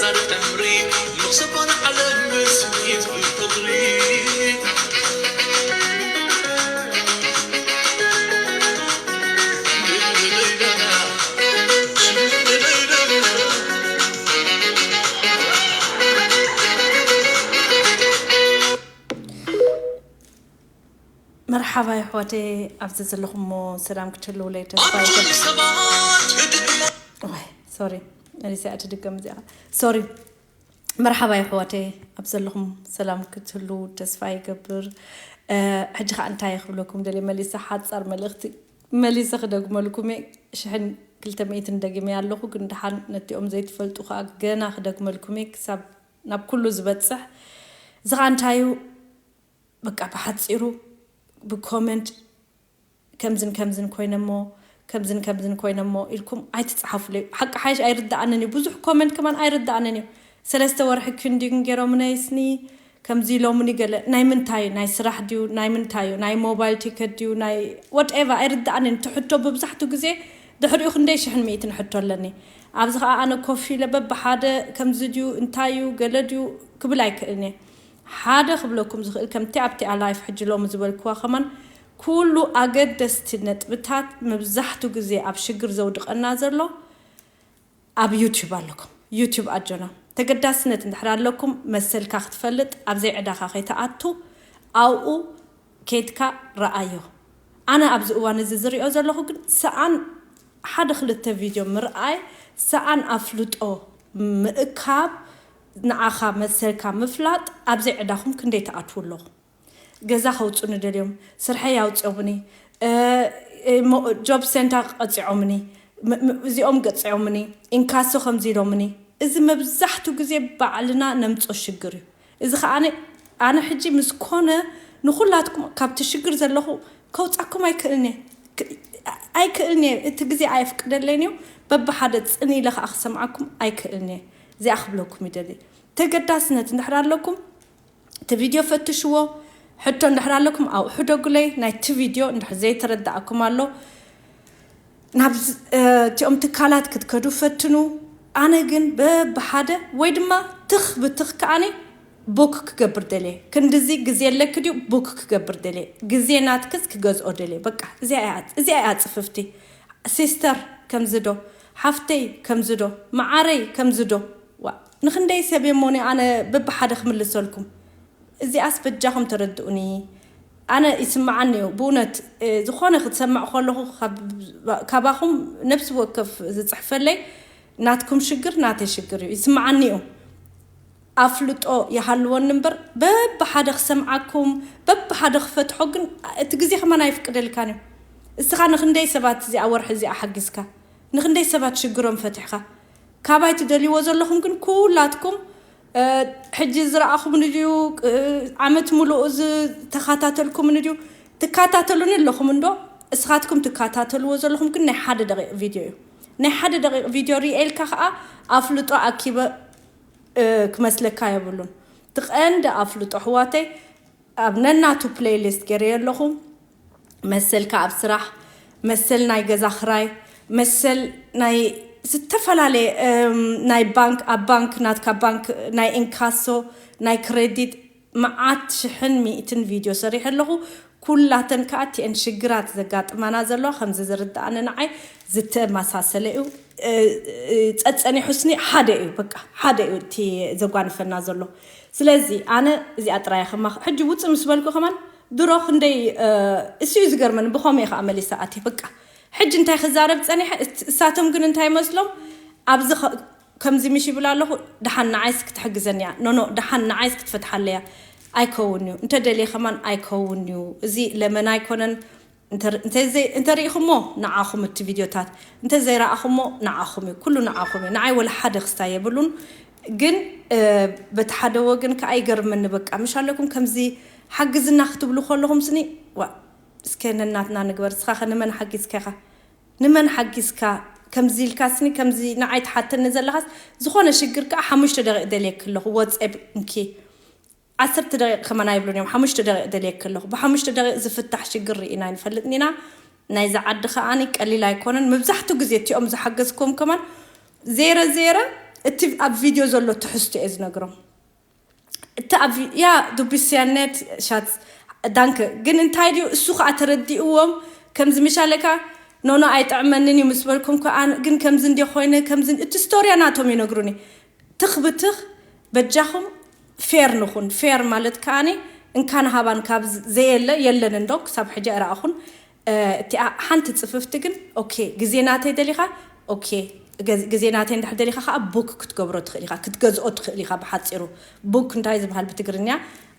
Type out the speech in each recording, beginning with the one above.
ዕምሪ ንኽሰባን ዓለም ስኒት ብፍቕሪ መርሓባ ይሕዋተይ፣ ኣብዚ ዘለኹሞ ሰላም ክትህልውለይ ተስፋ ይገብር። ሰባት ህድእ እሞ ኦይ፣ ሶሪ፣ መሊሰ እያ ትድገም እዚኣ። ሶሪ። መርሓባ ይሕዋተይ፣ ኣብ ዘለኹም ሰላም ክትህልው ተስፋ ይገብር። እ፣ ሕጂ ኸኣ እንታይ ክብለኩም ደልየ፣ መሊሰ ሓጻር መልእኽቲ መሊሰ ክደግመልኩም እየ። ሽሕን ክልተ ሚእትን ደጊመያ ኣለኹ፣ ግን ደሓን ነቲኦም ዘይትፈልጡ ኸኣ ገና ክደግመልኩም እየ፣ ክሳብ ናብ ኩሉ ዝበጽሕ። እዚ ኸኣ እንታይ እዩ? በቃ ብሓጺሩ ብኮመንት ከምዝን ከምዝን ኮይነ እሞ ከምዝን ከምዝን ኮይነ እሞ ኢልኩም ኣይትጽሓፉለይ። ሓቂ ሓይሽ ኣይርድኣንን እዩ። ብዙሕ ኮመንት ከማን ኣይርድኣንን እዩ። ሰለስተ ወርሒ ክንዲ ግን ገይሮምነይስኒ ከምዚ ኢሎምኒ ገለ ናይ ምንታይ ናይ ስራሕ ድዩ ናይ ምንታይ እዩ ናይ ሞባይል ቲከት ድዩ ናይ ወትኤቨር ኣይርድኣንን እዩ። ትሕቶ ብብዛሕቱ ግዜ ድሕሪኡ ክንደይ ሽሕን ሚእትን ሕቶ ኣለኒ። ኣብዚ ኸዓ ኣነ ኮፍ ኢለ በብሓደ ከምዚ ድዩ እንታይ እዩ ገለ ድዩ ክብል ኣይክእልን እየ። ሓደ ክብለኩም ዝኽእል ከምቲ ኣብቲኣ ላይፍ ሕጂ ሎሚ ዝበልክዋ ከማን ኩሉ ኣገደስቲ ነጥብታት መብዛሕቱ ግዜ ኣብ ሽግር ዘውድቐና ዘሎ ኣብ ዩቲዩብ ኣለኩም። ዩቲዩብ ኣጆና ተገዳስነት እንድሕር ኣለኩም መሰልካ ክትፈልጥ ኣብ ዘይዕዳኻ ከይትኣቱ ኣብኡ ኬድካ ረኣዮ። ኣነ ኣብዚ እዋን እዚ ዝሪኦ ዘለኹ ግን ሰኣን ሓደ ክልተ ቪድዮ ምርኣይ ሰኣን ኣፍልጦ ምእካብ ንዓኻ መሰልካ ምፍላጥ ኣብ ዘይዕዳኹም ክንደይ ትኣትዉ ኣለኹ። ገዛ ከውፁኒ ደልዮም ስርሐይ ኣውፅኦምኒ እ፣ እ፣ ሞ- ጆብ ሴንተር ቀፂዖምኒ ም- ም- እዚኦም ገፂዖምኒ ኢንካሶ ከምዚ ኢሎምኒ እዚ መብዛሕቱ ግዜ ባዕልና ነምፆ ሽግር እዩ። እዚ ከዓ ኣነ ሕጂ ምስ ኮነ ንኩላትኩም ካብቲ ሽግር ዘለኹ ከውፃኩም ኣይክእልን እየ። ክ- ኣይክእልን እየ። እቲ ግዜ ኣየፍቅደለይን እዩ። በብሓደ ፅን ኢለ ከዓ ክሰምዓኩም ኣይክእልን እየ። እዚኣ ክብለኩም ይደሊ። ተገዳስነት እንድሕር ኣለኩም እቲ ቪድዮ ፈትሽዎ። ሕቶ እንድሕር ኣለኩም ኣብኡ ሕደጉለይ። ናይቲ ቪድዮ እንድሕር ዘይተረዳእኩም ኣሎ ናብ እቲኦም ትካላት ክትከዱ ፈትኑ። ኣነ ግን በብሓደ ወይ ድማ ትኽ ብትኽ ከኣኒ ቡክ ክገብር ደልየ ክንድዚ ግዜ ኣለክ ድዩ ቡክ ክገብር ደልየ ግዜ ናትክስ ክገዝኦ ደልየ በቃ እዚኣ እያ- እዚኣ እያ ፅፍፍቲ። ሲስተር ከምዚ ዶ ሓፍተይ ከምዚ ዶ መዓረይ ከምዚ ዶ ዋ ንክንደይ ሰብ እየ እሞኒ ኣነ በብሓደ ክምልሰልኩም እዚኣስ በጃኹም ተረድኡኒ። ኣነ ይስምዓኒ እዩ ብእውነት እ፣ ዝኾነ ክትሰምዕ ከለኹ ካብ- ካባኹም ነብሲ ወከፍ ዝፅሕፈለይ ናትኩም ሽግር ናተይ ሽግር እዩ ይስምዓኒ እዩ። ኣፍልጦ ይሃልወኒ እምበር በብሓደ ክሰምዓኩም በብሓደ ክፈትሖ ግን እቲ ግዜ ከማን ኣይፍቅደልካን እዩ። እስኻ ንክንደይ ሰባት እዚኣ ወርሒ እዚኣ ሓጊዝካ ንክንደይ ሰባት ሽግሮም ፈትሕካ ካባይ ትደልይዎ ዘለኹም ግን ኩላትኩም እ፣ ሕጂ ዝረኣኹምኒ ድዩ እ፣ ዓመት ሙሉእ ዝተኸታተልኩምኒ ድዩ ትከታተሉኒ ኣለኹም እንዶ እስኻትኩም ትከታተልዎ ዘለኹም ግን ናይ ሓደ ደቂቕ ቪድዮ እዩ ናይ ሓደ ደቂቕ ቪድዮ ሪኤ ኢልካ ከዓ ኣፍልጦ ኣኪበ እ፣ ክመስለካ የብሉን። እቲ ቀንዲ ኣፍልጦ ኣሕዋተይ ኣብ ነናቱ ፕለይሊስት ገይረዮ ኣለኹ። መሰልካ ኣብ ስራሕ፣ መሰል ናይ ገዛ ክራይ፣ መሰል ናይ ዝተፈላለየ እም፣ ናይ ባንክ ኣብ ባንክ ናትካ ባንክ ናይ ኢንካሶ ናይ ክሬዲት መዓት ሽሕን ሚእትን ቪድዮ ሰሪሐ ኣለኹ። ኩላተን ከዓ እቲአን ሽግራት ዘጋጥማና ዘለዋ ከምዚ ዝርድኣኒ ንዓይ ዝተመሳሰለ እዩ። እ፣ እ፣ ጸጸኒሑ ስኒ ሓደ እዩ በቃ ሓደ እዩ እቲ ዘጓንፈና ዘሎ። ስለዚ ኣነ እዚኣ ጥራይ ከማ ሕጂ ውፅእ ምስ በልኩ ከማን ድሮ ክንደይ እ፣ እሱ እዩ ዝገርመኒ ብኸመይ ከዓ መሊሳ ኣትየ በቃ ሕጂ እንታይ ክዛረብ ፀኒሐ እት- እሳቶም ግን እንታይ መስሎም ኣብዚ ኸ- ከምዚ ምሽ ይብል ኣለኹ ደሓን ንዓይስ ክትሕግዘኒ እያ ኖኖ ደሓን ንዓይስ ክትፈትሓለይ እያ ኣይከውን እዩ እንተ ደልየ ከማን ኣይከውን እዩ እዚ ለመና ኣይኮነን እንተ- እንተ ዘይ- እንተ ርኢኹሞ ንዓኹም እቲ ቪድዮታት እንተ ዘይረኣኹሞ ንዓኹም እዩ ኩሉ ንዓኹም እዩ ንዓይ ወላ ሓደ ክስታይ የብሉን ግን እ፣ በቲ ሓደ ወገን ከዓ ይገርመኒ በቃ ምሽ ኣለኩም ከምዚ ሓግዝና ክትብሉ ከለኹም ስኒ ዋ እስከ ነናትና ንግበር እስኻ ከ ንመን ሓጊዝካ ኢኻ ንመን ሓጊዝካ ከምዚ ኢልካ ስኒ ከምዚ ንዓይ ትሓተኒ ዘለኻስ ዝኾነ ሽግር ከዓ ሓሙሽተ ደቂቕ ደልየክ ኣለኹ ወፀብ እንኪ ዓሰርተ ደቂቕ ከማን ኣይብሉን እዮም ሓሙሽተ ደቂቕ ደልየክ ኣለኹ ብሓሙሽተ ደቂቕ ዝፍታሕ ሽግር ርኢና ኣይንፈልጥን ኢና ናይዚ ዓዲ ከዓኒ ቀሊል ኣይኮነን መብዛሕቱ ግዜ እቲኦም ዝሓገዝክዎም ከማን ዜረ ዜረ እቲ ኣብ ቪድዮ ዘሎ ትሕዝቶ እየ ዝነግሮም። እቲ ኣብ ቪ- ያ ዱቢስያነት ሻት ዳንከ ግን እንታይ ድዩ እሱ ከዓ ተረዲእዎም። ከምዚ ምሻለካ ኖኖ ኣይጥዕመንን እዩ ምስ በልኩም ከዓ ግን ከምዚ እንዲ ኮይነ ከምዚ እቲ ስቶርያ ናቶም ይነግሩኒ። ትኽ ብትኽ በጃኹም ፌር ንኹን። ፌር ማለት ከዓኒ እንካን ሃባን ካብ ዘየለ የለን እንዶ ክሳብ ሕጂ ኣይረኣኹን። እቲኣ ሓንቲ ፅፍፍቲ ግን ኦኬ ግዜ ናተይ ደሊኻ ኦኬ ግዜ ናተይ እንድሕር ደሊኻ ከዓ ቡክ ክትገብሮ ትኽእል ኢኻ ክትገዝኦ ትኽእል ኢኻ። ብሓፂሩ ቡክ እንታይ ዝበሃል ብትግርኛ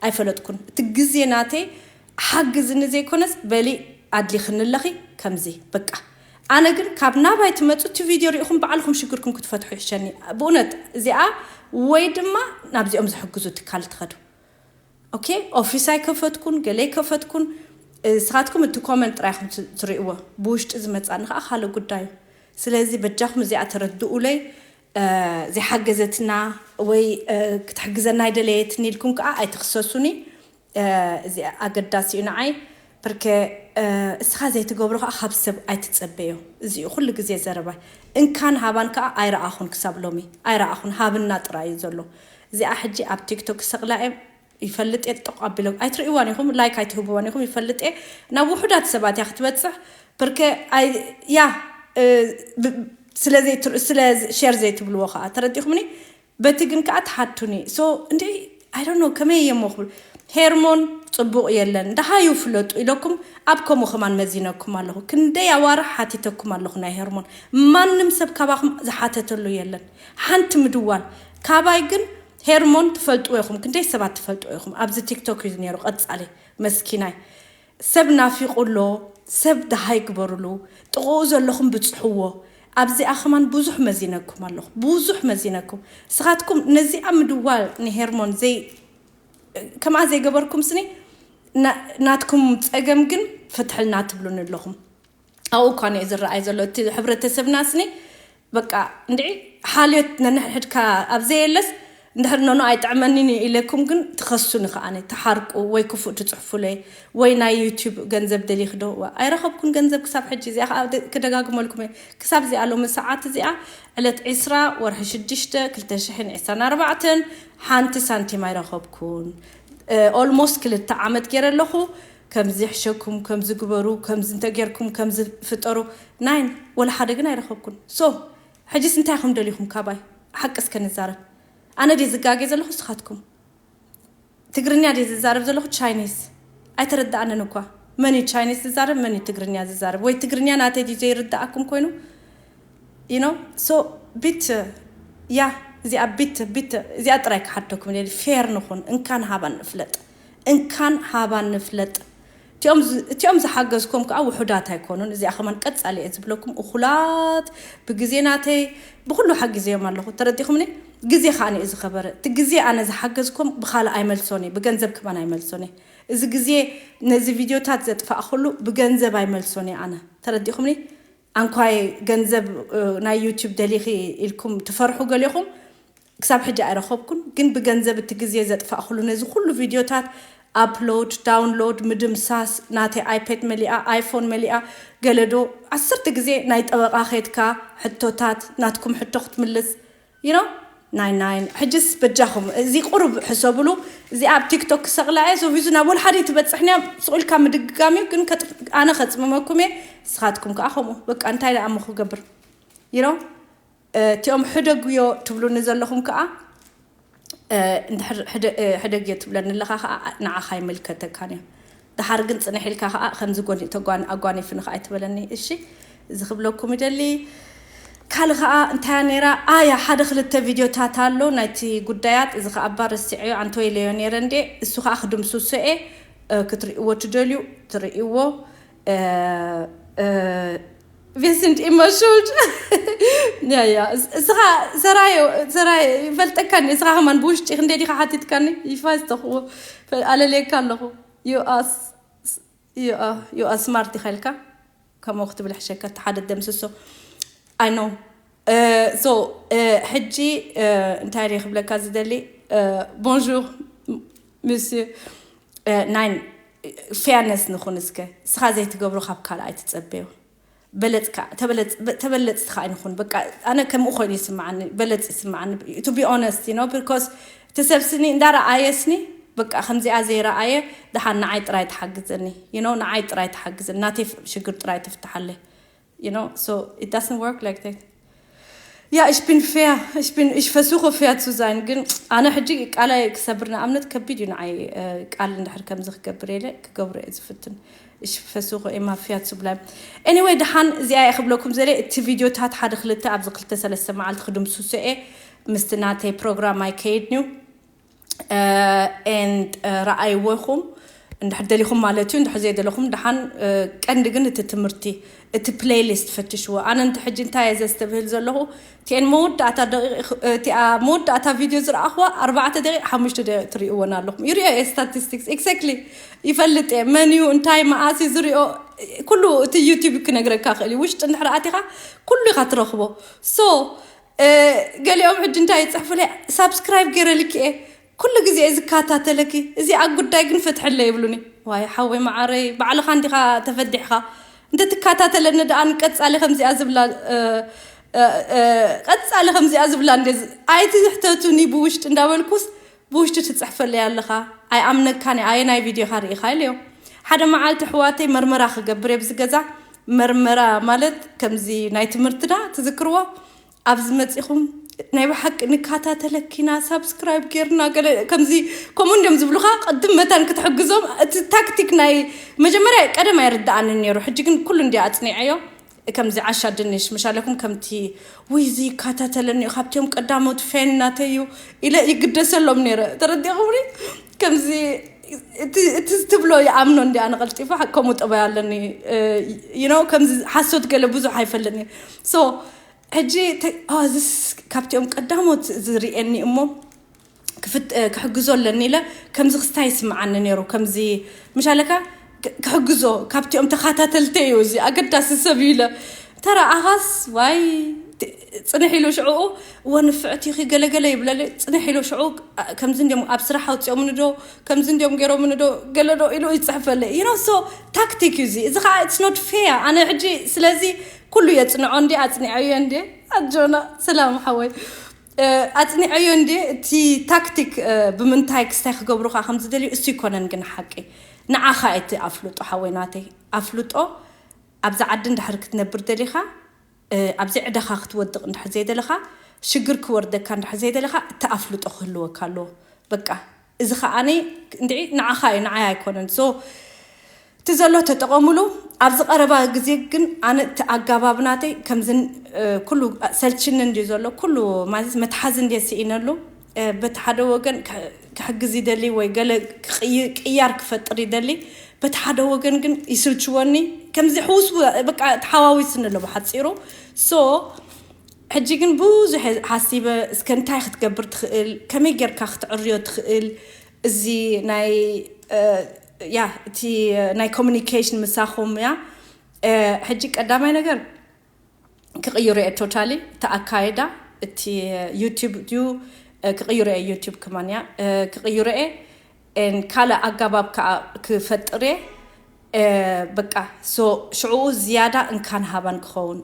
ኣይፈለጥኩን። እቲ ግዜ ናተይ ሓግዝኒ ዘይኮነስ በሊ ኣድሊኽኒ ኣለኺ ከምዚ በቃ። ኣነ ግን ካብ ናባይ ትመፁ እቲ ቪድዮ ሪኢኹም ባዕልኹም ሽግርኩም ክትፈትሑ ይሕሸኒ ብእውነት። እዚኣ ወይ ድማ ናብዚኦም ዝሕግዙ ትካል ትኸዱ። ኦኬ ኦፊስ ኣይከፈትኩን ገለ ኣይከፈትኩን። ስኻትኩም እቲ ኮመንት ጥራይ ኢኹም ትርእይዎ። ብውሽጢ ዝመፃኒ ከዓ ካልእ ጉዳይ እዩ። ስለዚ በጃኹም እዚኣ ተረድኡለይ። ዘይሓገዘትና ወይ ክትሕግዘና ኣይደለየትን ኢልኩም ከዓ ኣይትኽሰሱኒ። እዚ ኣገዳሲ እዩ ንዓይ። ብርከ እስኻ ዘይትገብሮ ከዓ ካብ ሰብ ኣይትፀበዮ። እዚ ኩሉ ግዜ ዘረባይ። እንካን ሃባን ከዓ ኣይረኣኹን ክሳብ ሎሚ ኣይረኣኹን። ሃብና ጥራይ እዩ ዘሎ። እዚኣ ሕጂ ኣብ ቲክቶክ ሰቕላ እየ ይፈልጥ እየ ጠቋ ኣቢሎም ኣይትርእይዋን ኢኹም ላይክ ኣይትህብዋን ኢኹም ይፈልጥ እየ። ናብ ውሑዳት ሰባት እያ ክትበፅሕ። ብርከ ያ ስለ ሼር ዘይትብልዎ ከዓ ተረዲኹምኒ። በቲ ግን ከዓ ትሓቱኒ ሶ እንዲ ኣይዶኖ ከመይ እየሞ ክብል ሄርሞን ፅቡቕ የለን ደሃዩ ፍለጡ ኢለኩም ኣብ ከምኡ ከማን መዚነኩም ኣለኹ። ክንደይ ኣዋርሕ ሓቲተኩም ኣለኹ ናይ ሄርሞን። ማንም ሰብ ካባኹም ዝሓተተሉ የለን ሓንቲ ምድዋል። ካባይ ግን ሄርሞን ትፈልጥዎ ኢኹም ክንደይ ሰባት ትፈልጥዎ ኢኹም። ኣብዚ ቲክቶክ እዩ ነይሩ ቀፃሊ መስኪናይ ሰብ ናፊቑ ኣሎ። ሰብ ደሃይ ግበሩሉ። ጥቕኡ ዘለኹም ብፅሕዎ። ኣብዚኣ ከማን ብዙሕ መዚነኩም ኣለኹ ብዙሕ መዚነኩም። ስኻትኩም ነዚኣ ምድዋል ንሄርሞን ዘይ ከምኣ ዘይገበርኩም ስኒ ናትኩም ፀገም ግን ፍትሕልና ትብሉን ኣለኹም። ኣብኡ እኳ ንየ ዝረኣይ ዘሎ እቲ ሕብረተሰብና ስኒ በቃ እንድዒ ሓልዮት ነንሕድሕድካ ኣብ ዘየለስ እንድሕር ኖኖ ኣይጥዕመኒን እዩ ኢለኩም ግን ትኸሱኒ ከዓኒ ትሓርቁ ወይ ክፉእ ትፅሕፉለይ ወይ ናይ ዩቲዩብ ገንዘብ ደሊኽዶ ኣይረኸብኩን ገንዘብ ክሳብ ሕጂ እዚኣ ከዓ ክደጋግመልኩም እየ ክሳብ እዚኣ ሎሚ ሰዓት እዚኣ ዕለት ዕስራ ወርሒ ሽዱሽተ ክልተ ሽሕን ዕስራን ኣርባዕተን ሓንቲ ሳንቲም ኣይረኸብኩን። ኦልሞስት ክልተ ዓመት ገይረ ኣለኹ። ከምዚ ሕሸኩም ከምዚ ግበሩ ከምዚ እንተጌርኩም ከምዚ ፍጠሩ ናይን ወላ ሓደ ግን ኣይረኸብኩን። ሶ ሕጂስ እንታይ ኢኹም ደሊኹም ካባይ? ሓቂ እስከ ንዛረብ። ኣነ ድየ ዝጋጌ ዘለኹ ንስኻትኩም? ትግርኛ ድየ ዝዛረብ ዘለኹ ቻይኒስ? ኣይተረዳኣንን እኳ። መን እዩ ቻይኒስ ዝዛረብ መን እዩ ትግርኛ ዝዛረብ? ወይ ትግርኛ ናተይ ድዩ ዘይርዳኣኩም ኮይኑ? You know so ቢት ያ እዚኣ ቢት ቢት እዚኣ ጥራይ ክሓተኩም ደሊ ፌር ንኹን እንካን ሃባን ንፍለጥ። እንካን ሃባን ንፍለጥ። እቲኦም ዝሓገዝኩም ከዓ ውሑዳት ኣይኮኑን። እዚኣ ከማን ቀፃሊ እየ ዝብለኩም እኹላት ብግዜ ናተይ ብኩሉ ሓጊዘዮም ኣለኹ ተረዲኹምኒ። ግዜ ከዓ ንእዩ ዝኸበረ እቲ ግዜ ኣነ ዝሓገዝኩም ብካልእ ኣይመልሶን እየ ብገንዘብ ከማን ኣይመልሶን እየ። እዚ ግዜ ነዚ ቪድዮታት ዘጥፋእኩሉ ብገንዘብ ኣይመልሶን እየ ኣነ ተረዲኹምኒ። ኣንኳይ ገንዘብ ናይ ዩቲብ ደሊኺ ኢልኩም ትፈርሑ ገሊኹም። ክሳብ ሕጂ ኣይረኸብኩን ግን ብገንዘብ እቲ ግዜ ዘጥፋእኩሉ ነዚ ኩሉ ቪድዮታት ኣፕሎድ ዳውንሎድ ምድምሳስ ናተይ ኣይፓድ መሊኣ ኣይፎን መሊኣ ገለዶ ዓሰርተ ግዜ ናይ ጠበቓ ኸድካ ሕቶታት ናትኩም ሕቶ ክትምልስ you know ናይ ናይ ሕጅስ በጃኹም እዚ ቁሩብ ሕሰብሉ። እዚ ኣብ ቲክቶክ ክሰቕላ እየ ሶፊዙ ናብ ወልሓደ ትበፅሕንያ ስቑልካ ምድግጋም እዩ ግን ኣነ ከፅምመኩም እየ። ንስኻትኩም ከዓ ከምኡ በቃ እንታይ ደኣ እሞ ክገብር you know እቲኦም ሕደጉዮ ትብሉኒ ዘለኹም ከዓ እንድሕር ሕደግዮ ትብለኒ ኣለኻ ከዓ ንዓኻ ይምልከተካን እዮም። ደሓር ግን ፅንሕ ኢልካ ከዓ ከምዚ ጎኒ ተጓን ኣጓኒፍኒ ከዓ ኣይትበለኒ እሺ። እዚ ክብለኩም ይደሊ። ካልእ ከዓ እንታያ ነይራ ኣያ ሓደ ክልተ ቪድዮታት ኣሎ ናይቲ ጉዳያት እዚ ከዓ እባ ረሲዐዮ ኣንተ ወይለዮ ነይረ እንዴ እሱ ከዓ ክድምስሶ እየ። ክትርእይዎ ትደልዩ ትርእይዎ። Vincent Immerschuld. Ja, ja. እስኻ ሰራዮ ሰራዮ ይፈልጠካኒ እስኻ ከማን ብውሽጢ ክንደይ ዲኻ ሓቲትካኒ ይፋዝ ተኽዎ ኣለልየካ ኣለኹ። You are smart ኢኻ ኢልካ ከምኡ ክትብል ሕሸካ እቲ ሓደ ደምስሶ። I know so ሕጂ እንታይ ደ ክብለካ ዝደሊ bonjour monsieur nine fairness ንኹን እስከ እስኻ ዘይትገብሮ ካብ ካልእ ኣይትፀበዮ። በለጽካ ተበለጽ በ- ተበለጽቲ ከኣ ንኹን። በቃ ኣነ ከምኡ ኮይኑ ይስምዓኒ፣ በለጽ ይስምዓኒ፣ to be honest, you know, because እቲ ሰብ ስኒ እንዳረኣየ ስኒ በቃ ከምዚኣ ዘይረኣየ፣ ደሓን ንዓይ ጥራይ ትሓግዘኒ፣ you know፣ ንዓይ ጥራይ ትሓግዘኒ፣ ናተይ ፍ- ሽግር ጥራይ ትፍትሓለይ፣ you know, so it doesn't work like that. Ja, ich bin fair. Ich bin, ich versuche fair zu sein. ግን ኣነ ሕጂ ቃላይ ክሰብር ንኣብነት ከቢድ እዩ ንዓይ። እ፣ ቃል እንድሕር ከምዚ ክገብር የለ ክገብሮ እየ ዝፍትን። Ich versuche immer fair zu bleiben. Anyway, ደሓን እዚኣ እየ ክብለኩም ዘለ። እቲ ቪድዮታት ሓደ ክልተ ኣብዚ ክልተ ሰለስተ መዓልቲ ክድምስሶ እየ። ምስቲ ናተይ ፕሮግራም ኣይከይድን እዩ። And ረኣይዎ ኢኹም እንድሕር ደሊኹም ማለት እዩ። እንድሕር ዘይደለኹም ደሓን። ቀንዲ ግን እቲ ትምህርቲ፣ እቲ ፕሌይሊስት ፈትሽዎ። ኣነ እንተ ሕጂ እንታይ እየ ዘስተብህል ዘለኹ፣ እቲአን መወዳእታ ደቂቕ፣ እቲኣ መወዳእታ ቪድዮ ዝረኣኽዋ ኣርባዕተ ደቂቕ ሓሙሽተ ደቂቕ ትርእይዎን ኣለኹም። ይሪኦ እየ ስታቲስቲክስ፣ ኤግዛክትሊ ይፈልጥ እየ መን እዩ እንታይ መኣስ እዩ ዝሪኦ። ኩሉ እቲ ዩቲዩብ ክነግረካ ክእል እዩ። ውሽጢ እንድሕር ኣቲኻ ኩሉ ኢኻ ትረኽቦ። ሶ ገሊኦም ሕጂ እንታይ ይፅሕፉለይ፣ ሳብስክራይብ ገይረልኪ እየ፣ ኩሉ ግዜ እየ ዝከታተለኪ፣ እዚኣ ጉዳይ ግን ፍትሕለይ ይብሉኒ። ዋይ ሓወይ መዓረይ፣ ባዕልኻ እንዲኻ ተፈዲሕኻ። እንተ ትከታተለኒ ደኣ ንቀጻሊ ከምዚኣ ዝብላ እ፣ እ፣ እ፣ ቀጻሊ ከምዚኣ ዝብላ እንደ ኣይትሕተቱኒ ብውሽጢ እንዳበልኩስ ብውሽጢ ትጽሕፈለይ ኣለኻ። ኣይኣምነካን እየ። ኣየናይ ቪድዮኻ ርኢኻ ኢለዮ። ሓደ መዓልቲ ኣሕዋተይ መርመራ ክገብር እየ ብዚ ገዛ። መርመራ ማለት ከምዚ ናይ ትምህርትና ትዝክርዎ፣ ኣብዚ መጺኹም ናይ ብሓቂ ንከታተለኪና ሳብስክራይብ ጌርና ገለ ከምዚ ከምኡ እንዲዮም ዝብሉኻ። ቅድም መታን ክትሕግዞም እቲ ታክቲክ ናይ መጀመርያ ቀደም ኣይርድኣንን ነይሩ። ሕጂ ግን ኩሉ እንዲ ኣጽኒዐዮ። ከምዚ ዓሻ ድንሽ ምሻለኩም ከምቲ ውይ እዚ ይከታተለኒ እዩ፣ ካብቲኦም ቀዳሞት ፌን ናተይ እዩ ኢለ ይግደሰሎም ነይረ። ተረዲኹምኒ? ከምዚ እቲ እቲ ትብሎ ይኣምኖ እንዲ ኣነ ቀልጢፈ ሓ- ከምኡ ጠባይ ኣለኒ። You know፣ ከምዚ ሓሶት ገለ ብዙሕ ኣይፈልጥን እየ። So ሕጂ ተ- ኦ፣ እዚስ ካብቲኦም ቀዳሞት ዝርእየኒ እሞ ክፍት- እ፣ ክሕግዞ ኣለኒ ኢለ ከምዚ ክስታይ ይስምዓኒ ነይሩ። ከምዚ ምሻለካ ክ- ክሕግዞ ካብቲኦም ተኻታተልተ እዩ እዚ ኣገዳሲ ሰብ እዩ ኢለ ተረኣኻስ ዋይ ት- ጽንሕ ኢሉ ሽዕኡ እወ ንፍዕቲ ኢኺ ገለገለ ይብለለይ። ጽንሕ ኢሉ ሽዕኡ ኣ- ከምዚ እንዲኦም ኣብ ስራሕ ኣውፅኦምኒ ዶ ከምዚ እንዲኦም ገይሮምኒ ዶ ገለ ዶ ኢሉ ይፅሕፈለይ። You know, so ታክቲክ እዩ እዚ። እዚ ከዓ it's not fair። ኣነ ሕጂ ስለዚ ኩሉ የፅንዖ እንዲ ኣፅኒዐዮ እንዲ ኣጆና ሰላም ሓወይ እ፣ ኣጽኒዐዮ እንዴ እቲ ታክቲክ እ፣ ብምንታይ ክስታይ ክገብሩኻ ከም ዝደልዩ እሱ ይኮነን ግን ሓቂ ንዓኻ እቲ ኣፍልጦ ሓወይ ናተይ ኣፍልጦ ኣብዛ ዓዲ እንድሕር ክትነብር ደሊኻ እ፣ ኣብዚ ዕዳኻ ክትወድቕ እንድሕር ዘይደለኻ ሽግር ክወርደካ እንድሕር ዘይደለኻ እቲ ኣፍልጦ ክህልወካ ኣለዎ በቃ እዚ ከዓኒ እንድዒ ንዓኻ እዩ ንዓይ ኣይኮነን so እቲ ዘሎ ተጠቐሙሉ። ኣብዚ ቀረባ ግዜ ግን ኣነ እቲ ኣጋባብ ናተይ ከምዚ ኩሉ ሰልችኒ እንድዩ ዘሎ ኩሉ ማለት መትሓዚ እንድየ ስኢነሉ። በቲ ሓደ ወገን ክሕግዝ ይደሊ ወይ ገለ ቅያር ክፈጥር ይደሊ፣ በቲ ሓደ ወገን ግን ይስልችወኒ። ከምዚ ሕውስ በቃ ተሓዋዊስኒ ኣሎ ብሓፂሩ። So ሕጂ ግን ብዙሕ ሓሲበ እስከ እንታይ ክትገብር ትኽእል፣ ከመይ ጌርካ ክትዕርዮ ትኽእል፣ እዚ ናይ ያ እቲ ናይ ኮሚኒኬሽን ምሳኹም ያ ሕጂ ቀዳማይ ነገር ክቕይሮ እየ ቶታሊ እቲ ኣካይዳ እቲ ዩቲብ ድዩ ክቕይሮ እየ ዩቲብ ክማን ያ ክቕይሮ እየ ካልእ ኣጋባብ ከዓ ክፈጥር እየ በቃ ሶ ሽዕኡ ዝያዳ እንካን ሃባን ክኸውን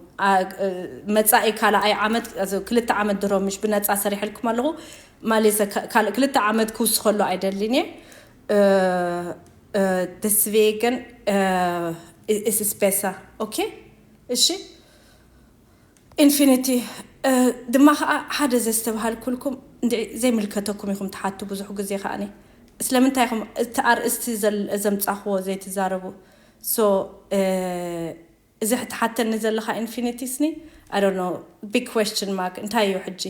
መፃኢ ካልኣይ ዓመት ክልተ ዓመት ድሮ ምሽ ብነፃ ሰሪሐልኩም ኣለኹ ማሌሰ ክልተ ዓመት ክውስኸሉ ኣይደልን እየ deswegen ist es besser okay እሺ ኢንፊኒቲ ድማ ከዓ ሓደ ዘስተብሃልኩልኩም እንድዒ ዘይምልከተኩም ኢኹም ትሓቱ ብዙሕ ግዜ ከዓኒ ስለምንታይ ኢኹም እቲ ኣርእስቲ ዘምፃኽዎ ዘይትዛረቡ so እዚ ትሓተኒ ዘለካ ኢንፊኒቲ ስኒ I don't know big question mark እንታይ እዩ ሕጂ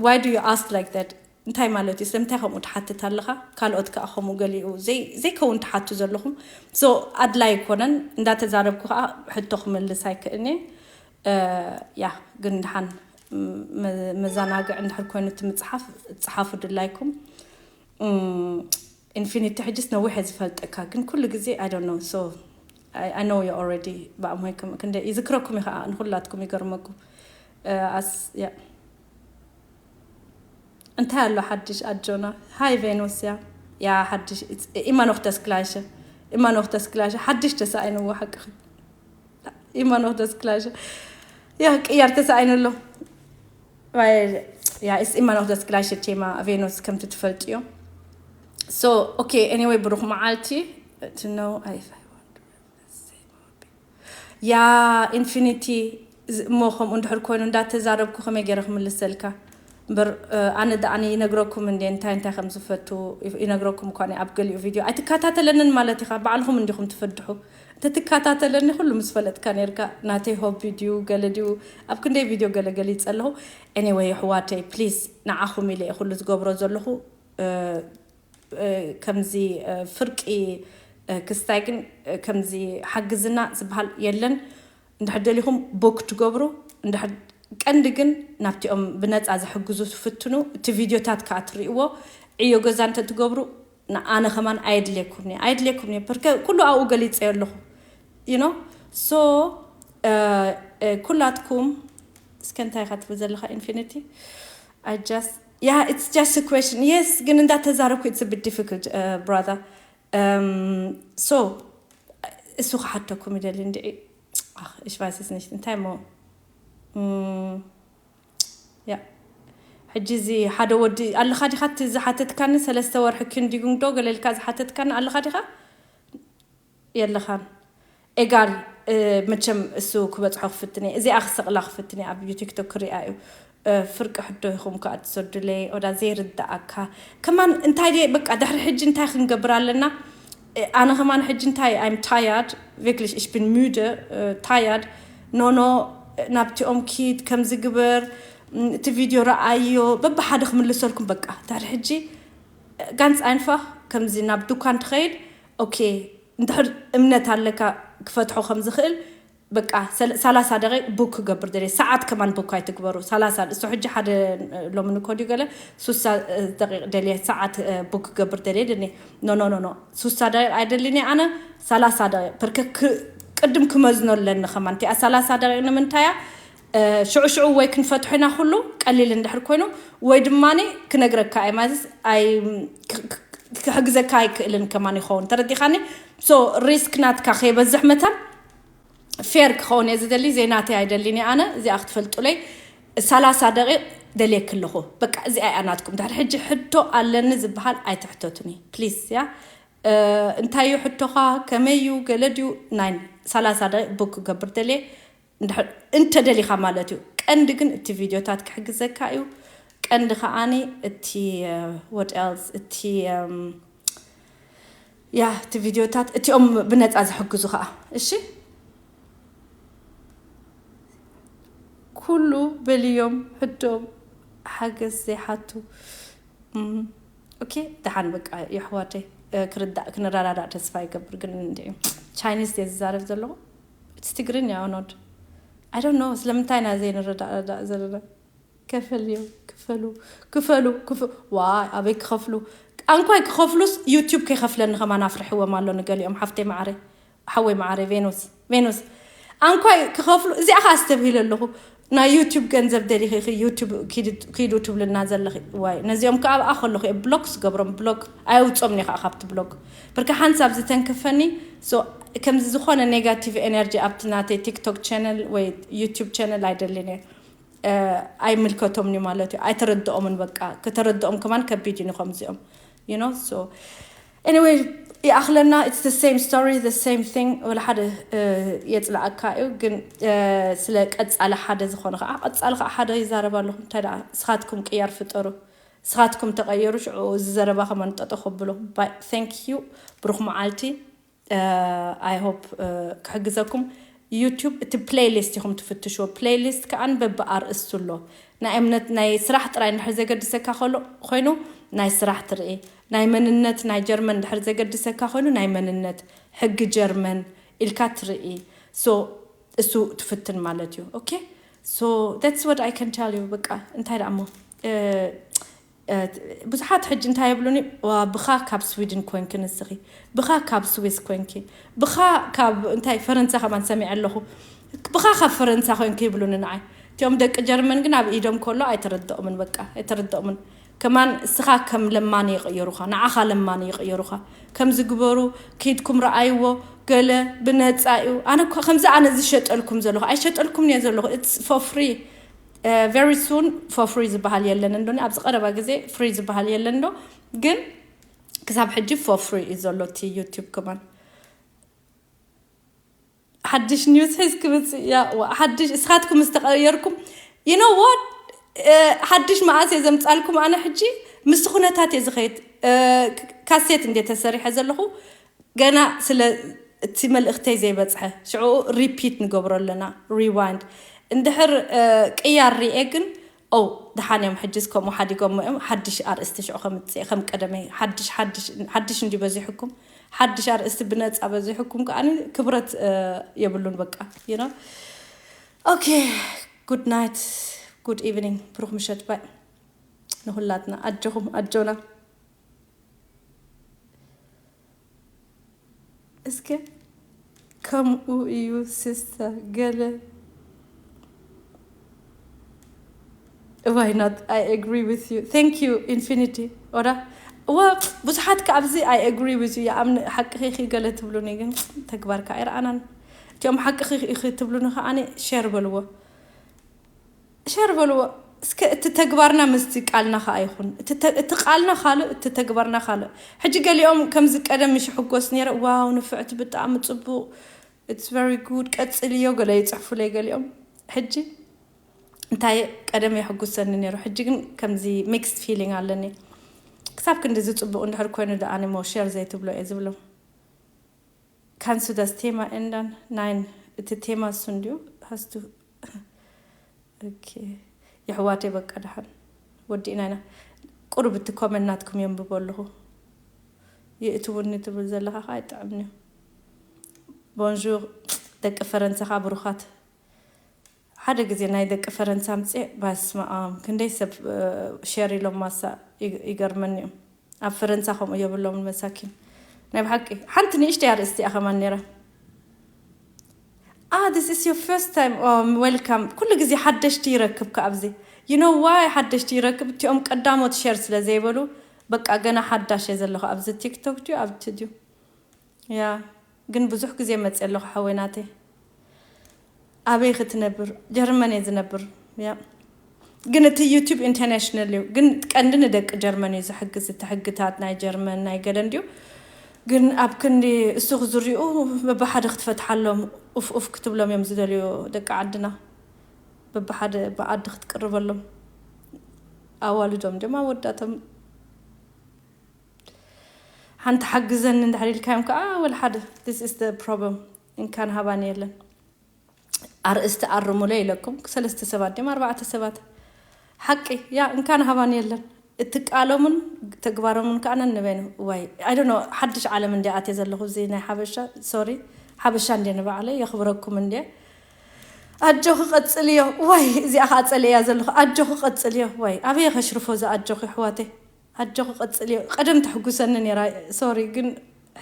why do you ask like that እንታይ ማለት እዩ ስለምንታይ ከምኡ ትሓትት ኣለካ ካልኦት ከዓ ከምኡ ገሊኡ ዘይከውን ትሓቱ ዘለኹም so ኣድላይ ኣይኮነን እንዳተዛረብኩ ከዓ ሕቶ ክምልስ ኣይክእልኒ ያ ግን ድሓን መዘናግዕ እንድሕር ኮይኑ እቲ ምፅሓፍ ፀሓፉ ድላይኩም ኢንፊኒቲ ሕጅስ ነዊሕ እየ ዝፈልጠካ ግን ኩሉ ግዜ I don't know so I know you already ብኣሞይ ክንደ ይዝክረኩም እዩ ከዓ ንኩላትኩም ይገርመኩም ኣስ ያ እንታይ ኣሎ ሓድሽ ኣጆና ሃይ ቬኖስ ያ ያ ሓድሽ ኢማኖክ ተስክላሸ ኢማኖክ ተስክላሸ ሓድሽ ተሳኢንዎ ሓቅኺ Immer noch das Gleiche. Ja, ቅያር ተሳኢኑ ኣሎ። Weil, ja, ist immer noch das gleiche Thema, Venus ከምቲ ትፈልጥዮ። So, okay, anyway, ብሩኽ መዓልቲ። To know if I want to say more. ያ ኢንፊኒቲ፣ እሞ ከምኡ እንድሕር ኮይኑ እንዳተዛረብኩ ከመይ ገይረ ክምልሰልካ? እምበር ኣነ ደኣኒ ይነግረኩም እንደ እንታይ እንታይ ከም ዝፈቱ ይነግረኩም እኳ። ኣብ ገሊኡ ቪድዮ ኣይትከታተለንን ማለት ኢኻ። ባዕልኹም እንዲኹም ትፈድሑ። እንተትከታተለኒ ኩሉ ምስ ፈለጥካ ነርካ። ናተይ ሆቢ ድዩ ገለ ድዩ፣ ኣብ ክንደይ ቪድዮ ገለ ገሊፀ ኣለኹ። Anyway ኣሕዋተይ፣ ፕሊዝ፣ ንዓኹም ኢለ እየ ኩሉ ዝገብሮ ዘለኹ። ከምዚ ፍርቂ ክስታይ ግን ከምዚ ሓግዝና ዝበሃል የለን። እንድሕር ደሊኹም ቡክ ትገብሩ፣ እንድሕር ቀንዲ ግን ናብቲኦም ብነፃ ዝሕግዙ ትፍትኑ። እቲ ቪድዮታት ከዓ ትርእይዎ። ዕዮ ገዛ እንተትገብሩ፣ ኣነ ከማን ኣየድልየኩም እየ፣ ኣየድልየኩም እየ። ፐርከ ኩሉ ኣብኡ ገሊፀ ኣለኹ። You know? So ኩላትኩም እስከ እንታይ ኢኻ ትብል ዘለኻ ኢንፊኒቲ? I just, yeah, it's just a question. Yes, ግን እንዳተዛረብኩ it's a bit difficult, brother. So እሱ ክሓተኩም ይደሊ እንድዒ። Ich weiß es nicht እንታይ ሞ። ያ፣ ሕጂ እዚ ሓደ ወዲ ኣለኻ ዲኻ? እቲ ዝሓተትካኒ ሰለስተ ወርሒ ክንዲጉም ዶ ገለ ኢልካ ዝሓተትካኒ ኣለኻ ዲኻ? የለኻን። ኤጋል፣ መቸም እሱ ክበፅሖ ክፍትን እየ። እዚኣ ክሰቕላ ክፍትን እየ። ኣብ ቲክቶክ ክሪኣ እዩ። ፍርቂ ሕቶ ኢኹም ከዓ ትሰዱለይ። ወዳ ዘይርዳኣካ ከማን እንታይ ደ በቃ፣ ድሕሪ ሕጂ እንታይ ክንገብር ኣለና? ኣነ ከማን ሕጂ እንታይ፣ I'm tired, wirklich, ich bin müde, tired. ኖኖ፣ ናብቲኦም ኪድ፣ ከምዚ ግበር፣ እቲ ቪድዮ ረኣዮ፣ በብሓደ ክምልሰልኩም። በቃ ድሕሪ ሕጂ ganz einfach ከምዚ ናብ ዱካን ትኸይድ። ኦኬ፣ እንድሕር እምነት ኣለካ ክፈትሖ ከም ዝኽእል፣ በቃ ሰላሳ ደቂቕ ቡክ ክገብር ደልየ። ሰዓት ከማን ቡክ ኣይትግበሩ። ሰላሳ እሱ ሕጂ ሓደ ሎሚ ንኮ ድዩ ገለ ሱሳ ደቂቕ ደልየ፣ ሰዓት ቡክ ክገብር ደልየ ድኒ። ኖ ኖ ኖ ኖ፣ ሱሳ ደቂቕ ኣይደልን ኣነ፣ ሰላሳ ደቂቕ ፐርከ። ቅድም ክመዝኖ ኣለኒ ከማን እቲኣ ሰላሳ ደቂቕ ንምንታያ? ሽዑ ሽዑ ወይ ክንፈትሖ ኢና ኩሉ ቀሊል እንድሕር ኮይኑ፣ ወይ ድማ ክነግረካ እየ ማለት ኣይ ክሕግዘካ ኣይክእልን ከማን ይኸውን። ተረዲኻኒ? So ሪስክ ናትካ ከይበዝሕ መታን ፌር ክኸውን እየ ዝደሊ። ዘይናተይ ኣይደሊን እየ ኣነ። እዚኣ ክትፈልጡለይ። ሰላሳ ደቂቕ ደልየክ ኣለኹ። በቃ እዚኣ እያ ናትኩም። ድሕሪ ሕጂ ሕቶ ኣለኒ ዝበሃል ኣይትሕተቱኒ ፕሊስ። ያ እንታይ እዩ ሕቶኻ? ከመይ እዩ? ገለ ድዩ? ናይ ሰላሳ ደቂቕ ቡክ ክገብር ደልየ። እንተ ደሊኻ ማለት እዩ። ቀንዲ ግን እቲ ቪድዮታት ክሕግዘካ እዩ። ቀንዲ ከዓኒ እቲ what else፣ እቲ ያ፣ እቲ ቪድዮታት እቲኦም ብነፃ ዝሕግዙ ከዓ። እሺ፣ ኩሉ በልዮም ሕቶም ሓገዝ ዘይሓቱ። ኦኬ፣ ደሓን በቃ የሕዋተይ፣ ክርዳእ ክንረዳዳእ ተስፋ ይገብር። ግን እንዲ ቻይኒዝ እየ ዝዛረብ ዘለኹ። It's ትግርኛ ኦኖድ። I don't know ስለምንታይ ኢና ዘይንረዳዳእ ዘለና። ከፈልዮ፣ ክፈሉ፣ ክፈሉ፣ ክፈ-፣ ዋይ፣ ኣበይ ክኸፍሉ? ኣንኳይ ክኸፍሉስ ዩቲዩብ ከይኸፍለኒ ከማን ኣፍርሕዎም ኣሎ ንገሊኦም። ሓፍተይ መዓረይ፣ ሓወይ መዓረይ፣ ቬኑስ፣ ቬኑስ፣ ኣንኳይ ክኸፍሉ፣ እዚኣ ኸዓ ኣስተብሂለ ኣለኹ። ናይ ዩቲዩብ ገንዘብ ደሊኺ ዩቲዩብ ኪዱ፣ ኪዱ ትብልና ዘለኺ። ዋይ፣ ነዚኦም ከዓ ኣብኣ ከለኹ እየ ብሎክ ዝገብሮም። ብሎክ ኣየውፅኦም እየ ከዓ ካብቲ ብሎክ። ብርካ ሓንሳብ ዝተንከፈኒ። So ከምዚ ዝኾነ ኔጋቲቭ ኤነርጂ ኣብቲ ናተይ ቲክቶክ ቻነል ወይ ዩቲዩብ ቻነል ኣይደልን እየ። ኣይምልከቶምን እዩ ማለት እዩ። ኣይተረድኦምን፣ በቃ ከተረድኦም ከማን ከቢድ እዩ ንኸምዚኦም። You know? So anyway፣ ይኣኽለና። It's the same story, the same thing። ወላ ሓደ የፅላኣካ እዩ። ግን ስለ ቀፃሊ ሓደ ዝኾነ ከዓ፣ ቀፃሊ ከዓ ሓደ ይዛረብ ኣለኹ። እንታይ ደኣ ንስኻትኩም ቅያር ፍጠሩ። ንስኻትኩም ተቐየሩ፣ ሽዑ እዚ ዘረባ ከማን ጠጠው ከብሎ። Thank you። ብሩኽ መዓልቲ። I hope ክሕግዘኩም። ዩቲዩብ እቲ ፕሌይሊስት ኢኹም ትፍትሽዎ። ፕሌይሊስት ከዓን በብኣርእስቱ ኣሎ። ናይ እምነት፣ ናይ ስራሕ ጥራይ እንድሕር ዘገድሰካ ከሎ ኮይኑ ናይ ስራሕ ትርኢ። ናይ መንነት፣ ናይ ጀርመን እንድሕር ዘገድሰካ ኮይኑ ናይ መንነት፣ ሕጊ ጀርመን ኢልካ ትርኢ። So እሱ ትፍትን ማለት እዩ። ኦኬ? So that's what I can tell you። በቃ እንታይ ደኣ እሞ ብዙሓት ሕጂ እንታይ ይብሉኒ፣ "ዋ፣ ብኻ ካብ ስዊድን ኮንኪ ንስኺ፣ ብኻ ካብ ስዊስ ኮንኪ፣ ብኻ ካብ እንታይ ፈረንሳ ከማን ሰሚዐ ኣለኹ፣ ብኻ ካብ ፈረንሳ ኮንኪ" ይብሉኒ ንዓይ። እቲኦም ደቂ ጀርመን ግን ኣብ ኢዶም ከሎ ኣይተረድኦምን፣ በቃ ኣይተረድኦምን። ከማን እስኻ ከም ለማኒ ይቕየሩኻ፣ ንዓኻ ለማኒ ይቕየሩኻ። ከምዚ ግበሩ፣ ኪድኩም ረኣይዎ፣ ገለ ብነፃ እዩ። ኣነ እኮ ከምዚ ኣነ ዝሸጠልኩም ዘለኹ ኣይሸጠልኩም እየ ዘለኹ። It's for free. Very soon for free ዝበሃል የለን እንዶ ኣብዚ ቀረባ ግዜ ፍሪ ዝበሃል የለን ዶ ግን ክሳብ ሕጂ for free እዩ ዘሎ እቲ ዩቲዩብ። ከማን ሓድሽ ኒውስ ሒዝ ክምፅእ እያ። ሓድሽ እስኻትኩም ዝተቐየርኩም you know what ሓድሽ መዓስ እየ ዘምፃልኩም ኣነ ሕጂ ምስ ኩነታት እየ ዝኸይድ። ካሴት እንደ ተሰሪሐ ዘለኹ ገና ስለ እቲ መልእኽተይ ዘይበፅሐ ሽዑ ሪፒት ንገብሮ ኣለና። ሪዋይንድ እንድሕር ቅያር ርኤ ግን ኦ ደሓን እዮም ሕጅስ ከምኡ ሓዲጎሞ እዮም ሓድሽ ኣርእስቲ ሽዑ ከምፅእ ከም ቀደመይ ሓድሽ ሓድሽ ሓድሽ እንዲ በዚሕኩም ሓድሽ ኣርእስቲ ብነፃ በዚሕኩም ከዓ ክብረት የብሉን በቃ you know okay good night good evening ብሩኽ ምሸት ባይ ንኹላትና ኣጆኹም ኣጆና እስከ ከምኡ እዩ ሲስተር ገለ why not I agree with you thank you infinity ኦዳ እወ ብዙሓት ከ ኣብዚ I agree with you ይኣምን ሓቅኺ ኢኺ ገለ ትብሉኒ ግን ተግባርካ ኣይረኣናን እቲኦም ሓቅኺ ኢኺ ትብሉኒ ከዓኒ ሸር በልዎ ሸር በልዎ እስከ እቲ ተግባርና ምስቲ ቃልና ከዓ ይኹን እቲ ቃልና ካልእ እቲ ተግባርና ካልእ ሕጂ ገሊኦም ከምዚ ቀደም ምሽ ሕጎስ ነረ ዋው ንፍዕቲ ብጣዕሚ ፅቡቅ it's very good ቀፅልዮ ገለ ይፅሕፉለይ ገሊኦም ሕጂ እንታይ ቀደም የሕጉሰኒ ነሩ ሕጂ ግን ከምዚ ሚክስድ ፊሊንግ ኣለኒ ክሳብ ክንዲ ዝፅቡቅ እንድሕር ኮይኑ ደኣኒ ሞ ሸር ዘይትብሎ እየ ዝብሎም Kannst du das Thema ändern? Nein, እቲ ቴማ እሱ እንዲዩ has to okay የሕዋተይ በቃ ደሓን ወዲእና ኢና ቁሩብ እቲ ኮመን ናትኩም የንብቦ ኣለኹ ይእትውኒ ትብል ዘለኻ ከዓ ኣይጥዕምኒ ቦንዡር ደቂ ፈረንሳ ከዓ ብሩኻት ሓደ ግዜ ናይ ደቂ ፈረንሳ ኣምፅኤ በስመኣም ክንደይ ሰብ ሸር ኢሎም ማሳ ይገርመኒ እዩ ኣብ ፈረንሳ ከምኡ የብሎምን መሳኪን ናይ ብሓቂ ሓንቲ ንእሽተይ ኣርእስቲ እያ ከማን ነይራ Ah, this is your first time. Oh, welcome. ኩሉ ግዜ ሓደሽቲ ይረክብ ከኣብዚ። You know why ሓደሽቲ ይረክብ? እቲኦም ቀዳሞት ሸር ስለ ዘይበሉ በቃ ገና ሓዳሽ እየ ዘለኹ ኣብዚ ቲክቶክ ድዩ ኣብቲ ድዩ? ያ ግን ብዙሕ ግዜ መፅእ ኣለኹ ሓወይ ናተይ። ኣበይ ክትነብር? ጀርመን እየ ዝነብር። ያ ግን እቲ ዩቲዩብ ኢንተርናሽናል እዩ። ግን ቀንዲ ንደቂ ጀርመን እዩ ዝሕግዝ። እቲ ሕግታት ናይ ጀርመን ናይ ገለ እንድዩ። ግን ኣብ ክንዲ እሱ ክዝሪኡ በብሓደ ክትፈትሓሎም ኡፍ ኡፍ ክትብሎም እዮም ዝደልዩ ደቂ ዓድና። በብሓደ ብዓዲ ክትቅርበሎም ኣዋልዶም ድማ ወዳቶም ሓንቲ ሓግዘኒ እንድሕር ኢልካዮም ከዓ ወላ ሓደ this is the problem እንካን ሃባን የለን ኣርእስቲ ኣርሙለ ኢለኩም ሰለስተ ሰባት ድም ኣርባዕተ ሰባት ሓቂ ያ እንካን ሃባን የለን እቲ ቃሎምን ተግባሮምን ከዓ ነንበይኑ ዋይ I don't know ሓድሽ ዓለም እንዲ ኣትየ ዘለኹ እዚ ናይ ሓበሻ sorry ሓበሻ እንዲ ንባዕለ የኽብረኩም እንዲ ኣጆኺ ቀፅልዮ ዋይ እዚኣ ከዓ ፀልእያ ዘለኹ ኣጆኺ ቀፅልዮ ዋይ ኣበየ ከሽርፎ እዚ ኣጆኺ ኣሕዋተይ ኣጆኺ ቀፅልዮ ቀደም ተሕጉሰኒ ነይራ sorry ግን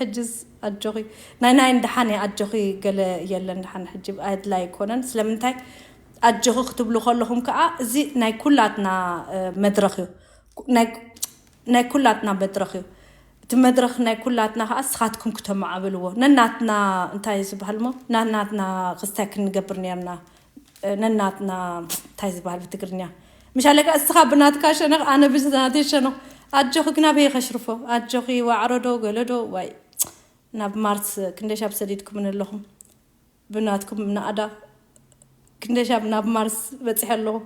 ሕጅስ ኣጆኺ ናይ ናይ እንድሓን እየ ኣጆኺ ገለ የለን ድሓን ሕጂ ኣድላይ ኣይኮነን ስለምንታይ ኣጆኺ ክትብሉ ከለኹም ከዓ እዚ ናይ ኩላትና መድረኽ እዩ ናይ ኩላትና መድረኽ እዩ እቲ መድረኽ ናይ ኩላትና ከዓ ስኻትኩም ክተማዓብልዎ ነናትና እንታይ ዝበሃል ሞ ናናትና ክስታይ ክንገብር ነርና ነናትና እንታይ ዝበሃል ብትግርኛ ምሻለካ እስኻ ብናትካ ሸነኽ ኣነ ብናተይ ሸነኽ ኣጆኺ ግን ኣበይ ከሽርፎ ኣጆኺ ዋዕሮዶ ገለዶ ዋይ ናብ ማርስ ክንደሻብ ሰዲድኩምን ኣለኹም ብናትኩም ናእዳ ክንደሻብ ናብ ማርስ በፂሐ ኣለኹ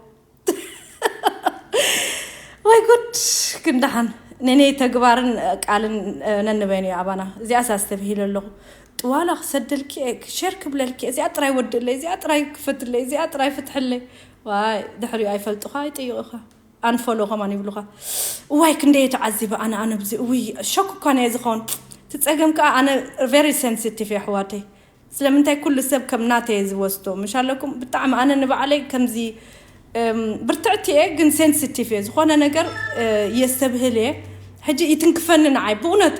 ወይ ጉድ ግን ደሓን ነነይ ተግባርን ቃልን ነንበይኑ እዩ ኣባና እዚኣስ ኣስተብሂለ ኣለኹ ጥዋላ ክሰደልኪ ሸር ክብለልኪ እዚኣ ጥራይ ወድእለይ እዚኣ ጥራይ ክፈትለይ እዚኣ ጥራይ ፍትሐለይ ዋይ ድሕሪኡ ኣይፈልጡኻ ኣይጥይቑኻ ኣንፈሎ ከማን ይብሉኻ እዋይ ክንደይ ተዓዚበ ኣነ ኣነ ብዚ እውይ ሸክ እኳ ነየ ዝኸውን ትፀገም ከዓ ኣነ very sensitive የሕዋተይ ስለምንታይ ኩሉ ሰብ ከም ናተየ ዝወስዶ ምሽ ኣለኩም ብጣዕሚ ኣነ ንባዕለይ ከምዚ ብርትዕቲ እየ ግን sensitive እየ ዝኾነ ነገር የስተብህል እየ ሕጂ ይትንክፈኒ ንዓይ ብእውነት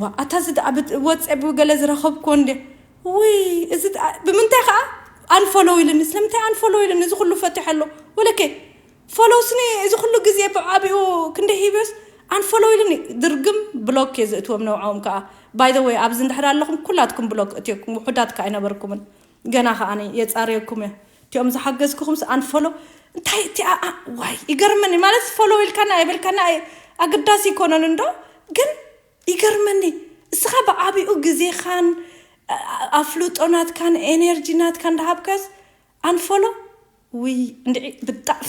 ዋ ኣታ እዚ ወፀ ብገለ ዝረኸብኮ እንደ ውይ እዚ ብምንታይ ከዓ ኣንፈሎ ኢልኒ ስለምንታይ ኣንፈሎ ኢልኒ እዚ ኩሉ ፈትሐ ኣሎ ወለከ ፈሎስኒ እዚ ኩሉ ግዜ ብዓቢኡ ክንደ ሂበስ ኣንፎሎ ኢሉኒ ድርግም ብሎክ እየ ዘእትዎም ነውዓኦም ከዓ። By the way ኣብዚ እንድሕር ኣለኹም ኩላትኩም ብሎክ እትኩም ውሑዳት ከዓ ኣይነበርኩምን። ገና ከዓ የፃርየኩም እየ። እቲኦም ዝሓገዝኩኹምስ ኣንፎሎ እንታይ እቲ ኣኣ ዋይ ይገርመኒ ማለት ፎሎ ኢልካና ኣይበልካና ኣይ- ኣገዳሲ ይኮነን እንዶ ግን ይገርመኒ እስኻ ብዓቢኡ ግዜኻን ኣፍልጦ ናትካን ኤነርጂ ናትካን ዳሃብካስ ኣንፎሎ ውይ እንድዒ ብጣዕ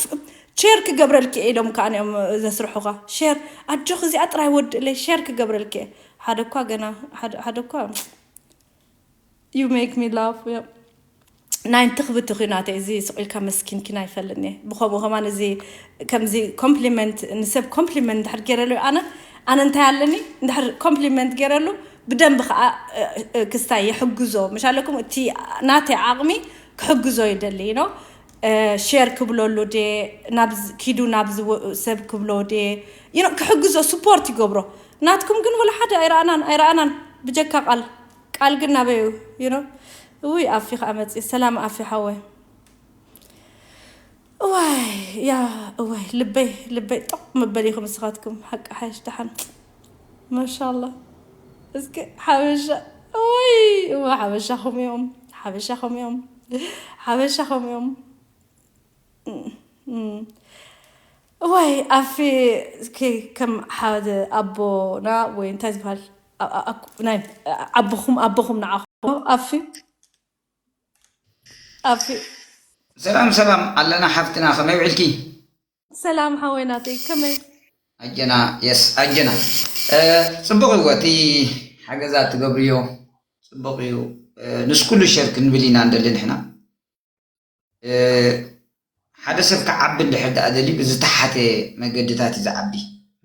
ሼር ክገብረልኪ እየ ኢሎም ከዓ እዮም ዘስርሑኻ ሼር ኣጆኽ እዚኣ ጥራይ ወድእለይ ሼር ክገብረልኪ እየ ሓደ እኳ ገና ሓደ ሓደ እኳ you make me laugh yeah. ናይ እንትኽብቲ ኩናተይ እዚ ስቕ ኢልካ መስኪንኪን ኣይፈልጥን እየ ብኸምኡ ከማን እዚ ከምዚ ኮምፕሊመንት ንሰብ ኮምፕሊመንት እንድሕር ገይረሉ ኣነ ኣነ እንታይ ኣለኒ እንድሕር ኮምፕሊመንት ገይረሉ ብደንብ ከዓ ክስታይ የሕግዞ ምሽ ኣለኩም እቲ ናተይ ዓቕሚ ክሕግዞ ይደሊ ኖ ሼር ክብለሉ ዴ ናብ ኪዱ ናብ ሰብ ክብሎ ዴ ክሕግዞ ስፖርት ይገብሮ ናትኩም ግን ወላ ሓደ ኣይረኣናን ኣይረኣናን ብጀካ ቃል ቃል ግን ናበይ እዩ you know እውይ ኣፊ ከዓ መፅእ ሰላም ኣፊ ሓወይ እዋይ ያ እዋይ ልበይ ልበይ ጠቕ መበሊኹም ንስኻትኩም ሓቂ ሓይሽ ደሓን ማሻላ እስኪ ሓበሻ እወይ እወ ሓበሻኹም እዮም ሓበሻኹም እዮም ሓበሻኹም እዮም እዋይ ኣፊ ከም ሓደ ኣቦና ወይ እንታይ ዝበሃል ዓቦኹም ኣቦኹም ንዓኹም ኣፊ ኣፊ ሰላም ሰላም ኣለና ሓፍትና ከመይ ውዕልኪ ሰላም ሓወይ ናተይ ከመይ ኣጀና የስ ኣጀና ፅቡቅ እወ እቲ ሓገዛ ትገብርዮ ፅቡቅ እዩ ንስ ኩሉ ሸር ክንብል ኢና እንደሊ ንሕና ሓደ ሰብ ክዓቢ እንድሕር ደኣ ደልዩ ብዝተሓተ መገድታት እዩ ዝዓቢ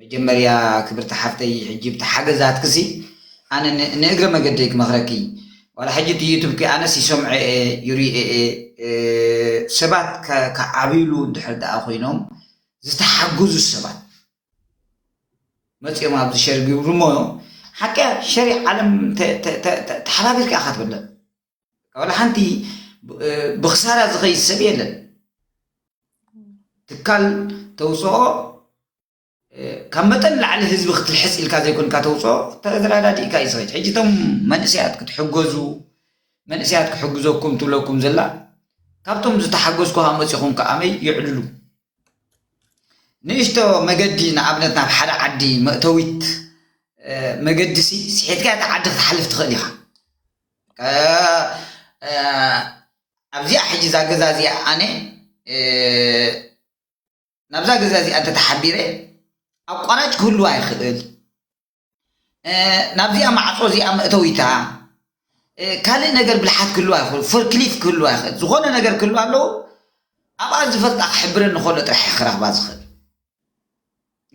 መጀመርያ ክብርቲ ሓፍተይ ሕጂ ብቲ ሓገዛትክሲ ኣነ ንእግረ መገደይ ክመኽረኪ ዋላ ሕጂ እቲ ዩቱብኪ ኣነስ ይሰምዖ እየ ይሪኦ እየ ሰባት ክዓብይሉ እንድሕር ደኣ ኮይኖም ዝተሓግዙ ሰባት መፂኦም ኣብዚ ሸር ግብሩ እሞ ሓቂ ሸሪ ዓለም ተሓባቢርካ ኢኻ ትበልዕ ዋላ ሓንቲ ብክሳራ ዝኸይድ ሰብ የለን ትካል ተውፅኦ ካብ መጠን ላዕሊ ህዝቢ ክትልሕፅ ኢልካ ዘይኮንካ ተውፅኦ ተረዳዳዲእካ እዩ ዝኸይድ ሕጂ እቶም መንእሰያት ክትሕገዙ መንእሰያት ክሕግዘኩም ትብለኩም ዘላ ካብቶም ዝተሓገዝኩ ከዓ መፂኹም ከኣመይ ይዕልሉ ንእሽቶ መገዲ ንኣብነት ናብ ሓደ ዓዲ መእተዊት መገዲ ሲ ስሒትካ እቲ ዓዲ ክትሓልፍ ትኽእል ኢኻ ኣብዚኣ ሕጂ እዛ ገዛ እዚኣ ኣነ ናብዛ ገዛ እዚኣ እንተተሓቢረ ኣቋራጭ ክህልዋ ይኽእል ናብዚኣ ማዕፆ እዚኣ መእተዊታ ካልእ ነገር ብልሓት ክህልዋ ይኽእል ፎርክሊፍ ክህልዋ ይኽእል ዝኾነ ነገር ክህልዋ ኣለዉ ኣብኣ ዝፈልጣ ክሕብረኒ ከሎ ጥራሕ ክረኽባ ዝኽእል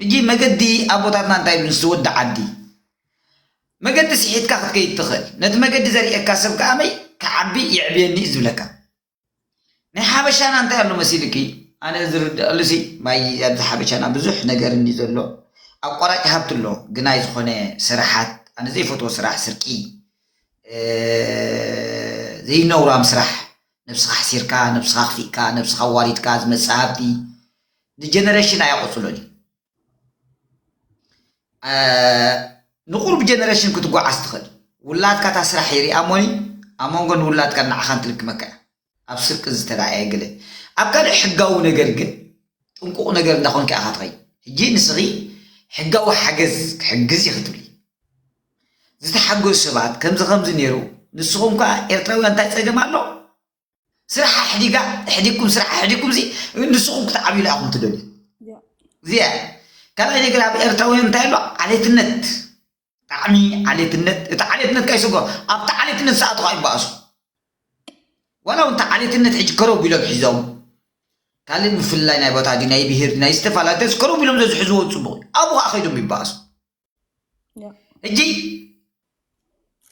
ሕጂ መገዲ ኣቦታትና እንታይ ይብሉ ንስወዲ ዓዲ መገዲ ስሒትካ ክትከይድ ትኽእል ነቲ መገዲ ዘርእየካ ሰብ ከኣመይ ክዓቢ የዕብየኒ እዩ ዝብለካ ናይ ሓበሻና እንታይ ኣሎ መሲልኪ ኣነ ዝርድኣሉ ሲ ማይ ኣብዚ ሓበሻና ብዙሕ ነገር እንዲ ዘሎ ኣቋራጭ ሃብቲ ኣሎ ግናይ ዝኾነ ስራሓት ኣነ ዘይፈትዎ ስራሕ ስርቂ ዘይነውራም ስራሕ ነብስኻ ሓሲርካ ነብስኻ ክፊእካ ነብስኻ ዋሪድካ ዝመፅእ ሃብቲ ንጀነሬሽን ኣያቆፅሎን እዩ ንቁሩብ ጀነሬሽን ክትጓዓዝ ትኽእል ውላድካ እታ ስራሕ ይሪኣ እሞኒ ኣብ መንጎ ንውላድካ ንዓኻ እንትልክመካ እያ ኣብ ስርቂ ዝተረኣየ ገለ ኣብ ካልእ ሕጋዊ ነገር ግን ጥንቁቕ ነገር እንዳኾንካ ኢኻ ትኸይድ ሕጂ ንስኺ ሕጋዊ ሓገዝ ክሕግዝ እዩ ክትብሊ ዝተሓገዙ ሰባት ከምዚ ከምዚ ነይሩ ንስኹም ከዓ ኤርትራውያን እንታይ ፀገም ኣሎ ስራሕ ኣሕዲጋ ኣሕዲግኩም ስራሕ ኣሕዲግኩም ዚ ንስኹም ክትዓብዩ ኢኹም ትደልዩ እዚኣ ካልኣይ ነገር ኣብ ኤርትራውያን እንታይ ኣሎ ዓሌትነት ብጣዕሚ ዓሌትነት እቲ ዓሌትነት ካይስጎ ኣብቲ ዓሌትነት ሰኣቱ ከዓ ይበኣሱ ዋላ እውን እቲ ዓሌትነት ሕጂ ከረው ቢሎም ሒዞም ካልእ ምፍልላይ ናይ ቦታ ድዩ ናይ ብሄር ድዩ ናይ ዝተፈላለዩ ተስ ከረው ቢሎም ዘዝሕዝዎ ፅቡቅ እዩ ኣብኡ ከዓ ከይዶም ይበኣሱ ሕጂ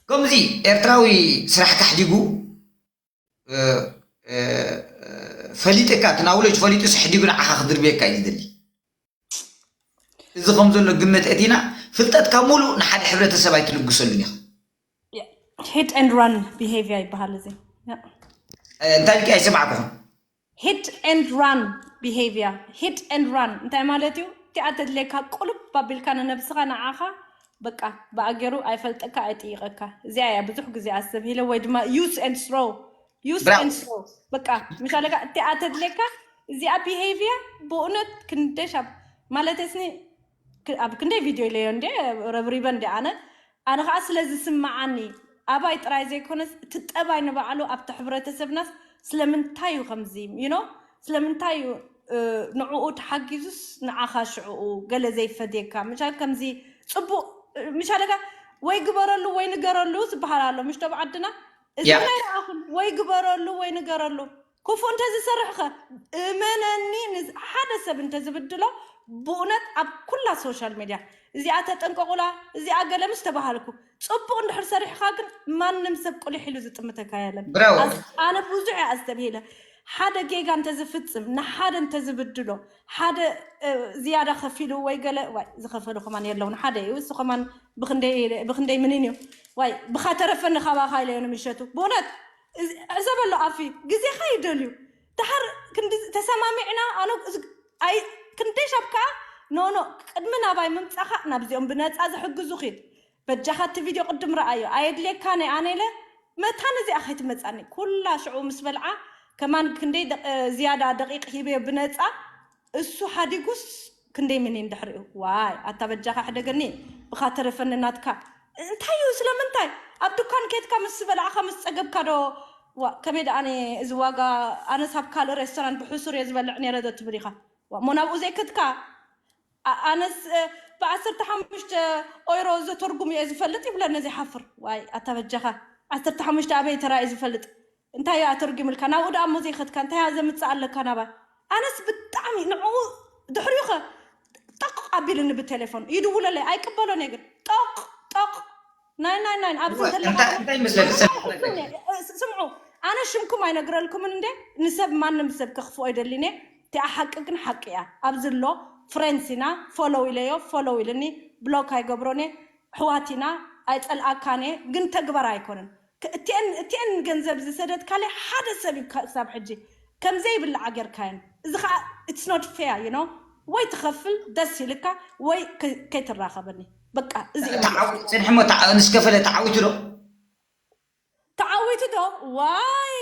ከምዚ ኤርትራዊ ስራሕ ካሕዲጉ ፈሊጥካ እቲ ናውለጅ ፈሊጡ ስሕዲጉ ንዓኻ ክድርብየካ እዩ ዝደሊ እዚ ከም ዘሎ ግምት እቲና ፍልጠትካ ሙሉእ ንሓደ ሕብረተሰብ ኣይትልግሰሉን ኢኻ hit and run behavior ይበሃል እዚ እንታይ ልኪ ኣይሰማዕኩኹም hit and run behavior hit and run እንታይ ማለት እዩ እቲኣ ተድልየካ ቁልብ ኣቢልካ ንነብስኻ ንዓኻ በቃ ብኣገሩ ኣይፈልጠካ ኣይጥይቐካ። እዚኣ እያ ብዙሕ ግዜ ኣስተብሂለ ወይ ድማ use and throw use ብራው and throw በቃ ምሻለካ እቲኣ ተድልየካ እዚኣ behavior ብእውነት ክንደይ ሻብ ማለት ስኒ ክ- ኣብ ክንደይ ቪድዮ ኢለዮ እንዴ ረብሪበ እንዴ ኣነ ኣነ ከዓ ስለ ዝስምዓኒ ኣባይ ጥራይ ዘይኮነስ እቲ ጠባይ ንባዕሉ ኣብቲ ሕብረተሰብናስ ስለምንታይ እዩ ከምዚ you know ስለምንታይ እዩ ንዕኡ ተሓጊዙስ ንዓኻ ሽዕኡ ገለ ዘይፈድየካ ምሻ ከምዚ ፅቡቅ ምሻ ደጋ ወይ ግበረሉ ወይ ንገረሉ ዝበሃል ኣሎ ምሽ ዶብ ዓድና እዚ ያ ግን ኣይረኣኹን ወይ ግበረሉ ወይ ንገረሉ ክፉእ እንተዝሰርሕኸ እመነኒ ንዝ- ሓደ ሰብ እንተዝብድሎ ብእውነት ኣብ ኩላ social media እዚኣ ተጠንቀቁላ እዚኣ ገለ ምስ ተባሃልኩ ፅቡቅ እንድሕር ሰሪሕኻ ግን ማንም ሰብ ቁሊሕ ኢሉ ዝጥምተካ የለን ብራው ኣዝ- ኣነ ብዙሕ እየ ኣስተብሂለ ሓደ ጌጋ እንተዝፍፅም ንሓደ እንተዝብድሎ ሓደ እ፣ ዝያዳ ከፊሉ ወይ ገለ ዋይ ዝኸፈሉ ከማን የለውን ሓደ እዩ እሱ ከማን ብክንደይ ብክንደይ ምንን እዩ ዋይ ብካ ተረፈኒ ካባካ ኢለዮ ንምሸቱ ብእውነት እዚ- ዕዘበሎ ኣፊ ግዜካ ይደልዩ ድሓር ክንዲ ተሰማሚዕና ኣነ እዚ- ኣይ ክንደይ ሻብ ከዓ ኖኖ ቅድሚ ናባይ ምምፃኻ ናብዚኦም ብነፃ ዝሕግዙ ኪድ በጃኻ እቲ ቪድዮ ቅድም ረኣዮ ኣየድልየካን ኣነ ኢለ መታን እዚኣ ከይትመፃኒ ኩላ ሽዑ ምስ በልዓ ከማን ክንደይ ደቂ- ዝያዳ ደቂቅ ሂበዮ ብነፃ እሱ ሓዲጉስ ክንደይ ሚኒን ድሕሪኡ ዋይ ኣታ በጃኻ ሕደገኒ ብኻ ተረፈኒ ናትካ እንታይ እዩ ስለምንታይ ኣብ ድኳን ኬድካ ምስ በላዕኻ ምስ ፀገብካ ዶ ዋ ከመይ ደኣ እዚ ዋጋ ኣነስ ኣብ ካልእ ሬስቶራንት ብሕሱር እየ ዝበልዕ ነይረ ዶ ትብል ኢኻ ዋ ሞ ናብኡ ዘይከድካ ኣ- ኣነስ እ፣ ብዓሰርተ ሓሙሽተ ኦይሮ ዘተርጉም እየ ዝፈልጥ ይብለኒ ዘይሓፍር ዋይ ኣታ በጃኻ ዓሰርተ ሓሙሽተ ኣበይ ተራእዩ ዝፈልጥ እንታይ እዩ ኣተርጉምልካ ናብኡ ደኣ እሞ ዘይኸድካ እንታይ እያ ዘምፅእ ኣለካ ናባይ ኣነስ ብጣዕሚ ንዕኡ ድሕሪኡ ኸ ጠቕ ኣቢልኒ ብቴሌፎን ይድውለለይ ኣይቅበሎን እየ ግን ጠቕ ጠቕ ናይ ናይ ናይ ኣብዚ እወ፣ እንተለኻ እንታይ ከማን እንታይ ይመስለኒ ኣነ ሰብ ኣይሕፍርን እየ እ፣ ስ- ስምዑ ኣነ ሽምኩም ኣይነግረልኩምን እንዴ ንሰብ ማንም ሰብ ከኽፍኦ ይደሊን እየ እቲኣ ሓቂ ግን ሓቂ እያ ኣብዚ ኣሎ ፍሬንስ ኢና ፎሎው ኢለዮ ፎሎው ኢልኒ ብሎክ ኣይገብሮን እየ ኣሕዋት ኢና ኣይፀልኣካን እየ ግን ተግባር ኣይኮነን ክ- እቲአን እቲአን ገንዘብ ዝሰደትካለይ ሓደ ሰብ እዩ ካ- ክሳብ ሕጂ ከም ዘይብልዓ ጌርካየን እዚ ከዓ it's not fair you know ወይ ትኸፍል ደስ ኢልካ ወይ ከ- ከይትራኸበኒ በቃ እዚ እዩ መልእኽቲ ተዓው- ፅንሕሞ ተዓ- ንስከፈለ ተዓዊቱ ዶ ተዓዊቱ ዶ ዋይ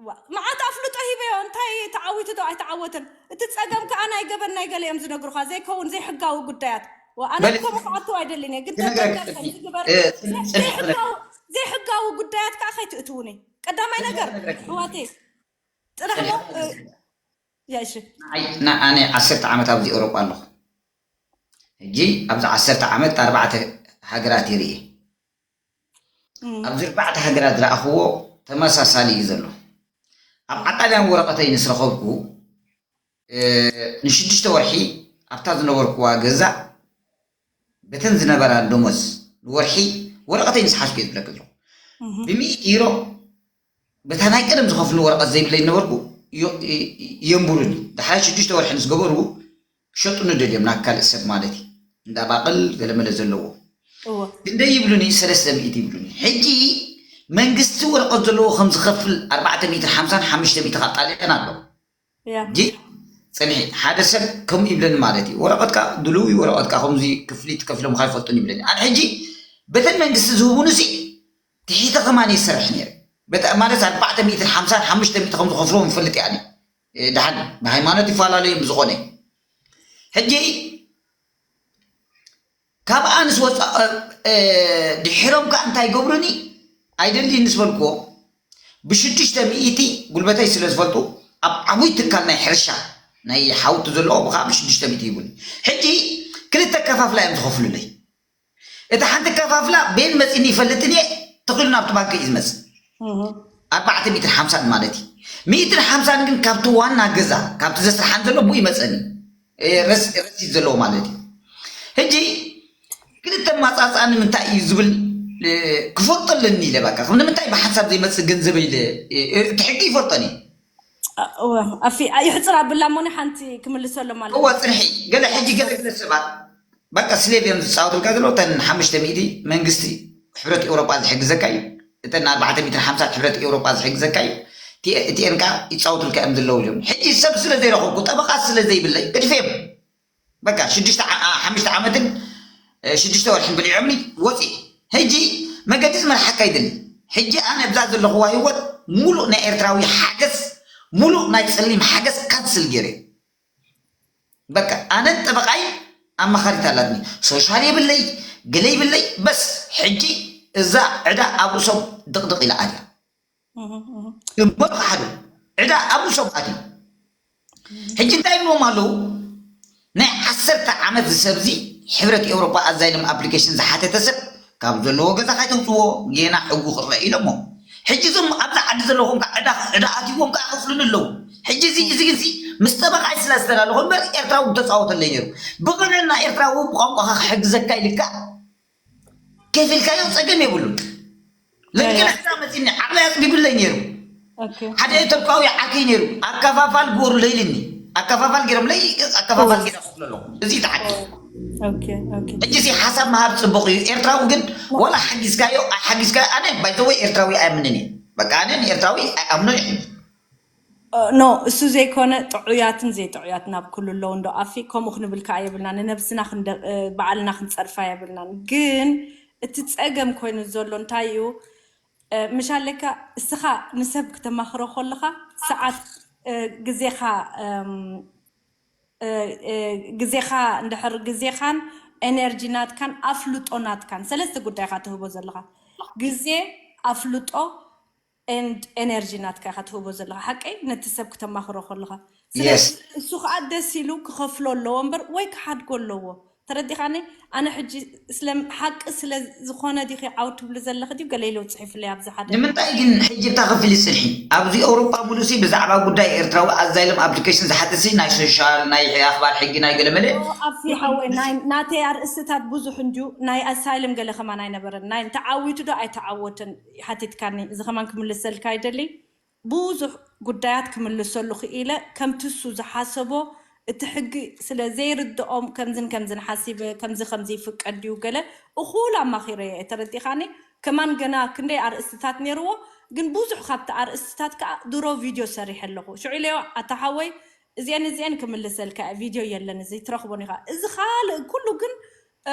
ዋ- መዓት ኣፍልጦ ሂበዮ እንታይ ተዓዊቱ ዶ ኣይተዓወተን እቲ ፀገም ከዓ ናይ ገበን ናይ ገለ እዮም ዝነግሩካ ዘይከውን ዘይሕጋዊ ጉዳያት ዋ፣ ኣነ በል ከምኡ ክኣቱ ኣይደልን እየ ግን ክነግረክ ተጠንቀቅ ፅንሒ ዝግበር እ፣ ዘ- ፅንሒ ክነግረክ ዘይሕጋዊ ዘይሕጋዊ ጉዳያት ከዓ ከይትእትውኒ ቀዳማይ ፅንሒ ነገር ክነግረክ ኣሕዋተይ ጥራሕ ፅንሒ ሞ ክነግረክ ያሽ ንዓይ ንኣነ ዓሰርተ ዓመት ኣብዚ ኤውሮጳ ኣለኹ ሕጂ ኣብዚ ዓሰርተ ዓመት ኣርባዕተ ሃገራት ይርኢ ኣብዚ ኣርባዕተ ሃገራት ዝረኣኽዎ ተመሳሳሊ እዩ ዘሎ ኣብ ዓጣልያን ወረቐተይ ንስረኸብኩ እ፣ ንሽዱሽተ ወርሒ ኣብታ ዝነበርኩዋ ገዛ በተን ዝነበራ ደሞዝ ንወርሒ ወረቐተይ ንስሓዝኩ እየ ዝብለክ ዘለኹ ብሚእቲ ዩሮ በታ ናይ ቀደም ዝኸፍሉ ወረቐት ዘይብለይ ነበርኩ ዮ- ይ- ይ- የንብሩኒ ዳሕራይ ሽዱሽተ ወርሒ ምስ ገበሩ ክሸጡኒ ደልዮም ናብ ካልእ ሰብ ማለት እዩ እንዳ ባቕል ገለመለ ዘለዎ እወ ክንደይ ይብሉኒ ሰለስተ ሚእቲ ይብሉኒ ሕጂ መንግስቲ ወረቐት ዘለዎ ከም ዝኸፍል ኣርባዕተ ሚእትን ሓምሳን ሓሙሽተ ሚእቲ ካብ ጣልያን ኣሎ ያ ሕጂ ፅንሒ ሓደ ሰብ ከምኡ ይብለኒ ማለት እዩ ወረቐትካ ድልው እዩ ወረቐትካ ከምዚ ክፍሊት ከፊሎም ካይፈልጡን ይብለኒ ኣነ ሕጂ በተን መንግስቲ ዝህቡንሲ ትሒተ ከማን ይሰርሕ ነይረ በተ ማለት ኣርባዕተ ሚእትን ሓምሳን ሓሙሽተ ሚእቲ ከም ዝኸፍልዎም ይፈልጥ እያ ኣነ። እ፣ ደሓን ብሃይማኖት ይፈላለዩ እዮም ዝኾነ ሕጂ ካብ ኣንስ ወፃ እ፣ እ፣ ድሒሮም ከዓ እንታይ ይገብሩኒ ኣይደልይ ንስበልክዎ ብሽዱሽተ ሚእቲ ጉልበተይ ስለ ዝፈልጡ ኣብ ዓብይ ትካል ናይ ሕርሻ ናይ ሓውቲ ዘለዎ ብከዓ ብሽዱሽተ ሚእቲ ይቡኒ ሕጂ ክልተ ከፋፍላ እዮም ዝኸፍሉለይ እታ ሓንቲ ከፋፍላ ቤን መፂኒ ይፈልጥን እየ ተኽሉ ናብቲ ባንክ እዩ ዝመፅእ ኣርባዕተ ሚእትን ሓምሳን ማለት እዩ ሚእትን ሓምሳን ግን ካብቲ ዋና ገዛ ካብቲ ዘስርሓን ዘሎ ብኡ ይመፀኒ እ፣ ረስ- ረሲት ዘለዎ ማለት እዩ ሕጂ ክልተ ማፃፃ ንምንታይ እዩ ዝብል እ፣ ክፈልጦ ኣለኒ ኢለ በቃ ከም ንምንታይ ብሓንሳብ ዘይመፅእ ገንዘበ ኢለ እ፣ እቲ ሕጊ ይፈልጦን እዩ እወ ኣፊ ይሕፅር ኣብላ ሞኒ ሓንቲ ክምልሰሎም ማለት እወ ፅንሒ ገለ ሕጂ ገለ ገለ ሰባት በቃ ስሌቭ እዮም ዝፃወቱልካ ዘለዉ እተን ሓሙሽተ ሚእቲ መንግስቲ ሕብረት ኤውሮጳ ዝሕግዘካ እዩ እተን ኣርባዕተ ሚእትን ሓምሳን ሕብረት ኤውሮጳ ዝሕግዘካ እዩ እቲኤን ከዓ ይፃወቱልካ እዮም ዘለዉ እዮም ሕጂ ሰብ ስለ ዘይረኸብኩ ጠበቃ ስለ ዘይብለይ ገድፈዮም በቃ ሽዱሽተ ዓ- ዓ- ሓሙሽተ ዓመትን እ፣ ሽዱሽተ ወርሕን በሊዖምኒ ወፂ። ሕጂ መገዲ ዝመርሓካ ኣይደልን። ሕጂ ኣነ እብዛ ዘለኹዋ ህይወት ሙሉእ ናይ ኤርትራዊ ሓገዝ፣ ሙሉእ ናይ ፀሊም ሓገዝ ካንስል ገይረ። በቃ ኣነን ጠበቃይ ኣማኻሪት ኣላትኒ። ሶሻል የብለይ፣ ገለ ይብለይ። በስ ሕጂ እዛ ዕዳ ኣብ ርእሶም ድቕድቕ ኢላ ኣትያ። እምበር ሓደ ዕዳ ኣብ ርእሶም ኣትዩ። ሕጂ እንታይ ይብልዎም ኣለዉ? ናይ ዓሰርተ ዓመት ዝሰብዚ ሕብረት ኤውሮጳ ኣዛይለም ኣፕሊኬሽን ዝሓተተ ሰብ ካብ ዘለዎ ገዛ ካይተውፅዎ ጌና ሕጉ ክረአ ኢሎሞ። ሕጂ እዞም ኣብዛ ዓዲ ዘለኹም ከዓ ዕዳ ዕዳ ኣትይዎም ከዓ ከፍሉኒ ኣለዉ። ሕጂ እዚ እዚ ግንሲ ምስ ጠበቃይ ስለ ዝተላለኹ እምበር ኤርትራዊ ተፃወተለይ ነይሩ። ብቕንዕና ኤርትራዊ ብቋንቋኻ ክሕግዘካ ኢልካ ከፊልካዮ ፀገም የብሉን። ለኪን ሕዛ መፂኒ ዓቕሊ ኣፅቢብለይ ነይሩ። ሓደ ኢትዮጵያዊ ዓርከይ ነይሩ። ኣከፋፋል ግበሩለይ ኢልኒ። ኣከፋፋል ገይሮምለይ ኣከፋፋል ገይረ ክፍሎ ኣለኹ። እዚ ተዓዲ ሕጂ እዚ ሓሳብ ምሃብ ፅቡቅ እዩ። ኤርትራዊ ግን ወላ ሓጊዝካዮ ኣይሓጊዝካዮ ኣነ ባይተወይ ኤርትራዊ ኣይኣምንን እየ። በቃ ኣነ ንኤርትራዊ ኣይኣምኖ ይሕን ኖ እሱ ዘይኮነ ጥዑያትን ዘይጥዑያትን ኣብ ኩሉ ኣለዉ እንዶ ኣፊ ከምኡ ክንብል ከዓ የብልና ንነብስና ክንደ- እ፣ ባዕልና ክንፀርፋ የብልናን ግን እቲ ፀገም ኮይኑ ዘሎ እንታይ እዩ እ፣ ምሽ ኣለካ እስኻ ንሰብ ክተማኽሮ ከለኻ ሰዓት እ፣ ግዜኻ እም፣ እ፣ እ፣ ግዜኻ እንድሕር ግዜኻን ኤነርጂ ናትካን ኣፍልጦ ናትካን ሰለስተ ጉዳይኻ ትህቦ ዘለኻ ግዜ ኣፍልጦ and energy ናትካ ኢኻ ትህቦ ዘለኻ ሓቀይ ነቲ ሰብ ክተማኽሮ ከለኻ ስለዚ እሱ ከዓ ደስ ኢሉ ክኸፍሎ ኣለዎ እምበር ወይ ክሓድጎ ኣለዎ ተረዲኻኒ ኣነ ሕጂ ስለ ሓቂ ስለ ዝኾነ ዲኺ ዓው ትብሊ ዘለኺ ድዩ ገለ ኢለ ውፅሒፍለይ ኣብዚ ሓደ ንምንታይ ግን ሕጂ እታ ክፍሊ ፅንሒ ኣብዚ ኤውሮጳ ሙሉሲ ብዛዕባ ጉዳይ ኤርትራዊ ኣዛይሎም ኣፕሊኬሽን ዝሓትሲ ናይ ሶሻል ናይ ኣኽባር ሕጊ ናይ ገለመለ ኣፊ ሓወይ ናይ ናተይ ኣርእስታት ብዙሕ እንድዩ ናይ ኣሳይልም ገለ ከማን ኣይነበረን ናይ ተዓዊቱ ዶ ኣይተዓወትን ሓቲትካኒ እዚ ከማን ክምልሰልካ ይደሊ ብዙሕ ጉዳያት ክምልሰሉ ክኢለ ከምቲ እሱ ዝሓሰቦ እቲ ሕጊ ስለ ዘይርድኦም ከምዝን ከምዝን ሓሲበ ከምዚ ከምዚ ይፍቀድ ድዩ ገለ እኹል ኣማኺረ እየ ተረዲኻኒ ከማን ገና ክንደይ ኣርእስትታት ነይርዎ ግን ብዙሕ ካብቲ ኣርእስትታት ከዓ ድሮ ቪድዮ ሰሪሐ ኣለኹ ሽዑ ኢለዮ ኣታ ሓወይ እዚአን እዚአን ክምልሰልካ እየ ቪድዮ የለን እዚ ትረኽቦን ኢኻ እዚ ካልእ ኩሉ ግን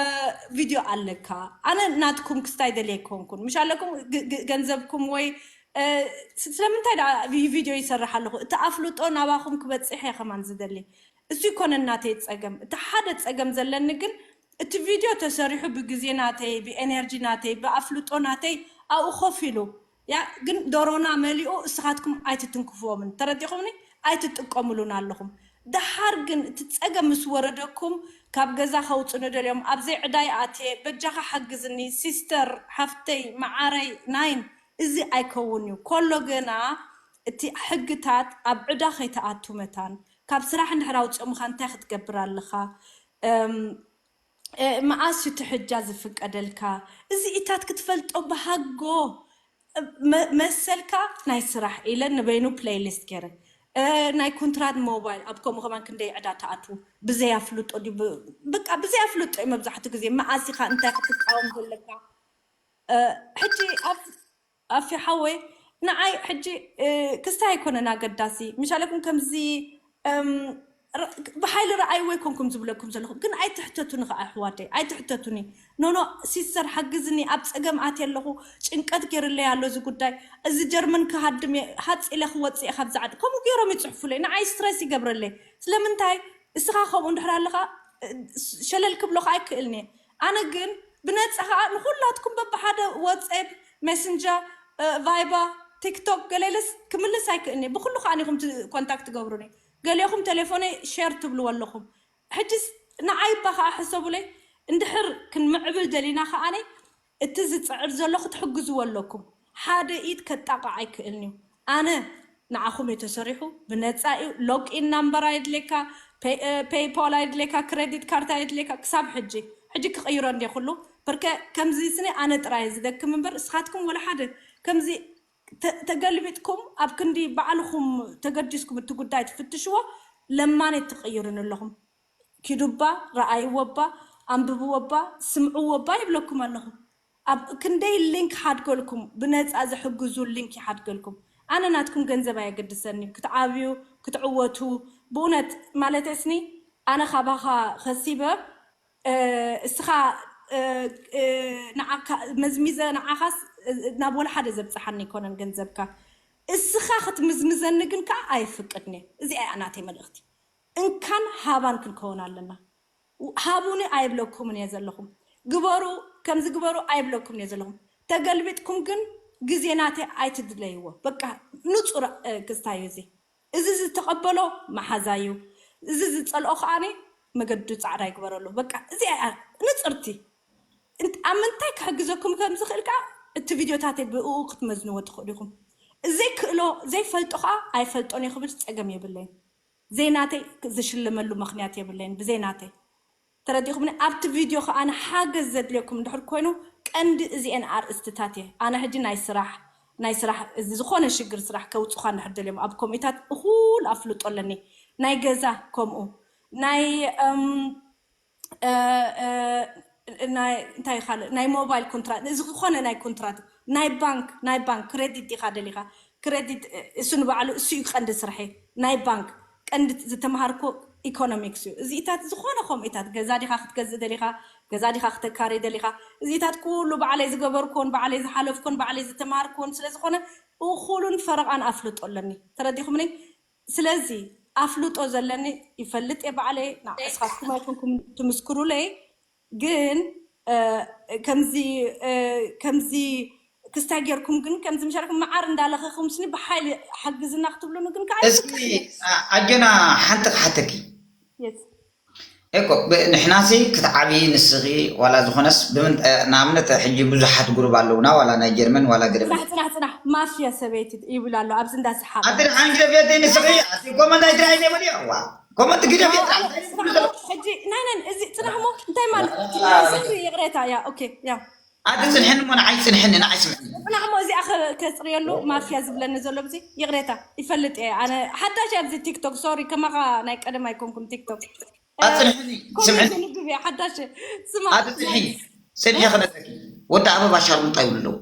ቪድዮ ኣለካ ኣነ ናትኩም ክስታይ ደልየ ኣይኮንኩን ምሽ ኣለኩም ገንዘብኩም ወይ ስለምንታይ ቪድዮ ይሰርሕ ኣለኹ እቲ ኣፍልጦ ናባኹም ክበፅሕ እየ ከማን ዝደሊ እሱ ይኮነ ናተይ ፀገም እቲ ሓደ ፀገም ዘለኒ ግን እቲ ቪድዮ ተሰሪሑ ብግዜ ናተይ ብኤነርጂ ናተይ ብኣፍልጦ ናተይ ኣብኡ ኮፍ ኢሉ ያ ግን ዶሮና መሊኡ እስኻትኩም ኣይትትንክፍዎምን ተረዲኹምኒ ኣይትጥቀምሉን ኣለኹም ደሓር ግን እቲ ፀገም ምስ ወረደኩም ካብ ገዛ ከውፅኒ ደልዮም ኣብዘይ ዕዳይ ኣትየ በጃኻ ሓግዝኒ ሲስተር ሓፍተይ መዓረይ ናይን እዚ ኣይከውን እዩ ኮሎ ገና እቲ ሕግታት ኣብ ዕዳ ከይተኣቱ መታን ካብ ስራሕ እንድሕር ኣውፅኦምኻ እንታይ ክትገብር ኣለኻ መኣስ እቲ ሕጃ ዝፍቀደልካ እዚ ኢታት ክትፈልጦ ብሃጎ መሰልካ ናይ ስራሕ ኢለ ንበይኑ ፕለይሊስት ገይረ ናይ ኮንትራት ሞባይል ኣብ ከምኡ ከማን ክንደይ ዕዳ ተኣትዉ ብዘይ ኣፍልጦ ድዩ በቃ ብዘይ ኣፍልጦ እዩ መብዛሕትኡ ግዜ መኣስ ኢኻ እንታይ ክትቃወም ዘለካ ሕጂ ኣፊ ሓወይ ንዓይ ሕጂ ክስታይ ኣይኮነን ኣገዳሲ ምሻለኩም ከምዚ ብሓይሊ ረኣይዎ ኣይኮንኩም ዝብለኩም ዘለኹ ግን ኣይትሕተቱኒ ከዓ ኣሕዋተይ ኣይትሕተቱኒ ኖኖ ሲስተር ሓግዝኒ ኣብ ፀገም ኣትየ ኣለኹ ጭንቀት ገይርለይ ኣሎ እዚ ጉዳይ እዚ ጀርመን ክሃድም እየ ሃፅ ኢለ ክወፅእ እየ ካብዚ ዓዲ ከምኡ ገይሮም ይፅሕፉለይ ንዓይ ስትረስ ይገብረለይ ስለምንታይ እስኻ ከምኡ እንድሕር ኣለኻ ሸለል ክብሎ ከዓ ኣይክእልን እየ ኣነ ግን ብነፃ ከዓ ንኩላትኩም በብሓደ ዋትስኣፕ ሜሰንጀር ቫይባ ቲክቶክ ገለ ኢለስ ክምልስ ኣይክእልን እየ ብኩሉ ከዓ ኢኹም ኮንታክት ትገብሩኒ ገሊኹም ቴሌፎነይ ሸር ትብልዎ ኣለኹም ሕጅስ ንዓይ እባ ከዓ ሕሰቡለይ እንድሕር ክንምዕብል ደሊና ከዓነይ እቲ ዝፅዕር ዘሎ ክትሕግዝዎ ኣለኩም ሓደ ኢድ ከጣቕዕ ኣይክእልን እዩ ኣነ ንዓኹም እዩ ተሰሪሑ ብነፃ እዩ ሎጊን ናምበር ኣየድልየካ ፔይፖል ኣየድልየካ ክሬዲት ካርድ ኣየድልየካ ክሳብ ሕጂ ሕጂ ክቕይሮ እንደ ኩሉ በርከ ከምዚ ስኒ ኣነ ጥራይ ዝደክም እምበር እስኻትኩም ወላ ሓደ ከምዚ ተገልቢጥኩም ኣብ ክንዲ ባዕልኹም ተገዲስኩም እቲ ጉዳይ ትፍትሽዎ ለማኔት ትቕይሩን ኣለኹም ኪዱባ ረኣይዎ እባ ኣንብብዎ እባ ስምዕዎ እባ ይብለኩም ኣለኹ ኣብ ክንደይ ሊንክ ሓድገልኩም ብነፃ ዝሕግዙ ሊንክ ይሓድገልኩም ኣነ ናትኩም ገንዘብ ኣየገድሰኒ ክትዓብዩ ክትዕወቱ ብእውነት ማለት ስኒ ኣነ ካባኻ ከሲበ፣ እ፣ እስኻ፣ እ፣ እ፣ ንዓካ መዝሚዘ ንዓኻስ፣ እ፣ ናብ ወላ ሓደ ዘብጽሓኒ ኣይኮነን ገንዘብካ። እስኻ ክትምዝምዘኒ ግን ከኣ ኣይፍቅድን እየ። እዚኣ እያ ናተይ መልእኽቲ። እንካን ሃባን ክንከውን ኣለና። ሃቡኒ ኣይብለኩምን እየ ዘለኹም። ግበሩ፣ ከምዚ ግበሩ ኣይብለኩምን እየ ዘለኹም። ተገልቢጥኩም ግን ግዜ ናተይ ኣይትድለይዎ። በቃ ንጹር፣ እ፣ ክስታይ እዩ እዚ። እዚ ዝተቐበሎ መሓዛ እዩ። እዚ ዝጸልኦ ከኣኒ መገዱ ጻዕዳ ይግበረሉ። በቃ እዚኣ እያ ንጽርቲ። እንት-፣ ኣብ ምንታይ ክሕግዘኩም ከም ዝኽእል ከኣ እቲ ቪድዮታተይ ብእኡ ክትመዝንዎ ትኽእሉ ኢኹም። ዘይክእሎ፣ ዘይፈልጦ ከኣ ኣይፈልጦን እየ ክብል ጸገም የብለይን። ዘይናተይ ዝሽለመሉ ምኽንያት የብለይን፣ ብዘይናተይ። ተረዲእኩምኒ? ኣብቲ ቪድዮ ከኣ ኣነ ሓገዝ ዘድልየኩም እንድሕር ኮይኑ፣ ቀንዲ እዚኤን ኣርእስትታት እየ። ኣነ ሕጂ ናይ ስራሕ፣ ናይ ስራሕ፣ እዚ ዝኾነ ሽግር ስራሕ ከውጹኻ እንድሕር ደልዮም፣ ኣብ ኮሚታት እኹል ኣፍልጦ ኣለኒ። ናይ ገዛ ከምኡ፣ ናይ፣ እም፣ እ፣ እ፣ ናይ፣ እንታይ ካልእ፣ ናይ ሞባይል ኮንትራት፣ እዚ ዝኾነ ናይ ኮንትራት፣ ናይ ባንክ፣ ናይ ባንክ ክሬዲት ዲኻ ደሊኻ? ክሬዲት፣ እ፣ እሱ ንባዕሉ፣ እሱ እዩ ቀንዲ ስርሐይ። ናይ ባንክ ቀንዲ ዝተምሃርኩ ኢኮኖሚክስ እዩ። እዚኢታት ዝኾነ ከምኡታት፣ ገዛ ዲኻ ክትገዝእ ደሊኻ? ገዛ ዲኻ ክተካሪ ደሊኻ? እዚኢታት ኩሉ ባዕለይ ዝገበርኩዎን፣ ባዕለይ ዝሓለፍኩዎን፣ ባዕለይ ዝተምሃርኩዎን ስለ ዝኾነ፣ እኹሉን ፈረቓን ኣፍልጦ ኣለኒ። ተረዲኹምኒ? ስለዚ ኣፍልጦ ዘለኒ ይፈልጥ እየ ባዕለይ። ና-፣ እስኻትኩም ኣይኮንኩም ትምስክሩለይ፣ ግን፣ እ፣ ከምዚ፣ እ፣ ከምዚ ክስታይ ጌርኩም ግን ከምዚ ምሻልኩም መዓር እንዳለኸኹም ስኒ ብሓይሊ ሓግዝና ክትብሉኒ ግን ከኣ እስኪ፣ ኣይፍቀድን። ኣ-፣ ኣጆና ሓንቲ ክሓተኪ። የስ። እኮ ብ-፣ ንሕናሲ ክትዓብዪ ንስኺ ዋላ ዝኾነስ ብምን-፣ እ፣ ንኣብነት ሕጂ ብዙሓት ግሩብ ኣለውና፣ ዋላ ናይ ጀርመን ዋላ ገለ ጽናሕ፣ ጽናሕ፣ ጽናሕ፣ ማፍያ ሰበይቲ ይብል ኣሎ ኣብዚ እንዳሰሓቐ። ኣቲ ንሓን ግደፍየተይ ንስኺ፣ ኣቲ ኮመንት ኣይትረኣይን እየ በልዮ። ዋ፣ ኮመንት ግደፍየ ጥራሕ። ሕጂ ናይ ነን እዚ ጽናሕ እሞ እንታይ ማለት? ዋ። ሶሪ፣ ይቕሬታ፣ ያ፣ ኦኬ፣ ያ። ኣቲ ጽንሕኒ እሞ ንዓይ ጽንሕኒ፣ ንዓይ ስምዕኒ። ጽናሕ እሞ እዚኣ ከ-፣ ከጽርየሉ ማፍያ ዝብለኒ ዘሎ ብዚ ይቕሬታ፣ ይፈልጥ እየ። ኣነ ሓዳሽ እየ ኣብዚ ቲክቶክ፣ ሶሪ፣ ከማኻ ናይ ቀደም ኣይኮንኩን ቲክቶክ። ኣጽንሕኒ፣ ኮመንት ስምዕኒ። ንብብ እየ፣ ሓዳሽ። ስማ። ኣቲ ጽንሒ፣ ጽንሒ ክነግረኪ። ወዲ ኣበባ ሻርሙጣ ይብሉ ኣለዉ።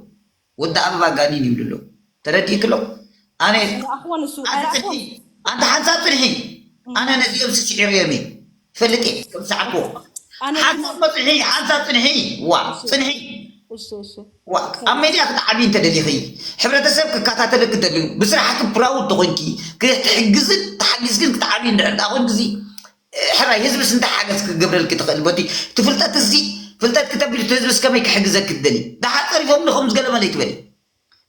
ወዲ ኣበባ ጋኒን ይብሉ ኣለዉ። ተረዲእኪ ኣሎ? ኣነ ኣይረኣኽዎን እሱ፣ ኣቲ ጽንሒ፣ ኣይረኣኽዎን። ኣንቲ ሓንሳብ ጽንሒ። ኣነ ነዚኦም ስስዒረዮም እየ። ፈልጥ እየ፣ ከም ዝሰዓብክዎ። ኣነ ሓንሳብ መጽንሒ፣ ሓንሳብ ጽንሒ። ዋ፣ ጽንሒ። እሺ፣ እሺ። ዋ፣ ኣብ ሜድያ ክትዓብዪ እንተደሊኺ፣ ሕብረተሰብ ክከታተለኪ እንተድልዩ፣ ብስራሕኪ ፕራውድ ተኾይንኪ፣ ክትሕግዝን ተሓጊዝክን ክትዓብዪ እንድሕር ደኣ ኮንኪ፣ እዚ ሕራይ ህዝብስ እንታይ ሓገዝ ክገብረልኪ ትኽእል? በቲ እቲ ፍልጠት እዚ፣ ፍልጠት ክተቢሉ እቲ ህዝብስ ከመይ ክሕግዘኪ ትደሊ? ደሓር ጸሪፎም ዶ ከምዚ ገለ መለ ኣይትበሊ።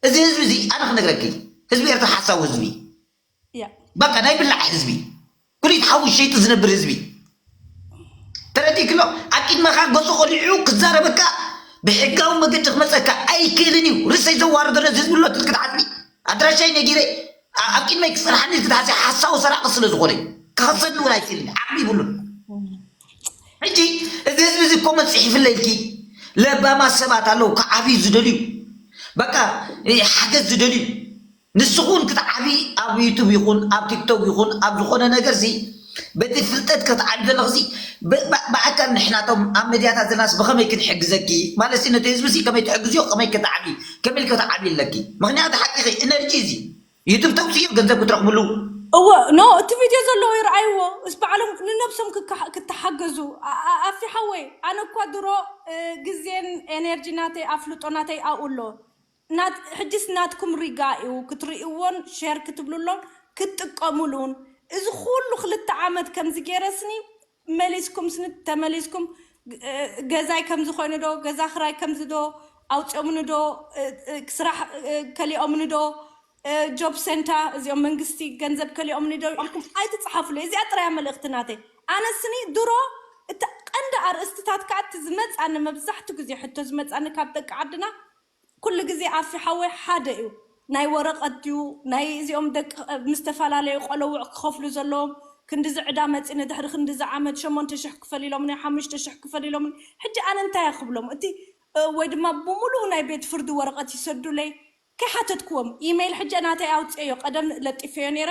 እዚ ህዝቢ እዚ ኣነ ክነግረኪ፣ ህዝቢ ኤርትራ ሓሳዊ ህዝቢ። ያ። በቃ ናይ ብላዕ ህዝቢ። ኩሊት ሓዊ ሸይጡ ዝነብር ህዝቢ። ተረዲእክሎ? ኣብ ቅድመኻ ገጹ ቆሊዑ ክዛረበካ ብሕጋዊ መገዲ ክመጸካ ኣይክእልን እዩ። ርእሰይ ዘዋርዶ ነዚ ህዝቢ ኣሎ ትብል ክትሓስቢ። ኣድራሻይ ነጊረ ኣ-፣ ኣብ ቅድመይ ክጸንሓኒ ክትሓስቢ ሓሳዊ ሰራቂ ስለ ዝኾነ እዩ። ክኸሰኒ እውን ኣይክእልን። ዓቕሚ ይብሉን። ሕጂ እዚ ህዝቢ እዚ ኮመንት ጽሒፍለይ ኢልኪ ለባማት ሰባት ኣለዉ ክዓብዩ ዝደልዩ። በቃ፣ እ፣ ሓገዝ ዝደልዩ። ንስኹን ክትዓቢ ኣብ ዩቱብ ይኹን ኣብ ቲክቶክ ይኹን ኣብ ዝኾነ ነገር ሲ በቲ ፍልጠት ክትዓቢ ዘለኺ ሲ ብ-፣ ብ-፣ ብኣካል ንሕናቶም ኣብ መድያታት ዘለናስ ብኸመይ ክንሕግዘኪ ማለት ሲ ነቲ ህዝቢ ሲ ከመይ ትሕግዝዮ ከመይ ክትዓቢ ከመይ ኢልኪ ክትዓቢ ኣለኪ። ምኽንያቱ ሓቂኺ ኢነርጂ እዚ ዩቱብ ተውፅዮ ገንዘብ ክትረኽብሉ። እወ ኖ እቲ ቪድዮ ዘለዎ ይረኣይዎ እስ ባዕሎም ንነብሶም ክካ-፣ ክተሓገዙ። ኣ-፣ ኣ-፣ ኣፊ ሓወይ ኣነ እኳ ድሮ፣ እ፣ ግዜን ኤነርጂ ናተይ ኣፍልጦ ናተይ ኣብኡ ኣሎ። ናት-፣ ሕጅስ ናትኩም ሪጋ እዩ ክትርእይዎን ሼር ክትብሉሎን ክትጥቀሙሉን። እዚ ኩሉ ክልተ ዓመት ከምዚ ገይረስኒ መሊስኩም ስኒ ተመሊስኩም ግ-፣ እ፣ ገዛይ ከምዚ ኮይኑ ዶ፣ ገዛ ክራይ ከምዚ ዶ፣ ኣውፅኦምኒ ዶ፣ እ፣ እ፣ ስራሕ፣ እ፣ ከሊኦምኒ ዶ፣ እ፣ ጆብ ሴንታ እዚኦም መንግስቲ ገንዘብ ከሊኦምኒ ዶ ኢልኩም ኣይትፅሓፉለይ። እዚኣ ጥራያ መልእኽቲ ናተይ። ኣነ ስኒ ድሮ እቲ ቀንዲ ኣርእስትታት ከዓ እቲ ዝመፃኒ መብዛሕቱ ግዜ ሕቶ ዝመፃኒ ካብ ደቂ ዓድና ኩሉ ግዜ ኣፊ ሓወይ ሓደ እዩ። ናይ ወረቐት ድዩ፣ ናይ እዚኦም ደቂ ምስ ዝተፈላለዩ ቆለውዕ ክኸፍሉ ዘለዎም፣ ክንድዚ ዕዳ መፂ ንድሕሪ ክንድዚ ዓመት ሸሞንተ ሽሕ ክፈል ኢሎምኒ፣ ሓሙሽተ ሽሕ ክፈል ኢሎምኒ። ሕጂ ኣነ እንታይ እየ ክብሎም? እቲ፣ እ፣ ወይ ድማ ብምሉኡ ናይ ቤት ፍርዲ ወረቐት ይሰዱለይ። ከይሓተትክዎም፣ ኢሜይል ሕጂ ናተይ ኣውፅኤዮ፣ ቀደም ለጢፈዮ ነይረ።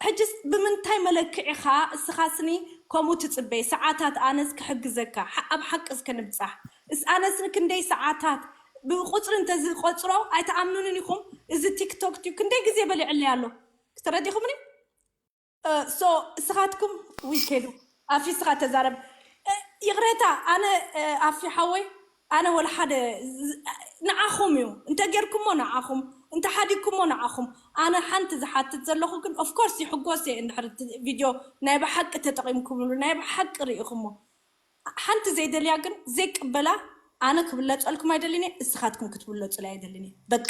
ሕጅስ ብምንታይ መለክዒኻ እስኻ ስኒ ከምኡ ትጽበይ? ሰዓታት ኣነስ ክሕግዘካ፣ ሓ-፣ ኣብ ሓቂ እስከ ንብጻሕ። እስ ኣነስ ክንደይ ሰዓታት ብቁጽሪ እንተ ዝቆጽሮ ኣይትኣምኑንን ኢኹም። እዚ ቲክቶክ ቲዩ ክንደይ ግዜ በሊዕለይ ኣሎ። ተረዲኹምኒ? እ፣ ሶ እስኻትኩም ውይ ከይዱ። ኣፊ እስኻ ተዛረብ። ይቕሬታ ኣነ ኣፊ ሓወይ ኣነ ወላ ሓደ ንዓኹም እዩ እንተ ጌርኩሞ ንዓኹም እንተ ሓዲግኩሞ ንዓኹም። ኣነ ሓንቲ ዝሓትት ዘለኹ ግን ኦፍኮርስ ይሕጎስ እየ እንድሕር ቪድዮ ናይ ብሓቂ ተጠቒምኩምሉ ናይ ብሓቂ ርኢኹሞ። ሓንቲ ዘይደልያ ግን ዘይቅበላ ኣነ ክብለፀልኩም ኣይደልን እየ፣ እስኻትኩም ክትብለፁ ኣይደልን እየ። በቃ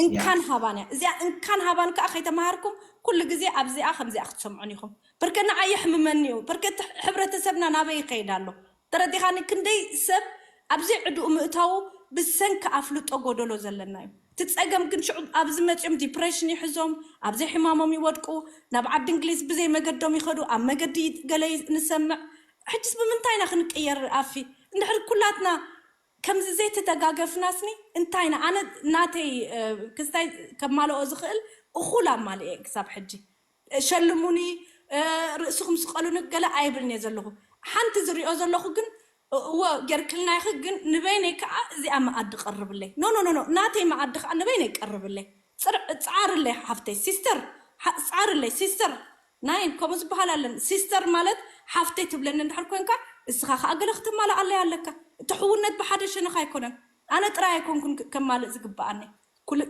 እንካን ሃባን እያ እዚኣ። እንካን ሃባን ከዓ ከይተምሃርኩም ኩሉ ግዜ ኣብዚኣ ከምዚኣ ክትሰምዑን ኢኹም። በርከ ንዓይ የሕምመኒ እዩ። በርከ ሕብረተሰብና ናበይ ይኸይድ ኣሎ? ተረዲኻኒ? ክንደይ ሰብ ኣብዚ ዕድኡ ምእታዉ ብሰንኪ ኣፍልጦ ጎደሎ ዘለና እዩ። እቲ ፀገም ግን ሽዑ ኣብዚ መፂኦም ዲፕሬሽን ይሕዞም፣ ኣብዘይ ሕማሞም ይወድቁ፣ ናብ ዓዲ እንግሊዝ ብዘይ መገዶም ይኸዱ፣ ኣብ መገዲ ገለ ንሰምዕ። ሕጅስ ብምንታይ ኢና ክንቅየር ኣፊ? እንድሕር ኩላትና ከምዚ ዘይተተጋገፍናስኒ እንታይ ኢና? ኣነ ናተይ ክስታይ ከማልኦ ዝኽእል እኹል ኣማልኤ ክሳብ ሕጂ። ሸልሙኒ፣ ርእስኹም ስቀሉኒ ገለ ኣይብልን እየ ዘለኹ። ሓንቲ ዝሪኦ ዘለኹ ግን እወ ጌርክልና ኢኺ ግን ንበይነይ ከዓ እዚኣ መኣዲ ቀርብለይ። ኖ ኖ ኖ ናተይ መኣዲ ከዓ ንበይነይ ቀርብለይ። ፃዕርለይ ሓፍተይ ሲስተር፣ ፃዕርለይ ሲስተር። ናይ ከምኡ ዝበሃል ኣለን። ሲስተር ማለት ሓፍተይ ትብለኒ እንድሕር ኮንካ እስኻ ከዓ ገለ ክትማልኣለይ ኣለካ። እቲ ሕውነት ብሓደ ሸነኽ ኣይኮነን። ኣነ ጥራይ ኣይኮንኩን ከማልእ ዝግበኣኒ።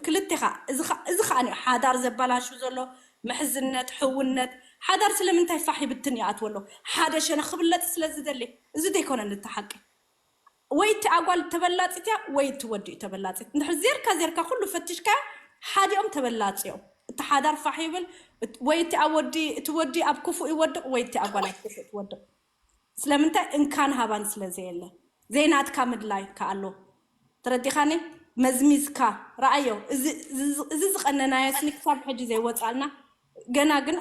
ክልቴኻ እዚ ከዓ ሓዳር ዘባላሹ ዘሎ ምሕዝነት ሕውነት። ሓዳር ስለምንታይ ፋሕ ይብትን ይኣትወሎ? ሓደ ሸነ ክብለጥ ስለዝደሊ። እዚ ዘይኮነ ንተሓቂ ወይ እቲ ኣጓል ተበላፂት እያ ወይ እቲ ወዲ እዩ ተበላፂት። እንድሕር ዜርካ ዜርካ ኩሉ ፈትሽካ ሓዲኦም ተበላፂ እዮም። እቲ ሓዳር ፋሕ ይብል ወይ እቲ ኣብ ወዲ እቲ ወዲ ኣብ ክፉእ ይወድቕ ወይ እቲ ኣጓል ኣብ ክፉእ ትወድቕ። ስለምንታይ እንካን ሃባን ስለ ዘየለ ዘይናትካ ምድላይ ከኣሎ። ተረዲኻኒ? መዝሚዝካ ረኣዮ። እዚ ዝቐነናዮ ስኒ ክሳብ ሕጂ ዘይወፃልና። ገና ግን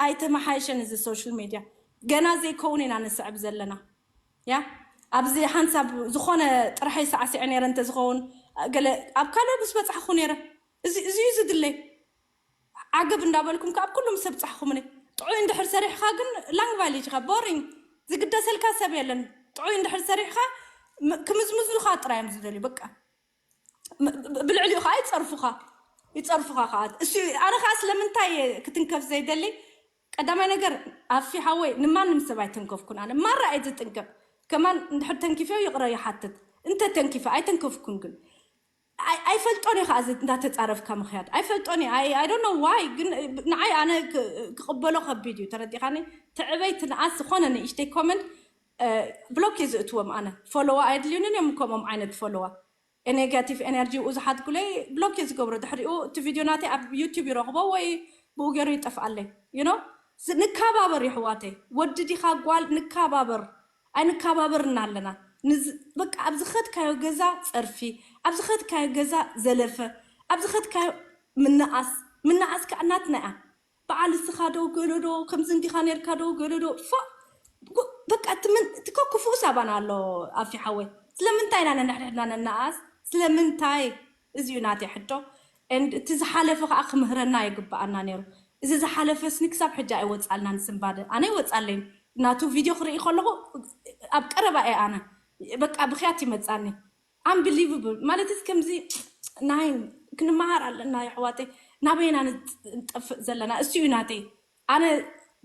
ኣይተመሓየሸን እዚ ሶሻል ሜድያ። ገና ዘይከውን ኢና ንስዕብ ዘለና። ያ ኣብዚ ሓንሳብ ዝኾነ ጥርሐይ ሳዕሲዐ ነይረ እንተዝኸውን ገለ ኣብ ካልእ ምስ በፃሕኩ ነይረ። እዚ እዩ ዝድለይ። ዓገብ እንዳበልኩም ካብ ኩሉም ሰብ ፃሕኹምኒ። ጥዑይ እንድሕር ሰሪሕኻ ግን ላንግባሊጅኻ ቦሪንግ ዝግደሰልካ ሰብ የለን። ጥዑይ እንድሕር ሰሪሕኻ ክምዝምዙኻ ጥራይ እዮም ዝደልዩ። በቃ ብልዕሊኡ ከዓ ይፀርፉኻ ይፀርፉኻ ከዓ እሱ። ኣነ ከዓ ስለምንታይ ክትንከፍ ዘይደሊ? ቀዳማይ ነገር ኣፊ ሓወይ ንማንም ሰብ ኣይተንከፍኩን። ኣነ ማራ እየ ዝጥንቀቕ። ከማን እንድሕር ተንኪፈዮ ይቕረ ይሓትት። እንተ ተንኪፈ ኣይተንከፍኩን ግን ኣይፈልጦን እየ ከዓ እዚ እንዳተፃረፍካ ምኽያድ ኣይፈልጦን እየ። I don't know why ግን ንዓይ ኣነ ክቕበሎ ከቢድ እዩ። ተረዲኻኒ? ትዕበይ ትንኣስ ዝኾነ ንእሽተይ ኮመንት ብሎክ እየ ዝእትዎም። ኣነ ፎሎዋ ኣየድልዩንን እዮም ከምኦም ዓይነት ፎሎዋ። ኔጋቲቭ ኤነርጂ ብኡ ዝሓትኩለይ ብሎክ እየ ዝገብሮ። ድሕሪኡ እቲ ቪድዮ ናተይ ኣብ ዩቲዩብ ይረኽቦ ወይ ብኡ ገይሩ ይጠፍኣለይ። You know ንከባበር ይሕዋተይ። ወዲ ዲኻ ጓል ንከባበር። ኣይንከባበርና ኣለና። በቃ ኣብ ዝኸድካዮ ገዛ ፀርፊ፣ ኣብ ዝኸድካዮ ገዛ ዘለፈ፣ ኣብ ዝኸድካዮ ምንኣስ። ምንኣስ ከዓ ናትና እያ። በዓል እስኻ ዶ ገለዶ ከምዚ እንዲኻ ነርካ ዶ ገለዶ ፎ በቃ እቲ ከክፉኡ ሳባና ኣሎ። ኣፊ ሓወይ ስለምንታይ ኢና ነንሕድሕድና ነናኣስ? ስለምንታይ? እዚዩ ናተይ ሕቶ። And እቲ ዝሓለፈ ከዓ ክምህረና ይግበኣና ነይሩ። እዚ ዝሓለፈ ስኒ ክሳብ ሕጂ ኣይወፃልናን ስንባደ ኣነ ይወፃለይ። ናቱ ቪድዮ ክርኢ ከለኹ ኣብ ቀረባ እየ ኣነ በቃ ብክያት ይመፃኒ። Unbelievable ማለት እዚ ከምዚ ናይ ክንመሃር ኣለና የሕዋተይ። ናበይና ንጠፍእ ዘለና እሱ እዩ ናተይ። ኣነ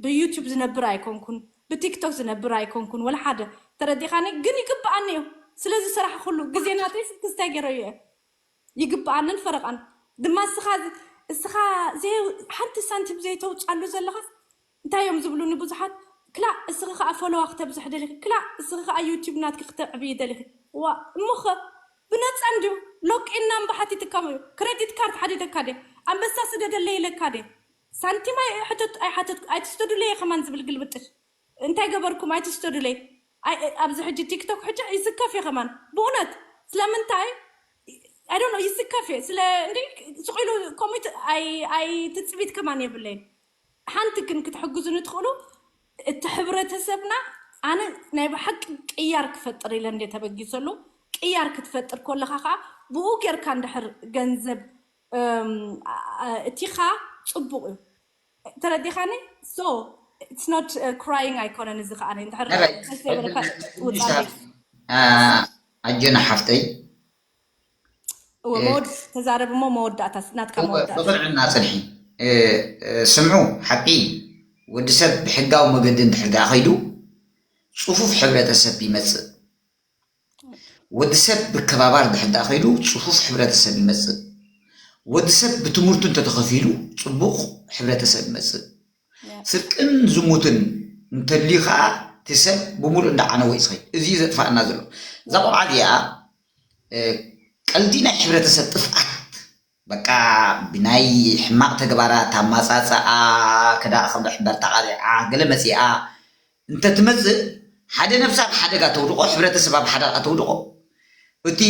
ብዩቱብ ዝነብር ኣይኮንኩን ብቲክቶክ ዝነብር ኣይኮንኩን ወላ ሓደ። ተረዲኻኒ ግን ይግበኣኒ እዩ። ስለዚ ስራሕ ኩሉ ግዜ ናተይ ክስታይ ገይረዮ እየ። ይግበኣንን ፈረቓን ድማ እስኻ እስኻ ሓንቲ ሳንቲም ዘይተውፃሉ ዘለኻስ እንታይ እዮም ዝብሉኒ ብዙሓት? ክላእ እስኺ ከዓ ፎሎዋ ክተብዝሕ ደሊኺ ክላእ እስኺ ከዓ ዩቲብ ናትኪ ክተዕብዪ ደሊኺ። ዋ እሞኸ ብነፃ እንድዩ ሎቂና እምበሓቲትካ እዩ። ክሬዲት ካርድ ሓዲደካ ድየ? ኣንበሳ ስደደለይ ኢለካ ድየ? ሳንቲም ኣይሕተት ኣይሓተት ኣይትስደዱለይ እየ ከማን ዝብል ግልብጥሽ እንታይ ገበርኩም ኣይትስደዱለይ። ኣብዚ ሕጂ ቲክቶክ ሕጂ ይስከፍ እየ ከማን ብእውነት ስለምንታይ I don't know ይስከፍ እየ ስለ እንዲ ስቕ ኢሉ ኮሚት ኣይ ትፅቢት ከማን የብለይን። ሓንቲ ግን ክትሕግዙኒ ትኽእሉ እቲ ሕብረተሰብና ኣነ ናይ ብሓቂ ቅያር ክፈጥር ኢለ እንደ ተበጊሰሉ ቅያር ክትፈጥር ከለኻ ከዓ ብኡ ጌርካ እንድሕር ገንዘብ እቲኻ ፅቡቕ እዩ። ተረዲኻኒ? So it's not crying ኣይኮነን እዚ ከዓ እንድሕር ዘይበለካ ውፃለይ። ኣጆና ሓፍተይ እወ መወድ ተዛረብ እሞ መወዳእታ ናትካ መወዳእታ ብቕንዕና ፅንሒ። ስምዑ ሓቂ ወዲ ሰብ ብሕጋዊ መገዲ እንድሕር ደኣ ከይዱ ጽፉፍ ሕብረተሰብ ይመጽእ። ወዲ ሰብ ብከባባር እንድሕር ደኣ ከይዱ ጽፉፍ ሕብረተሰብ ይመጽእ። ወዲ ሰብ ብትምህርቱ እንተተኸፊሉ ጽቡቕ ሕብረተሰብ ይመጽእ። ስርቅን ዝሙትን እንተልዩ ከዓ እቲ ሰብ ብምሉእ እንዳዓነወ እዩ ዝኸይድ። እዚ እዩ ዘጥፋእና ዘሎ። እዛ ቆልዓ እዚኣ ቀልዲ ናይ ሕብረተሰብ ጥፍኣት በቃ ብናይ ሕማቕ ተግባራት ኣማፃፅኣ ክዳ ከም ሕበር ተቓሊዓ ገለ መፂኣ እንተትመፅእ ሓደ ነብሳ ኣብ ሓደጋ ተውድቆ፣ ሕብረተሰብ ኣብ ሓደጋ ተውድቆ። እቲ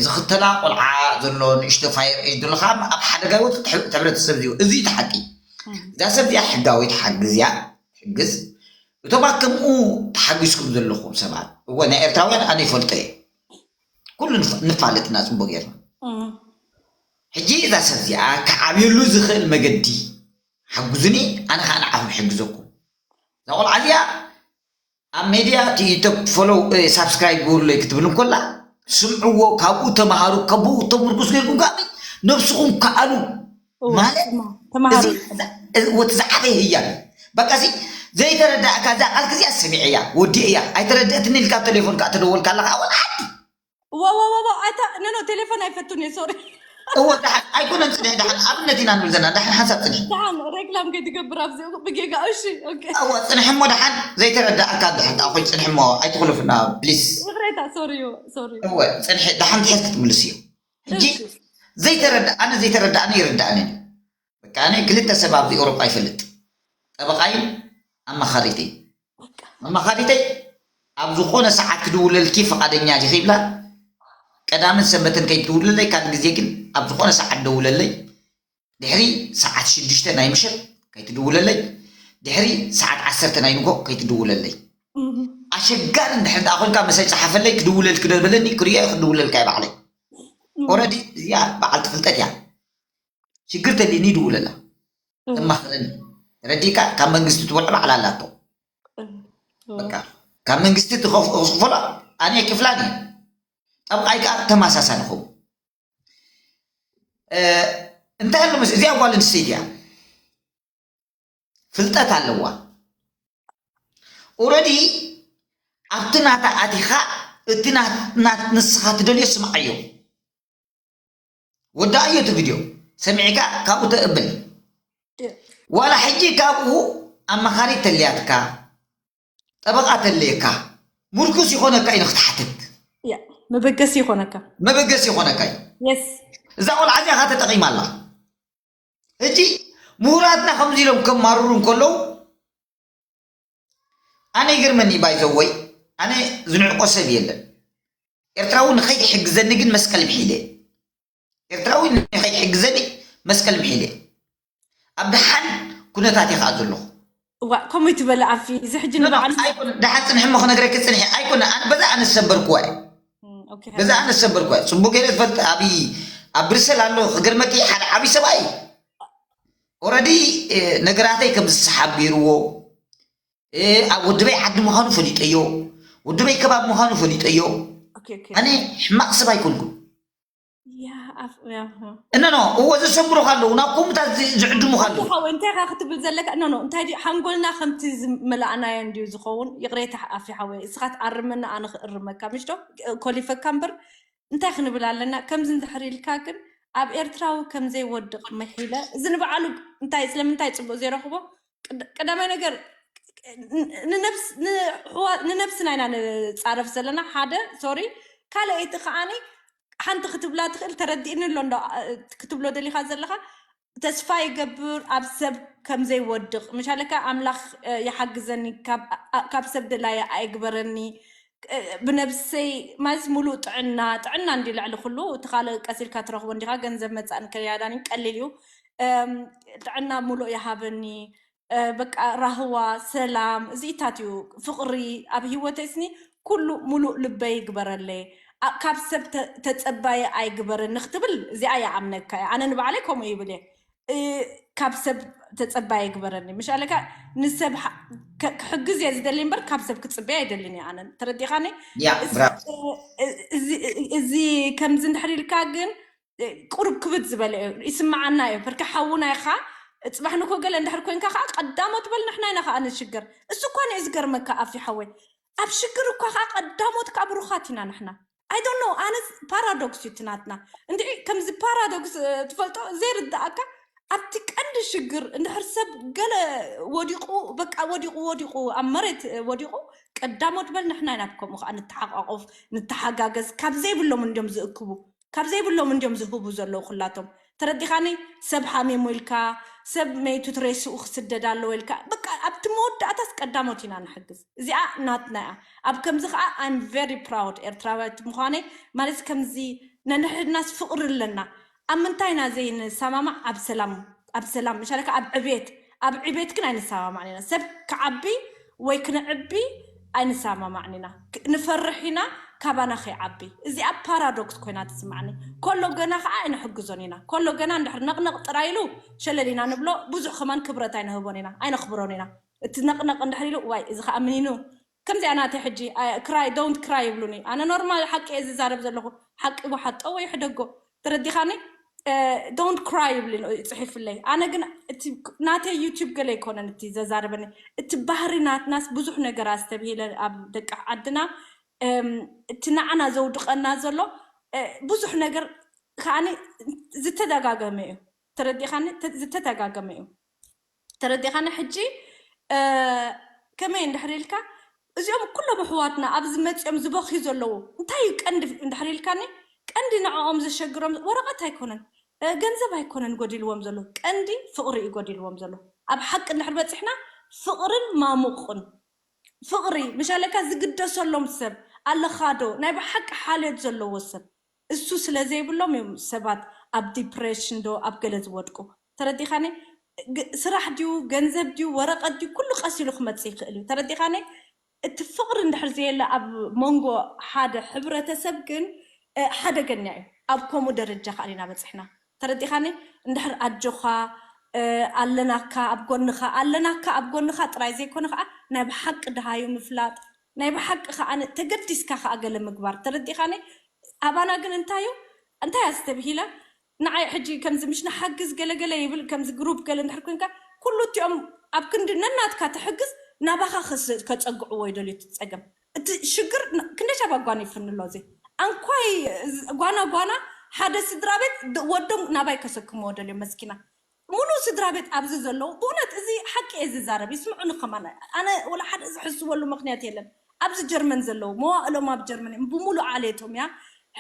ዝኽተላ ቆልዓ ዘሎ ንእሽቶ ፋየር ኤጅ ዘሎ ከዓ ኣብ ሓደጋ ይወፅእ። ሕብረተሰብ እዚ እዚ እቲ ሓቂ። እዛ ሰብ እዚኣ ሕጋዊት ሓግዝ እያ። ሕግዝ እቶም ኣከምኡ ተሓጊዝኩም ዘለኹም ሰባት እወ ናይ ኤርትራውያን ኣነ ይፈልጦ እየ። ኩሉ ንፋለጥና ጽቡቅ ጌርና። ሕጂ እዛ ሰብ እዚኣ ክዓብየሉ ዝኽእል መገዲ ሓጉዝኒ፣ ኣነ ከዓ ንዓኹም ሕግዘኩም። እዛ ቆልዓ እዚኣ ኣብ ሜድያ እቲ ዩቱብ ፎሎው ሳብስክራይብ ግበሩለይ ክትብል እንኮላ ስምዕዎ፣ ካብኡ ተምሃሩ፣ ካብኡ ተምርኩስ ጌርኩም ካብ ነብስኹም ከኣሉ ማለት እዚ ወቲ ዝዓበየ ህያብ እዩ። በቃ እዚ ዘይተረዳእካ እዛ ቃል ክዚኣ ሰሚዐያ ወዲእያ ኣይተረድእትን ኢልካ ኣብ ቴሌፎን ከዓ ተደወልካ ኣለካ ኣወል ዓዲ ዋዋዋዋ ኣታ ነኖ ቴሌፎን ኣይፈቱን እየ ሶሪ እወ ደሓን ኣይኮነን ፅንሒ ደሓን ኣብነት ኢና ንብል ዘለና ደሓን ሓንሳብ ፅንሒ ደሓን ሬክላም ከይትገብር ኣብዚ ብጌጋ እሺ ኦኬ እወ ፅንሒ እሞ ደሓን ዘይተረዳእካ ደሓን ኣኮይ ፅንሒ እሞ ኣይትኩልፍና ፕሊስ ይቕሬታ ሶሪ ሶሪ እወ ፅንሒ ደሓን ትሕዝ ክትምልስ እዩ ሕጂ ዘይተረዳ ኣነ ዘይተረዳእኒ ይርዳእኒ በቃ ኣነ ክልተ ሰብ ኣብዚ ኤውሮጳ ይፈልጥ ጠበቃይን ኣማኻሪተይ ኣማኻሪተይ ኣብ ዝኾነ ሰዓት ክድውለልኪ ፈቃደኛ ዲኺ ይብላ ቀዳምን ሰንበትን ከይትድውለለይ ካልእ ግዜ ግን ኣብ ዝኾነ ሰዓት ደውለለይ ድሕሪ ሰዓት ሽዱሽተ ናይ ምሸት ከይትድውለለይ ድሕሪ ሰዓት ዓሰርተ ናይ ንጎ ከይትድውለለይ ኣሸጋሪ እንድሕር ደኣ ኮንካ መሳይ ጸሓፈለይ ክድውለልኪ ዶ በለኒ ክርእዮ ክድውለልካ እየ ባዕለይ ኦረዲ እዚኣ በዓልቲ ፍልጠት እያ ሽግር ተሊኒ ይድውለላ ተማኽረኒ ተረዲእካ ካብ መንግስቲ ትበልዖ ባዕላ ኣላቶ በቃ ካብ መንግስቲ ትኸፍሎ ኣነ ክፍላን እዩ ጠብቃይ ከዓ ተማሳሳሊ ኸውን እንታይ ኣሎ መስ እዚኣ ጓል ኣንስተይቲ እያ ፍልጠት ኣለዋ ኦረዲ ኣብቲ ናታ ኣቲኻ እቲ ንስኻ ትደልዮ ስምዓዮ ወዳእዮ እቲ ቪድዮ ሰሚዕካ ካብኡ ተእብል ዋላ ሕጂ ካብኡ ኣማኻሪ ተልያትካ ጠበቃ ተለየካ ምርኩስ ይኾነካ እዩ ንክትሓትት መበገሲ ይኾነካ መበገሲ ይኾነካ እዩ እዛ ቆልዓ እዚኣ ተጠቂማ ኣላ ሕጂ ምሁራትና ከምዚ ኢሎም ከማርሩ እንከለዉ ኣነ ይገርመኒ ባይዘወይ ኣነ ዝንዕቆ ሰብ የለን ኤርትራዊ ንኸይሕግዘኒ ግን መስቀል ምሒለ ኤርትራዊ ንኸይሕግዘኒ መስቀል ምሒለ ኣብ ደሓን ኩነታት እየ ከዓ ዘለኹ እዋ ከምኡ ይትበለ ኣፊ እዚ ሕጂ ንበዓል ኣይኮነ ደሓን ፅንሒ እሞ ክነግረኪ ፅንሒ ኣይኮነ ኣነ በዛ ኣነ ዝሰበርክዋ እየ በዛ ኣነ ዝሰበርክዋ እየ ፅቡቅ ገይረ ዝፈልጥ ኣብ ኣብ ብርሰል ኣሎ ክገርመኪ ሓደ ዓብዪ ሰብኣይ ኦረዲ ነገራተይ ከም ዝሰሓብ ገይርዎ ኣብ ወድበይ ዓዲ ምዃኑ ፈሊጠዮ ወድበይ ከባብ ምዃኑ ፈሊጠዮ ኣነ ሕማቕ ሰብ ኣይኮንኩን እነኖ እዎ ዘሰምሩኻ ኣለዉ ናብ ኮምታት ዝዕድሙኻ ኣለዉ ሓወ እንታይ ካ ክትብል ዘለካ እነኖ እንታይ ድዩ ሓንጎልና ከምቲ ዝመላእናዮ እንድዩ ዝኸውን ይቕሬታ ኣፊ ሓወ እስኻ ትኣርመና ኣነ ክእርመካ ምሽዶ ኮሊፈካ እምበር እንታይ ክንብል ኣለና ከምዚ እንድሕር ኢልካ ግን ኣብ ኤርትራዊ ከምዘይወድቕ መሒለ እዚ ንበዓሉ እንታይ ስለምንታይ ፅቡቅ ዘይረኽቦ ቀዳማይ ነገር ንነብስና ኢና ንፃረፍ ዘለና ሓደ ሶሪ ካልኣይቲ ከዓኒ ሓንቲ ክትብላ ትኽእል ተረዲእኒ ኣሎ እንዶ ክትብሎ ደሊኻ ዘለኻ ተስፋ ይገብር ኣብ ሰብ ከም ዘይወድቕ ምሻለካ ኣምላኽ ይሓግዘኒ ካብ ሰብ ድላየ ኣይግበረኒ ብነብሰይ ማለት ሙሉእ ጥዕና ጥዕና እንዲ ልዕሊ ኩሉ እቲ ካልእ ቀሲልካ ትረኽቦ እንዲኻ ገንዘብ መፃእን ከያዳኒ ቀሊል እዩ ጥዕና ሙሉእ ይሃበኒ በቃ ራህዋ ሰላም እዚኢታት እዩ ፍቕሪ ኣብ ህይወተይ ስኒ ኩሉ ሙሉእ ልበይ ይግበረለይ ካብ ሰብ ተፀባየ ኣይግበረኒ ክትብል እዚኣ ይኣምነካ እየ ኣነ ንባዕለይ ከምኡ ይብል እየ ካብ ሰብ ተፀባየ ይግበረኒ ምሻለካ ንሰብ ክሕግዝ እየ ዝደሊ እምበር ካብ ሰብ ክፅበየ ኣይደልን እየ ኣነ ተረዲኻኒ እዚ ከምዚ እንድሕር ኢልካ ግን ቁሩብ ክብድ ዝበለ እዩ ይስምዓና እዩ ብርካ ሓውና ኢኻ እፅባሕ ንኮ ገለ እንድሕር ኮንካ ከዓ ቀዳሞት በል ንሕና ኢና ከዓ ንሽገር። እሱ እኳ ንእዩ ዝገርመካ ኣፊ ሓወይ፣ ኣብ ሽግር እኳ ከዓ ቀዳሞት ከዓ ብሩኻት ኢና ንሕና። I don't know፣ ኣነስ ፓራዶክስ እዩ ትናትና። እንድዒ ከምዚ ፓራዶክስ ትፈልጦ ዘይርዳእካ፣ ኣብቲ ቀንዲ ሽግር እንድሕር ሰብ ገለ ወዲቑ፣ በቃ ወዲቑ ወዲቑ ኣብ መሬት ወዲቑ፣ ቀዳሞት በል ንሕና ኢና ከምኡ ከዓ ንተሓቋቆፍ፣ ንተሓጋገዝ። ካብ ዘይብሎም እንዲዮም ዝእክቡ፣ ካብ ዘይብሎም እንዲዮም ዝህቡ ዘለዉ ኩላቶም። ተረዲኻኒ? ሰብ ሓሚሙ ኢልካ፣ ሰብ መይቱ ትሬስኡ ክስደድ ኣለዎ ኢልካ፣ በቃ ኣብቲ መወዳእታስ ቀዳሞት ኢና ንሕግዝ። እዚኣ ናትና እያ። ኣብ ከምዚ ከዓ I'm very proud ኤርትራዊት ምዃነይ። ማለት ከምዚ ነንሕድናስ ፍቕሪ ኣለና። ኣብ ምንታይ ኢና ዘይንሰማማዕ? ኣብ ሰላም፣ ኣብ ሰላም ምሻለካ ኣብ ዕቤት፣ ኣብ ዕቤት ግን ኣይንሰማማዕን ኢና። ሰብ ክዓቢ ወይ ክንዕቢ ኣይንሰማማዕን ኢና። ንፈርሕ ኢና ካባና ከይዓቢ። እዚኣ ፓራዶክስ ኮይና ትስማዕኒ። ኮሎ ገና ከዓ ኣይንሕግዞን ኢና። ኮሎ ገና እንድሕር ነቕነቕ ጥራይ ኢሉ ሸለል ኢና ንብሎ፣ ብዙሕ ከማን ክብረት ኣይንህቦን ኢና፣ ኣይነኽብሮን ኢና። እቲ ነቕነቕ እንድሕር ኢሉ ዋይ እዚ ከዓ ምኒኑ ከምዚኣ ናተይ ሕጂ ክራይ ዶንት ክራይ ይብሉኒ። ኣነ ኖርማል ሓቂ እየ ዝዛረብ ዘለኹ። ሓቂ ይሓጦ ወይ ሕደጎ፣ ተረዲኻኒ? ዶንት ክራይ ይብሉኒ፣ ይፅሒፍለይ። ኣነ ግን እቲ ናተይ ዩቲዩብ ገለ ኣይኮነን እቲ ዘዛርበኒ፣ እቲ ባህሪ ናትናስ ብዙሕ ነገር ኣስተብሂለ ኣብ ደቂ ዓድና እቲ ንዓና ዘውድቐና ዘሎ ብዙሕ ነገር ከዓኒ ዝተደጋገመ እዩ። ተረዲኻኒ? ዝተደጋገመ እዩ። ተረዲኻኒ? ሕጂ ከመይ እንድሕር ኢልካ እዚኦም ኩሎም ኣሕዋትና ኣብዚ መፂኦም ዝበኽዩ ዘለዉ እንታይ እዩ ቀንዲ እንድሕር ኢልካኒ፣ ቀንዲ ንዕኦም ዘሸግሮም ወረቐት ኣይኮነን፣ ገንዘብ ኣይኮነን ጎዲልዎም ዘሎ፣ ቀንዲ ፍቕሪ እዩ ጎዲልዎም ዘሎ። ኣብ ሓቂ እንድሕር በፂሕና ፍቕርን ማሙቕን ፍቕሪ ምሻለካ ዝግደሰሎም ሰብ ኣለኻ ዶ? ናይ ብሓቂ ሓልዮት ዘለዎ ሰብ እሱ ስለ ዘይብሎም እዮም ሰባት ኣብ ዲፕሬሽን ዶ ኣብ ገለ ዝወድቁ። ተረዲኻኒ? ስራሕ ድዩ ገንዘብ ድዩ ወረቐት ድዩ ኩሉ ቀስ ኢሉ ክመፅእ ይኽእል እዩ። ተረዲኻኒ? እቲ ፍቕሪ እንድሕር ዘየለ ኣብ መንጎ ሓደ ሕብረተሰብ ግን ሓደገኛ እዩ። ኣብ ከምኡ ደረጃ ከዓ ኢና በፅሕና። ተረዲኻኒ? እንድሕር ኣጆኻ ኣለናካ ኣብ ጎንኻ ኣለናካ ኣብ ጎንኻ ጥራይ ዘይኮነ ከዓ ናይ ብሓቂ ድሃዩ ምፍላጥ ናይ ብሓቂ ከዓ ተገዲስካ ከዓ ገለ ምግባር። ተረዲኻኒ? ኣባና ግን እንታይ እዩ እንታይ ኣስተብሂለ ንዓይ ሕጂ ከምዚ ምሽ ንሓግዝ ገለገለ ይብል ከምዚ ግሩፕ ገለ እንድሕር ኮንካ ኩሉ እቲኦም ኣብ ክንዲ ነናትካ ትሕግዝ ናባኻ ከጸግዕዎ ይደልዩ እቲ ጸገም እቲ ሽግር ክንደይ ሻብ ኣጓኒፍኒ ኣሎ እዚ ኣንኳይ ጓና ጓና ሓደ ስድራ ቤት ወዶም ናባይ ከሰክምዎ ደልዮም መስኪና ሙሉእ ስድራ ቤት ኣብዚ ዘለዉ ብእውነት እዚ ሓቂ እየ ዝዛረብ ይስምዑኒ ከማን ኣነ ወላ ሓደ ዝሕስበሉ ምክንያት የለን ኣብዚ ጀርመን ዘለዉ መዋእሎም ኣብ ጀርመን እዮም ብሙሉእ ዓሌቶም እያ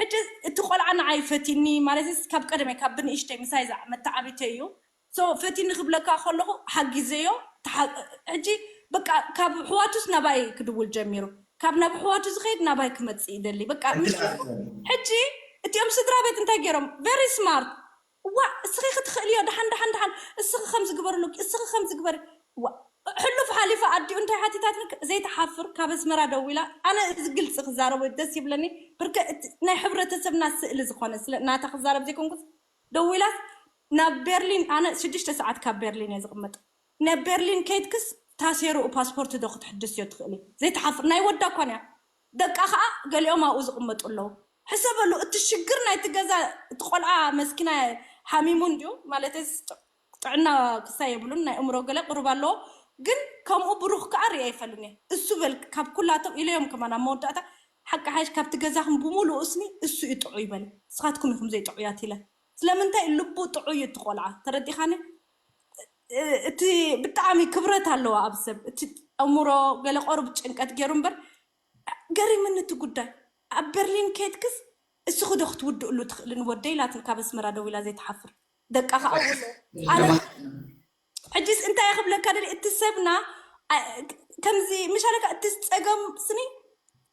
ሕጂ እቲ ቆልዓ ንዓይ ፈቲኒ ማለት ካብ ቀደመ ካብ ብንእሽተይ ምሳይ መተዓቢተይ እዩ so ፈቲኒ ክብለካ ከለኹ ሓጊዘዮ ሕጂ በቃ ካብ ኣሕዋቱስ ናባይ ክድውል ጀሚሩ ካብ ናብ ኣሕዋቱ ዝኸይድ ናባይ ክመፅእ ይደሊ በቃ ሕጂ እቲኦም ስድራ ቤት እንታይ ገይሮም very smart ዋ እስኺ ክትኽእልዮ ደሓን ደሓን ደሓን እስኺ ከምዚ ግበርሉ እስኺ ከምዚ ግበሪ ዋ ሕሉፍ ሓሊፋ ኣዲኡ እንታይ ሓቲታትኒ ዘይትሓፍር ካብ ኣስመራ ደዊላ ኣነ እዚ ግልፂ ክዛረቦ ደስ ይብለኒ ብርከ ናይ ሕብረተሰብና ስእሊ ዝኾነ ስለ ናታ ክዛረብ ዘይኮንኩስ ደዊላስ ናብ ቤርሊን ኣነ ሽዱሽተ ሰዓት ካብ ቤርሊን እየ ዝቕመጥ ናብ ቤርሊን ከይድክስ ታሴርኡ ፓስፖርት ዶ ክትሕድስዮ ትኽእሊ ዘይትሓፍር ናይ ወዳ እኳን እያ ደቃ ከዓ ገሊኦም ኣብኡ ዝቕመጡ ኣለዉ ሕሰበሉ እቲ ሽግር ናይቲ ገዛ እቲ ቆልዓ መስኪና ሓሚሙ እንድዩ ማለት ጥዕና ክሳይ የብሉን ናይ እምሮ ገለ ቅሩብ ኣለዎ ግን ከምኡ ብሩኽ ከዓ ርእ ኣይፈልኒ እሱ በል ካብ ኩላቶም ኢለዮም ከማን ኣብ መወዳእታ ሓቂ ሓይሽ ካብቲ ገዛኹም ብሙሉኡ እስኒ እሱ እዩ ጥዑይ በል ስኻትኩም ኢኹም ዘይጥዑያት ኢለ ስለምንታይ ልቡ ጥዑይ እዩ እቲ ቆልዓ ተረዲኻኒ እቲ ብጣዕሚ ክብረት ኣለዋ ኣብ ሰብ እቲ ኣእምሮ ገለ ቆርብ ጭንቀት ገይሩ እምበር ገሪምኒ እቲ ጉዳይ ኣብ በርሊን ከይድክስ እስኺ ዶ ክትውድእሉ ትኽእልን ወደይ ኢላትኒ ካብ ኣስመራ ደዊላ ዘይትሓፍር ደቃ ከዓ ሕጂስ እንታይ ክብለካ ደሊ እቲ ሰብና ከምዚ ምሻለካ እቲ ፀገም ስኒ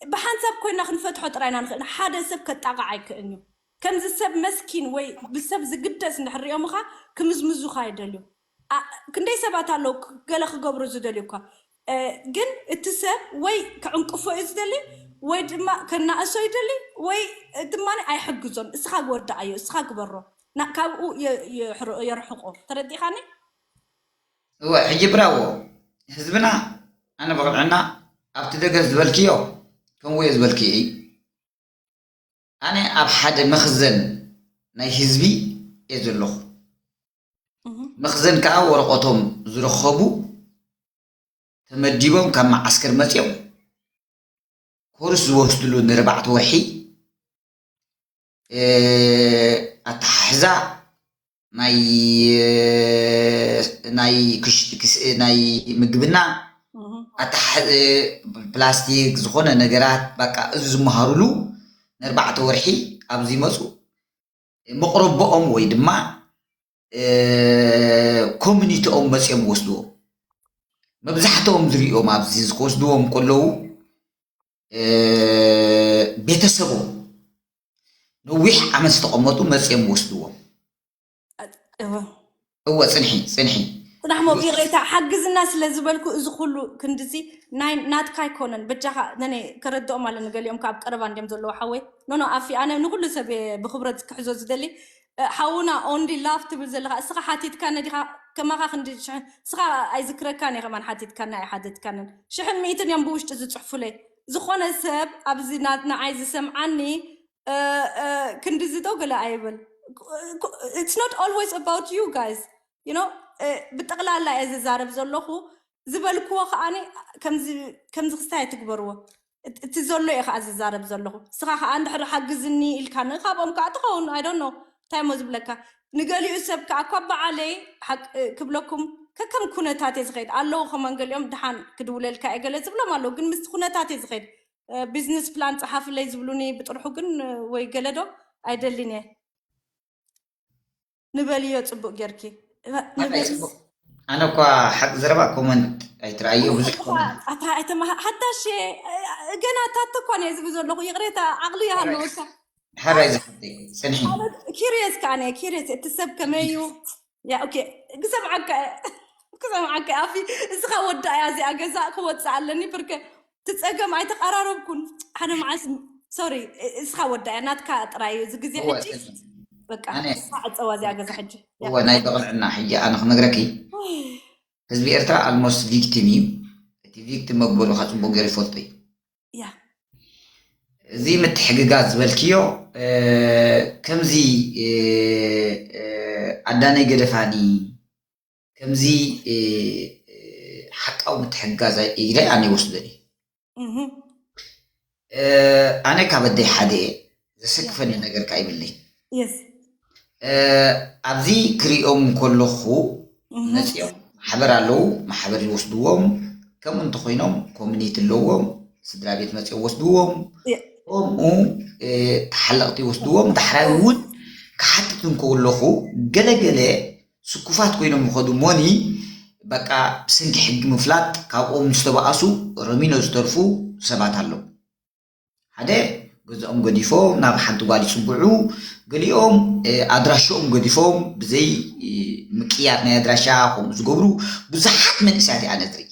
ብሓንሳብ ኮይና ክንፈትሖ ጥራይና ንኽእል ሓደ ሰብ ከጣቕዓ ኣይክእልን እዩ ከምዚ ሰብ መስኪን ወይ ብሰብ ዝግደስ እንድሕር ሪኦምኻ ክምዝምዙኻ ይደልዩ ክንደይ ሰባት ኣለዉ ገለ ክገብሩ ዝደልዩ እኳ ግን እቲ ሰብ ወይ ክዕንቅፎ እዩ ዝደሊ ወይ ድማ ከናእሶ ይደሊ ወይ ድማ ኣይሕግዞን እስኻ ወዳኣዮ እስኻ ግበሮ ካብኡ የርሕቆ ተረዲኻኒ እወ ሕጂ ብራዎ ህዝብና ኣነ ብቕንዕና ኣብቲ ደገ ዝበልክዮ ከምኡ እየ ዝበልክዮ እዩ ኣነ ኣብ ሓደ መኽዘን ናይ ህዝቢ እየ ዘለኹ መኽዘን ከዓ ወረቐቶም ዝረኸቡ ተመዲቦም ካብ መዓስከር መፅዮም ኮርስ ዝወስድሉ ንርባዕተ ወርሒ ኣተሓሕዛ ናይ ናይ ክሽ- ክስ- ናይ ምግብና ኣተሓ- ፕላስቲክ ዝኾነ ነገራት በቃ እዚ ዝመሃሩሉ ንኣርባዕተ ወርሒ ኣብዚ መፁ መቕረቦኦም ወይ ድማ ኮሚኒቲኦም መፅኦም ወስድዎም። መብዛሕትኦም ዝሪኦም ኣብዚ ክወስድዎም ከለዉ ቤተሰቦም ነዊሕ ዓመት ዝተቐመጡ መፅኦም ወስድዎም። እወ፣ ፅንሒ ፅንሒ። ጽናሕሞ ይቕሬታ ሓግዝና ስለ ዝበልኩ እዚ ኩሉ ክንድዚ ናይ ናትካ ኣይኮነን። በጃኻ ነነ ከረድኦም ኣለ ንገሊኦም ካብ ቀረባ እንዲም ዘለዉ ሓወይ ኖኖ ኣፊ ኣነ ንኩሉ ሰብ እየ ብክብረት ክሕዞ ዝደሊ። ሓውና only love ትብል ዘለኻ እስኻ ሓቲትካ ነዲኻ ከማኻ ክንዲ ሽሕ እስኻ ኣይዝክረካን እየ ከማን ሓቲትካና ኣይሓተትካንን ሽሕን ሚእትን እዮም ብውሽጢ ዝፅሕፉለይ። ዝኾነ ሰብ ኣብዚ ንዓይ ዝሰምዓኒ ክንድዚ ዶ ገለ ኣይብል። It's not always about you guys, you know. ብጠቕላላ እየ ዝዛረብ ዘለኹ ዝበልክዎ ከዓኒ ከምዚ ክስታይ ትግበርዎ። እቲ ዘሎ እየ ከዓ ዝዛረብ ዘለኹ። ንስኻ ከዓ እንድሕር ሓግዝኒ ኢልካኒ ካብኦም ከዓ ትኸውን። I don't know እንታይ እሞ ዝብለካ። ንገሊኡ ሰብ ከዓ እኳ በዓለይ ሓቅ ክብለኩም ከከም ኩነታት እየ ዝኸይድ ኣለዉ። ከማን ገሊኦም ድሓን ክድውለልካ እየ ገለ ዝብሎም ኣለዉ፣ ግን ምስቲ ኩነታት እየ ዝኸይድ። ቢዝነስ ፕላን ፀሓፍለይ ዝብሉኒ ብጥርሑ ግን ወይ ገለዶ ኣይደልን እየ። ንበልዮ ፅቡቅ ጌርኪ። ኣነ እኳ ሓቂ ዘረባ ኮመንት ኣይትረኣዮ ብዙሕ ሓታሽ ገና ታተ እኳ ነየ ዝብ ዘለኹ ይቕሬታ ዓቕሊ ይሃለወካ። ሓራይ ዝሓተይ ፅንሒ ኪሪየስ ከዓ ነየ ኪሪየስ እቲ ሰብ ከመይ እዩ። ክሰምዓካ ክሰምዓካ ኣፊ እስኻ ወዳ እያ እዚኣ ገዛ ክወፅእ ኣለኒ ብርከ ትፀገም ኣይተቀራረብኩን ሓደ መዓስ ሶሪ እስኻ ወዳ እያ ናትካ ጥራይ እዩ እዚ ግዜ ሕጂ በቃ እስኻ ዕፀዋ እዚኣ ገዛ ሕጂ እወ ናይ ብቕንዕና ሕጂ ኣነ ክነግረኪ ህዝቢ ኤርትራ almost victim እዩ። እቲ victim መግበሩ ከዓ ፅቡቅ ገይሩ ይፈልጦ እዩ። ያ እዚ ምትሕግጋዝ ዝበልክዮ ከምዚ ኣዳነይ ገደፋኒ ከምዚ ሓቃዊ ምትሕግጋዝ ኢለ ኣነ ይወስዶ እየ። ኣነ ካብ ኣደይ ሓደ እየ ዘሰክፈኒ ነገር ከዓ ይብለይ። ኣብዚ ክሪኦም ከለኹ መፂኦም ማሕበር ኣለዉ ማሕበር ይወስድዎም ከምኡ እንተኮይኖም ኮሚኒቲ ኣለዎም ስድራ ቤት መፂኦም ወስድዎም ከምኡ ተሓለቕቲ ይወስድዎም ዳሕራይ እውን ክሓትት እንከለኹ ገለገለ ስኩፋት ኮይኖም ይኸዱ ሞኒ በቃ ብሰንኪ ሕጊ ምፍላጥ ካብኦም ዝተባእሱ ረሚኖ ዝተርፉ ሰባት ኣለዉ ሓደ ገዝኦም ገዲፎም ናብ ሓንቲ ጓል ይፅግዑ ገሊኦም ኣድራሽኦም ገዲፎም ብዘይ ምቅያር ናይ ኣድራሻ ከምኡ ዝገብሩ ብዙሓት መንእሰያት እየ ኣነ ዝርኢ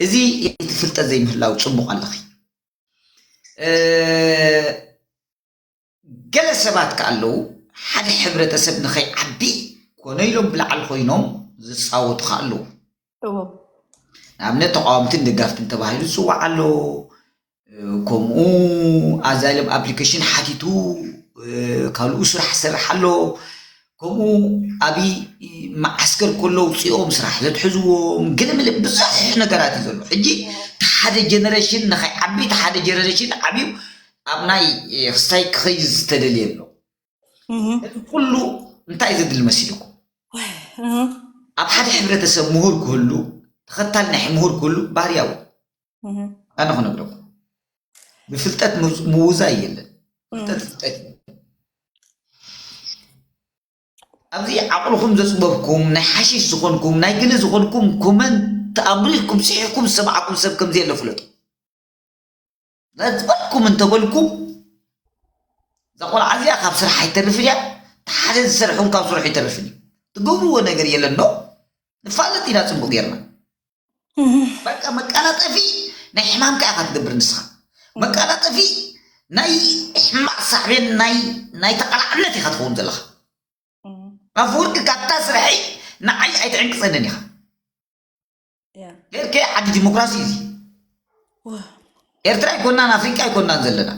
እዚ እቲ ፍልጠት ዘይምህላው ፅቡቅ ኣለኺ ገለ ሰባት ከ ኣለዉ ሓደ ሕብረተሰብ ንኸይዓቢ ኮነ ኢሎም ብላዕሊ ኮይኖም ዝፃወቱ ከ ኣለዉ ንኣብነት ተቃወምትን ደጋፍትን ተባሂሉ ዝፅዋዕ ኣሎ ከምኡ ኣዛይለም ኣፕሊኬሽን ሓቲቱ ካልኡ ስራሕ ዝሰርሕ ኣሎ ከምኡ ኣብይ መዓስከር ከሎ ውፅኦም ስራሕ ዘትሕዝዎም ገለመለ ብዙሕ ነገራት እዩ ዘሎ ሕጂ ሓደ ጀነሬሽን ንኸይዓቢ ሓደ ጀነሬሽን ዓብዩ ኣብ ናይ ክስታይ ክኸይ ዝተደልየ ኣሎ ኩሉ እንታይ ዘድሊ መሲልኩም ኣብ ሓደ ሕብረተሰብ ምሁር ክህሉ ተኸታል ናይ ምሁር ክህሉ ባህርያዊ ኣነ ክነግረኩም ብፍልጠት ምውዛይ የለን ፍልጠት ፍልጠት ኣብዚ ዓቕልኹም ዘፅበብኩም ናይ ሓሽሽ ዝኾንኩም ናይ ግሊ ዝኾንኩም ኮመንት ተኣምሪርኩም ስሒኩም ዝሰማዕኩም ሰብ ከምዚ የለ ፍለጡ ዘፅበብኩም እንተበልኩም እዛ ቆልዓ እዚኣ ካብ ስራሕ ኣይተርፍን እያ ተሓደ ዝሰርሕውን ካብ ስርሑ ይተርፍን እዩ ትገብርዎ ነገር የለን ዶ ንፋለጥ ኢና ፅቡቅ ጌርና በቃ መቀላጠፊ ናይ ሕማምካ ኢኻ ትገብር ንስኻ መቀላጠፊ ናይ ሕማቅ ሳዕቤን ናይ ናይ ተቃላዕነት ኢኻ ትኸውን ዘለኻ ኣፈወርቂ ካብታ ስርሐይ ንዓይ ኣይትዕንቅፀንን ኢኻ ኤርትራ ዓዲ ዲሞክራሲ እዚ ኤርትራ ኣይኮናን ኣፍሪቃ ኣይኮናን ዘለና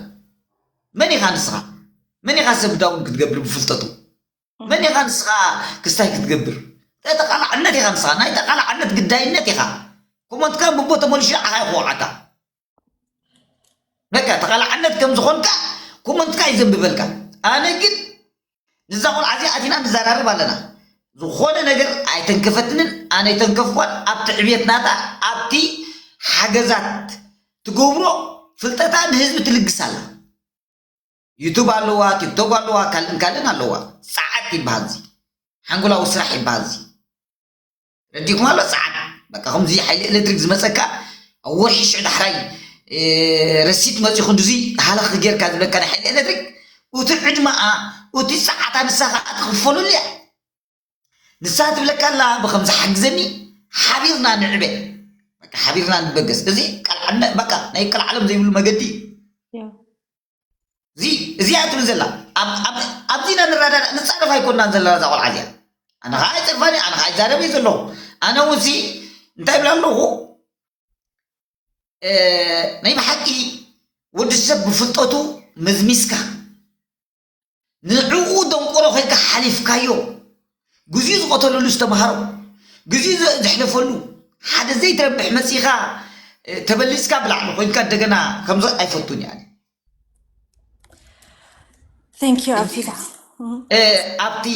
መን ኢኻ ንስኻ መን ኢኻ ሰብ ዳውን ክትገብር ብፍልጠቱ መን ኢኻ ንስኻ ክስታይ ክትገብር? ተቃላዕነት ኢኻ ንስኻ፣ ናይ ተቃላዕነት ግዳይነት ኢኻ። ኮመንትካ ብቦ ተመልሹ ንዓኻ ይኸውዓካ። በቃ ተቃላዕነት ከም ዝኾንካ ኮመንትካ ይዘንብበልካ። ኣነ ግን ንዛ ቆልዓ እዚኣ ኣቲና ንዘራረብ ኣለና። ዝኾነ ነገር ኣይተንከፈትንን፣ ኣነ ኣይተንከፍኳን። ኣብቲ ዕብየት ናታ፣ ኣብቲ ሓገዛት ትገብሮ ፍልጠታ ንህዝቢ ትልግስ ኣላ። ዩቱብ ኣለዋ፣ ቲክቶክ ኣለዋ፣ ካልእን ካልእን ኣለዋ። ጸዓት ይበሃል እዚ። ሓንጎላዊ ስራሕ ይበሃል እዚ። ረዲኩም ኣሎ ጸዓት። በቃ ከምዚ ሓይሊ ኤሌክትሪክ ዝመጸካ ኣብ ወርሒ ሽዑ ዳሕራይ፣ እ፣ ረሲት መጺኹ፣ እንድዚ ሃለኽ ጌርካ ዝብለካ ናይ ሓይሊ ኤሌክትሪክ፣ እቲ ዕድመኣ፣ እቲ ጸዓታ ንሳ ከኣ ትኽፈለሉ እያ። ንሳ ትብለካ ኣላ፣ ብኸምዚ ሓግዘኒ፣ ሓቢርና ንዕበ። በቃ ሓቢርና ንበገስ። እዚ ቀልዓነ-፣ በቃ ናይ ቀልዓለም ዘይብሉ መገዲ እዩ። ያ እዚ፣ እዚኣ ትብል ዘላ፣ ኣብ-፣ ኣብ-፣ ኣብዚ ኢና ንረዳዳእ፣ ንጻረፍ ኣይኮናን ዘለና እዛ ቆልዓ እዚኣ። ኣነ ኸዓ ኣይጸርፋን እየ፣ ኣነ ኸዓ ይዛረብ እየ ዘለኹ። ኣነ እውን ሲ እንታይ ይብል ኣለኹ? እ፣ ናይ ብሓቂ ወዲ ሰብ ብፍልጠቱ መዝሚዝካ፣ ንዕኡ ደንቆሮ ኮይንካ ሓሊፍካዮ፣ ግዜኡ ዝቐተለሉ ዝተምሃሮ፣ ግዜኡ ዘ-፣ ዘሕለፈሉ፣ ሓደ ዘይትረብሕ መጺኻ፣ እ፣ ተበሊጽካ ብላዕሊ ኮይንካ እንደገና ከምዚ ኣይፈቱን እየ ኣነ። Thank you ኣፊዳ። እ፣ ኣብቲ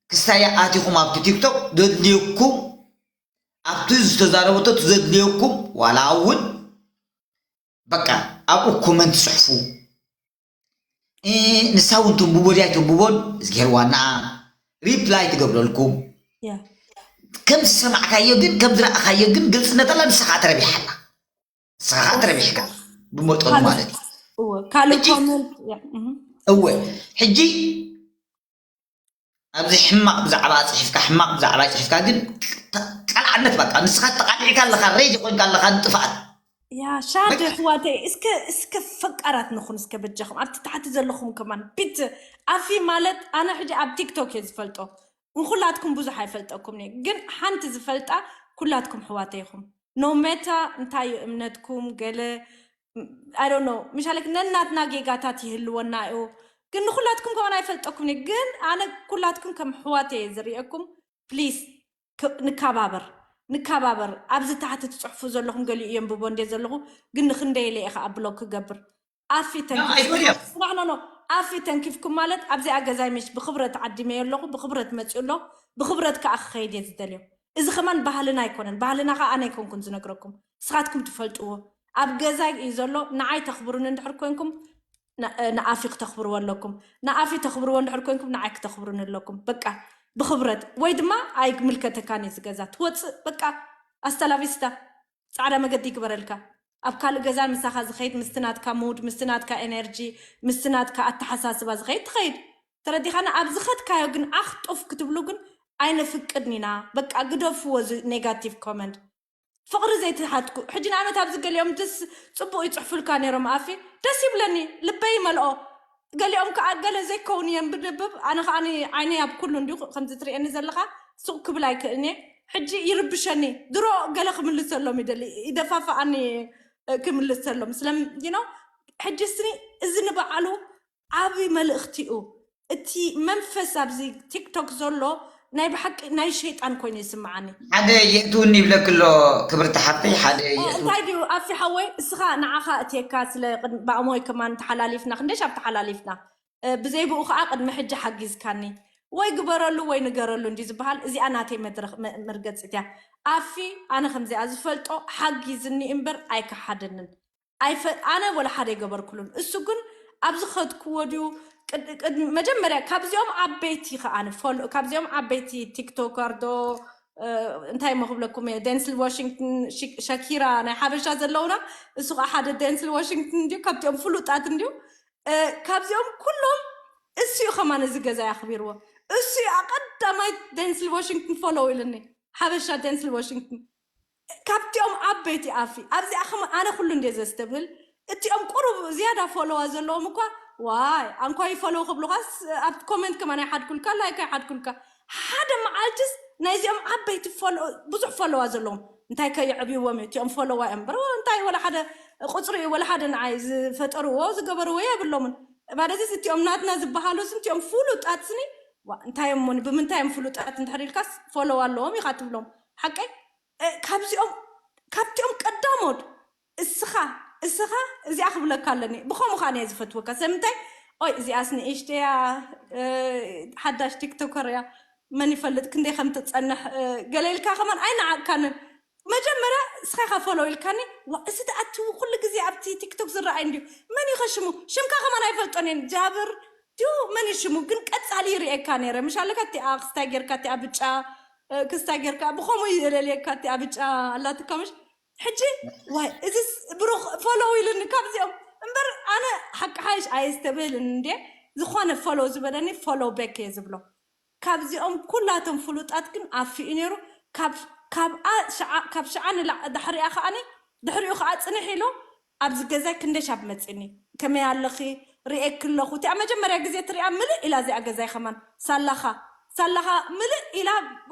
ክስታይ ኣቲኹም ኣብቲ ቲክቶክ ዘድልየኩም፣ ኣብቲ ዝተዛረበቶ ዘድልየኩም፣ ዋላ እውን በቃ ኣብኡ ኮመንት ጽሕፉ። እ፣ ንሳ እውን ተንብቦ ድያ ኣይተንብቦን እዝግሄር ዋናኣ ሪፕላይ ትገብረልኩም። ያ ከም ዝሰማዕካዮ ግን ከም ዝረኣኻዮ ግን ግልጽነት ኣላ። ንስኻ ተረቢሓላ፣ ንስኻ ከዓ ተረቢሕካ ብመጠኑ ማለት እዩ። እወ ካልእ ሕጂ ኮመንት ያ እህ። እወ ሕጂ ኣብዚ ሕማቕ ብዛዕባ ጽሒፍካ፣ ሕማቕ ብዛዕባ ጽሒፍካ ግን ተ-፣ ቀልዓነት በቃ ንስኻ ተቓሊዕካ ኣለኻ፣ ሬዲ ኮይንካ ኣለኻ ንጥፍኣት። ያ ሻደ በቃ ኣሕዋተይ እስከ እስከ ፈቃራት ንኹን እስከ በጃኹም ኣብቲ ታሕቲ ዘለኹም ከማን ቢት ኣፊ ማለት ኣነ ሕጂ ኣብ ቲክቶክ እየ ዝፈልጦ ንኩላትኩም ብዙሕ ኣይፈልጠኩም እየ ግን ሓንቲ ዝፈልጣ ኩላትኩም ኣሕዋተይ ኢኹም no matter እንታይ እዩ እምነትኩም ገለ I don't know ምሻለክ ነናትና ጌጋታት ይህልወና እዩ ግን ንኩላትኩም ከማን ኣይፈልጠኩም እየ ግን ኣነ ኩላትኩም ከም ኣሕዋተይ እየ ዝርእየኩም please ንከባበር ንከባበር ኣብዚ ታሕቲ ትፅሕፉ ዘለኹም ገሊኡ የንብቦ እንደ ዘለኹ ግን ንክንደይ ኢለ ኢኻ ብሎክ ክገብር ኣፊ No, I don't ተንኪፍኩም care. ስማዕ ኖ ኖ ኣፊ ተንኪፍኩም ማለት ኣብዚኣ ገዛይ ምሽ ብክብረት ዓዲመዮ ኣለኹ ብክብረት መፅኡ ኣሎ ብክብረት ከዓ ክኸይድ እየ ዝደልዮ እዚ ከማን ባህልና ኣይኮነን ባህልና ከዓ ኣነ ኣይኮንኩን ዝነግረኩም ንስኻትኩም ትፈልጥዎ ኣብ ገዛይ እዩ ዘሎ ንዓይ ተኽብሩኒ እንድሕር ኮንኩም ንኣፊ ክተኽብርዎ ኣለኩም ንኣፊ ተኽብርዎ እንድሕር ኮንኩም ንዓይ ክተኽብሩኒ ኣለኩም በቃ ብኽብረት ወይ ድማ ኣይምልከተካን እዩ ዝገዛ ትወፅእ በቃ ኣስተላቪስታ ፃዕዳ መገዲ ይግበረልካ ኣብ ካልእ ገዛ ምሳኻ ዝኸይድ ምስቲ ናትካ ሙድ ምስቲ ናትካ ኤነርጂ ምስቲ ናትካ ኣተሓሳስባ ዝኸይድ ትኸይድ ተረዲኻና ኣብ ዝኸድካዮ ግን ኣኽጡፍ ክትብሉ ግን ኣይነፍቅድን ኢና በቃ ግደፍዎ እዚ ኔጋቲቭ ኮመንት ፍቕሪ ዘይትሓትኩ ሕጂ ንኣብነት ኣብዚ ገሊኦም ደስ ፅቡቕ ይፅሕፉልካ ነይሮም ኣፊ ደስ ይብለኒ ልበይ ይመልኦ ገሊኦም ከዓ ገለ ዘይከውን እዮም ብድብብ ኣነ ከዓ ዓይነይ ኣብ ኩሉ እንዲሁ ከምዚ ትርእየኒ ዘለካ ሱቕ ክብል ኣይክእልን እየ ሕጂ ይርብሸኒ ድሮ ገለ ክምልሰሎም ይደሊ ይደፋፍኣኒ ክምልሰሎም ስለ you know ሕጂ ስኒ እዚ ንበዓሉ ዓብዪ መልእኽቲ እዩ እቲ መንፈስ ኣብዚ ቲክቶክ ዘሎ ናይ ብሓቂ ናይ ሸይጣን ኮይኑ ይስምዓኒ ሓደ የእትውኒ ይብለክ ኣሎ ክብርቲ ሓፍተይ ሓደ የእትው እንታይ ድዩ ኣፊ ሓወይ እስኻ ንዓኻ እትየካ ስለ ብኣሞይ ከማን ተሓላሊፍና ክንደይ ሻብ ተሓላሊፍና ብዘይ ብኡ ከዓ ቅድሚ ሕጂ ሓጊዝካኒ ወይ ግበረሉ ወይ ንገረሉ እንዲ ዝበሃል እዚኣ ናተይ መድረኽ መርገፂት እያ ኣፊ ኣነ ከምዚኣ ዝፈልጦ ሓጊዝኒ እምበር ኣይከሓደንን ኣይፈ ኣነ ወላ ሓደ ይገበርኩሉን እሱ ግን ኣብዚ ከድክዎ ድዩ መጀመርያ ካብዚኦም ዓበይቲ ከዓኒ ካብዚኦም ዓበይቲ ቲክቶከር ዶ እንታይ ሞ ክብለኩም እየ ደንስል ዋሽንግተን ሸኪራ ናይ ሓበሻ ዘለውና እሱ ከዓ ሓደ ደንስል ዋሽንግተን እንዲዩ ካብዚኦም ፍሉጣት እንዲዩ ካብዚኦም ኩሎም እሱ እዩ ከማን እዚ ገዛ ያኽቢርዎ እሱ እዩ ኣቀዳማይ ደንስል ዋሽንግተን ፎሎው ኢልኒ ሓበሻ ደንስል ዋሽንግተን ካብቲኦም ዓበይቲ ኣፊ ኣብዚኣ ከማ ኣነ ኩሉ እንደ ዘስተብህል እቲኦም ቁሩብ ዝያዳ ፎሎዋ ዘለዎም እኳ ዋይ ኣንኳ ይፈለዉ ክብሉኻስ ኣብ ኮመንት ከማን ኣይሓድኩልካ ላይክ ኣይሓድኩልካ ሓደ መዓልትስ ናይዚኦም ዓበይቲ ብዙሕ ፎሎዋ ዘለዎም እንታይ ከየዕብይዎም እዩ እቲኦም ፎሎዋ እዮም በር እንታይ ወላ ሓደ ቁፅሪ እዩ ወላ ሓደ ንዓይ ዝፈጠርዎ ዝገበርዎ የብሎምን ማለትስ እቲኦም ናትና ዝበሃሉስ እቲኦም ፍሉጣት ስኒ ዋ እንታይ እሞ፣ ብምንታይ እዮም ፍሉጣት እንድሕር ኢልካስ፣ ፎሎው ኣለዎም ኢኻ ትብሎም። ሓቀይ? እ፣ ካብዚኦም፣ ካብቲኦም ቀዳሞት እስኻ፣ እስኻ እዚኣ ክብለካ ኣለኒ። ብኸምኡ ኸኣ እየ ዝፈትወካ። ስለምንታይ? ኦይ እዚኣስ ንእሽተያ፣ እ፣ ሓዳሽ ቲክቶከር እያ፣ መን ይፈልጥ ክንደይ ከም ትጸንሕ፣ እ፣ ገለ ኢልካ ከማን ኣይነዓቅካንን። መጀመርያ እስኻ ኢኻ ፎሎው ኢልካኒ። ዋ፣ እዚ ደኣ እቲ ኩሉ ግዜ ኣብቲ ቲክቶክ ዝረኣይ እንድዩ። መን እዩ ኸ ሽሙ? ሽምካ ከማን ኣይፈልጦን እየ። ጃብር ድዩ? መን እዩ ሽሙ? ግን ቀጻሊ ይርእየካ ነይረ። ምሽ ኣለካ እቲኣ ክስታይ ጌርካ፣ እቲኣ ብጫ፣ እ፣ ክስታይ ጌርካ፣ ብኸምኡ እዩ የለልየካ፣ እቲኣ ብጫ ኣላትካ ምሽ? ሕጂ፣ ዋይ፣ እዚስ ብሩኽ ፎሎው ኢሉኒ ካብዚኦም። እምበር ኣነ ሓቂ ሓይሽ ኣየስተብህልን እንዴ። ዝኾነ ፎሎው ዝበለኒ ፎሎው በክ እየ ዝብሎ። ካብዚኦም ኩላቶም ፍሉጣት ግን ኣፊኡ ነይሩ። ካብ፣ ካብኣ ሽዓ፣ ካብ ሽዓ ንላዕ-፣ ዳሕሪኣ ከኣኒ፣ ድሕሪኡ ከኣ ጽንሕ ኢሉ ኣብዚ ገዛይ ክንደይ ሻብ መጺኒ። ከመይ ኣለኺ? ርእየኪ ኣለኹ። እቲኣ መጀመርያ ግዜ ትሪኣ ምልእ ኢላ እዚኣ ገዛይ ከማን። ሳላኻ፣ ሳላኻ ምልእ ኢላ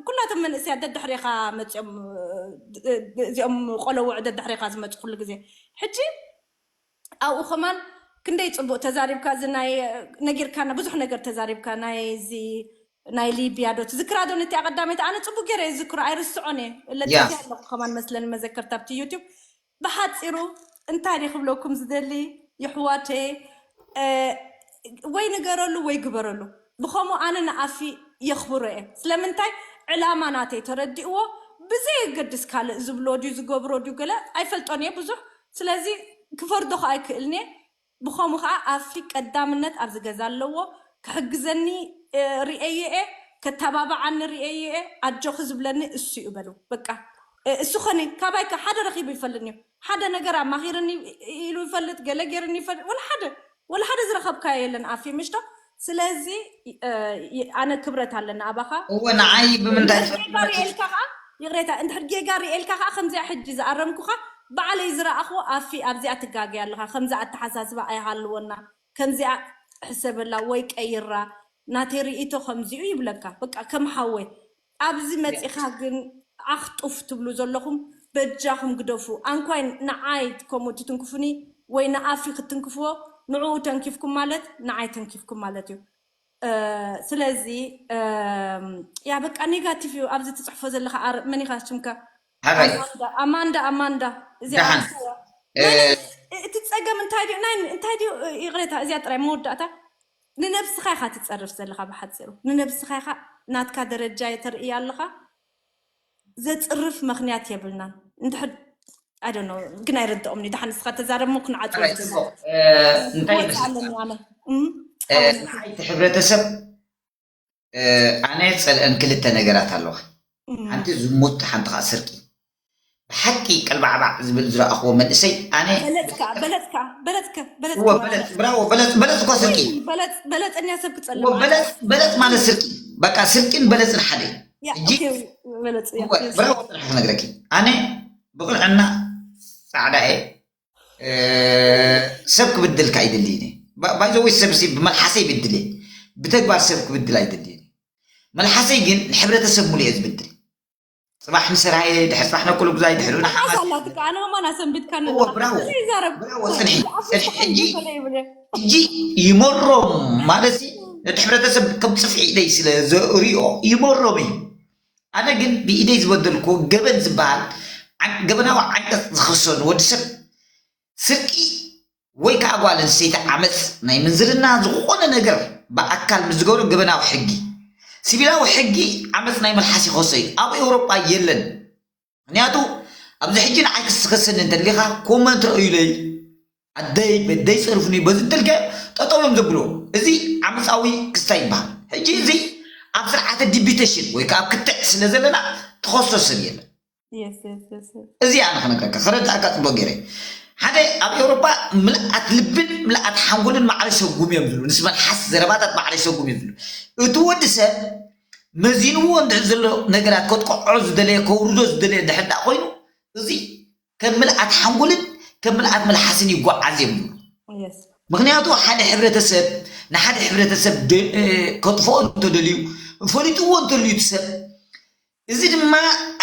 ኩላቶም መንእሰያት ደድሕሬኻ መጺኦም፣ እ፣ እዚኦም ቆለውዕ ደድሕሬኻ ዝመጹ ኩሉ ግዜ። ሕጂ ኣብኡ ከማን ክንደይ ጽቡቕ ተዛሪብካ፣ እዚ ናይ ነጊርካና፣ ብዙሕ ነገር ተዛሪብካ፣ ናይ እዚ ናይ ሊብያ ዶ ትዝክራ ዶ? ነቲ ቀዳመይቲ ኣነ ጽቡቕ ገይረ እየ ዝዝክሮ፣ ኣይርስዖን እየ። ያ። ለጢፈ ኣለኹ ከማን መስለኒ መዘከርታ ኣብቲ ዩቲዩብ። ብሓጺሩ እንታይ ድየ ክብለኩም ዝደሊ፣ የሕዋተይ፣ እ፣ ወይ ንገረሉ ወይ ግበረሉ። ብኸምኡ ኣነ ንኣፊ የኽብሮ እየ። ስለምንታይ? ዕላማ ናተይ ተረዲእዎ፣ ብዘየገድስ ካልእ ዝብሎ ድዩ ዝገብሮ ድዩ ገለ ኣይፈልጦን እየ ብዙሕ። ስለዚ ክፈርዶ ኸኣ ኣይክእልን እየ። ብኸምኡ ኸኣ ኣፊ ቀዳምነት ኣብዚ ገዛ ኣለዎ። ክሕግዘኒ፣ እ፣ ርእየዮ እየ፣ ከተባብዓኒ ርእየዮ እየ፣ ኣጆኺ ዝብለኒ እሱ እዩ በሉ። በቃ፣ እ፣ እሱ ኸኒ ካባይ ከ ሓደ ረኺቡ ይፈልጥኒ እዩ። ሓደ ነገር ኣማኺርኒ ኢሉ ይፈልጥ፣ ገለ ገይርኒ ይፈልጥ፣ ወላ ሓደ፣ ወላ ሓደ ዝረኸብካዮ የለን ኣፊ፣ ምሽ ዶ? ስለዚ፣ እ፣ ይ-፣ ኣነ ክብረት ኣለኒ ኣባኻ። እወ፣ ንዓይ ብምንታይ እንድሕር ጌጋ ርእየ ኢልካ ኸኣ፣ ይቕሬታ፣ እንድሕር ጌጋ ርእየ ኢልካ ኸኣ ከምዚኣ ሕጂ ዝኣረምኩኻ ባዕለይ ዝረኣኽዎ ኣፊ ኣብዚኣ ትጋገይ ኣለኻ፣ ከምዚ ኣተሓሳስባ ኣይሃልወና፣ ከምዚኣ ሕሰበላ ወይ ቀይራ፣ ናተይ ርእይቶ ከምዚኡ ይብለካ። በቃ ከም ሓወይ ኣብዚ መጺኻ ግን ዓኽ ጡፍ ትብሉ ዘለኹም በጃኹም ግደፉ። ኣንኳይ ንዓይ ከምኡ ትትንክፉኒ ወይ ንኣፊ ክትትንክፍዎ፣ ንዕኡ ተንኪፍኩም ማለት ንዓይ ተንኪፍኩም ማለት እዩ። እ፣ ስለዚ፣ እም፣ ያ በቃ ኔጋቲቭ እዩ ኣብዚ ትጽሕፎ ዘለኻ። ኣር-፣ መን ኢኻ ሽምካ? ሓራይ። ኣማንዳ፣ ኣማንዳ፣ ኣማንዳ። እዚኣ ደሓን። ኣንስያ። እ፣ ናይ፣ ናይ፣ እቲ ጸገም እንታይ ድዩ? ናይ፣ እንታይ ድዩ? ይቕሬታ፣ እዚኣ ጥራይ መወዳእታ። ንነብስኻ ኢኻ ትጸርፍ ዘለኻ ብሓጺሩ። ንነብስኻ ኢኻ ናትካ ደረጃ የተርእያ ኣለኻ። ዘጽርፍ ምኽንያት የብልናን። እንድሕር፣ I don't know፣ ግን ኣይርድኦምኒ። ደሓን ንስኻ ተዛረብ እሞ ክንዓጽዎ ኣራይ፣ ይደሊ። ጽቡቕ። እ፣ እንታይ ክወጽእ ይመስለካ? ኣለኒ ኣነ። እም? እ፣ ንዓይ እቲ ሕብረተሰብ፣ እ፣ ኣነ ጸልአን ክልተ ነገራት ኣለዋ። እም። ሓንቲ ዝሙት፣ ሓንቲ ኸኣ ስርቂ። ብሓቂ ቀልባዕባዕ ዝብል ዝረኣኽዎ መንእሰይ ኣነ በለጽካ፣ በለጽካ፣ በለጽካ፣ በለጽካ እወ፣ ማለት በለጽ፣ ብራዎ፣ በለጽ፣ በለጽ እኮ ስርቂ። በለጽ፣ በለጸኛ ሰብ ክጸልም እወ፣ ማለት በለጽ፣ በለጽ ማለት ስርቂ። በቃ ስርቂን በለጽን ሓደ። ያ፣ ሕጂ ኦኬ፣ በለጽ፣ ያ፣ እወ፣ yes። ብራዎ ጥራሕ ክነግረኪ። ኣነ ብቕንዕና ጻዕዳ እየ። እ፣ ሰብ ክብድልካ ኣይደልይን እየ። ባ-፣ by the way፣ ሰብ ሲ ብመልሓሰይ ይብድል እየ። ብተግባር ሰብ ክብድል ኣይደልይን እየ። መልሓሰይ ግን ንሕብረተሰብ ሙሉ እየ ዝብድል። ጽባሕ ንሰራየ፣ ድሕሪ ጽባሕ ነኮሎ ጉዛይ፣ ድሕሪ ንሓማስ። ሓሳ ኣላትካ፣ ኣነ ከማን ኣሰንቢትካኒ እወ፣ ኣለኻ። ብራዎ። ከመይ ይዛረብ? ብራዎ፣ ጽንሒ፣ ኣፍስ ጽንሒ፣ ተሓንጊ ሕጂ፣ ከለ ይብል እየ። ሕጂ ይመሮም ማለት ሲ፣ ነቲ ሕብረተሰብ ከም ጽፍዒ ኢደይ ስለ ዘርእዮ ይመሮም እዩ። ኣነ ግን ብኢደይ ዝበደልኩ ገበን ዝበሃል ዓን-፣ ገበናዊ ዓንቀጽ ዝኸሶ ንወዲ ሰብ ስርቂ ወይ ከዓ ጓል ኣንስተይቲ ዓመፅ፣ ናይ ምንዝርና ዝኾነ ነገር ብኣካል ምስ ዝገብሮ ገበናዊ ሕጊ፣ ሲቪላዊ ሕጊ ዓመፅ ናይ መልሓስ ይኸሶ እዩ። ኣብ ኤውሮጳ የለን። ምክንያቱ ኣብዚ ሕጂ ንዓይ ክስኸሰኒ እንተሊኻ ኮመንት ረእዩለይ ኣደይ በደይ ፀርፉኒ በዚ እንተልከ ጠጠው እዮም ዘብልዎ። እዚ ዓመፃዊ ክስታይ ይበሃል። ሕጂ እዚ ኣብ ስርዓተ ዲቢቴሽን ወይ ከዓ ኣብ ክትዕ ስለ ዘለና ትኸሶ ሰብ የለን። እዚ ኣነ ክነግረካ ክረዳእካ ፅቡቅ ገይረ። ሓደ ኣብ ኤውሮጳ ምልኣት ልብን ምልኣት ሓንጎልን ማዕረ ሰጉም እዮም ዝብሉ። ምስ መልሓስ ዘረባታት ማዕረ ሰጉም እዮም ዝብሉ። እቲ ወዲ ሰብ መዚንዎ እንድሕር ዘሎ ነገራት ከጥቅዖ ዝደለየ ከውርዶ ዝደለየ እንድሕር ደኣ ኮይኑ እዚ ከም ምልኣት ሓንጎልን ከም ምልኣት መልሓስን ይጓዓዝ እዮም ዝብሉ። ምክንያቱ ሓደ ሕብረተሰብ ንሓደ ሕብረተሰብ ከጥፍኦ እንተደልዩ ፈሊጥዎ እንተልዩ እቲ ሰብ እዚ ድማ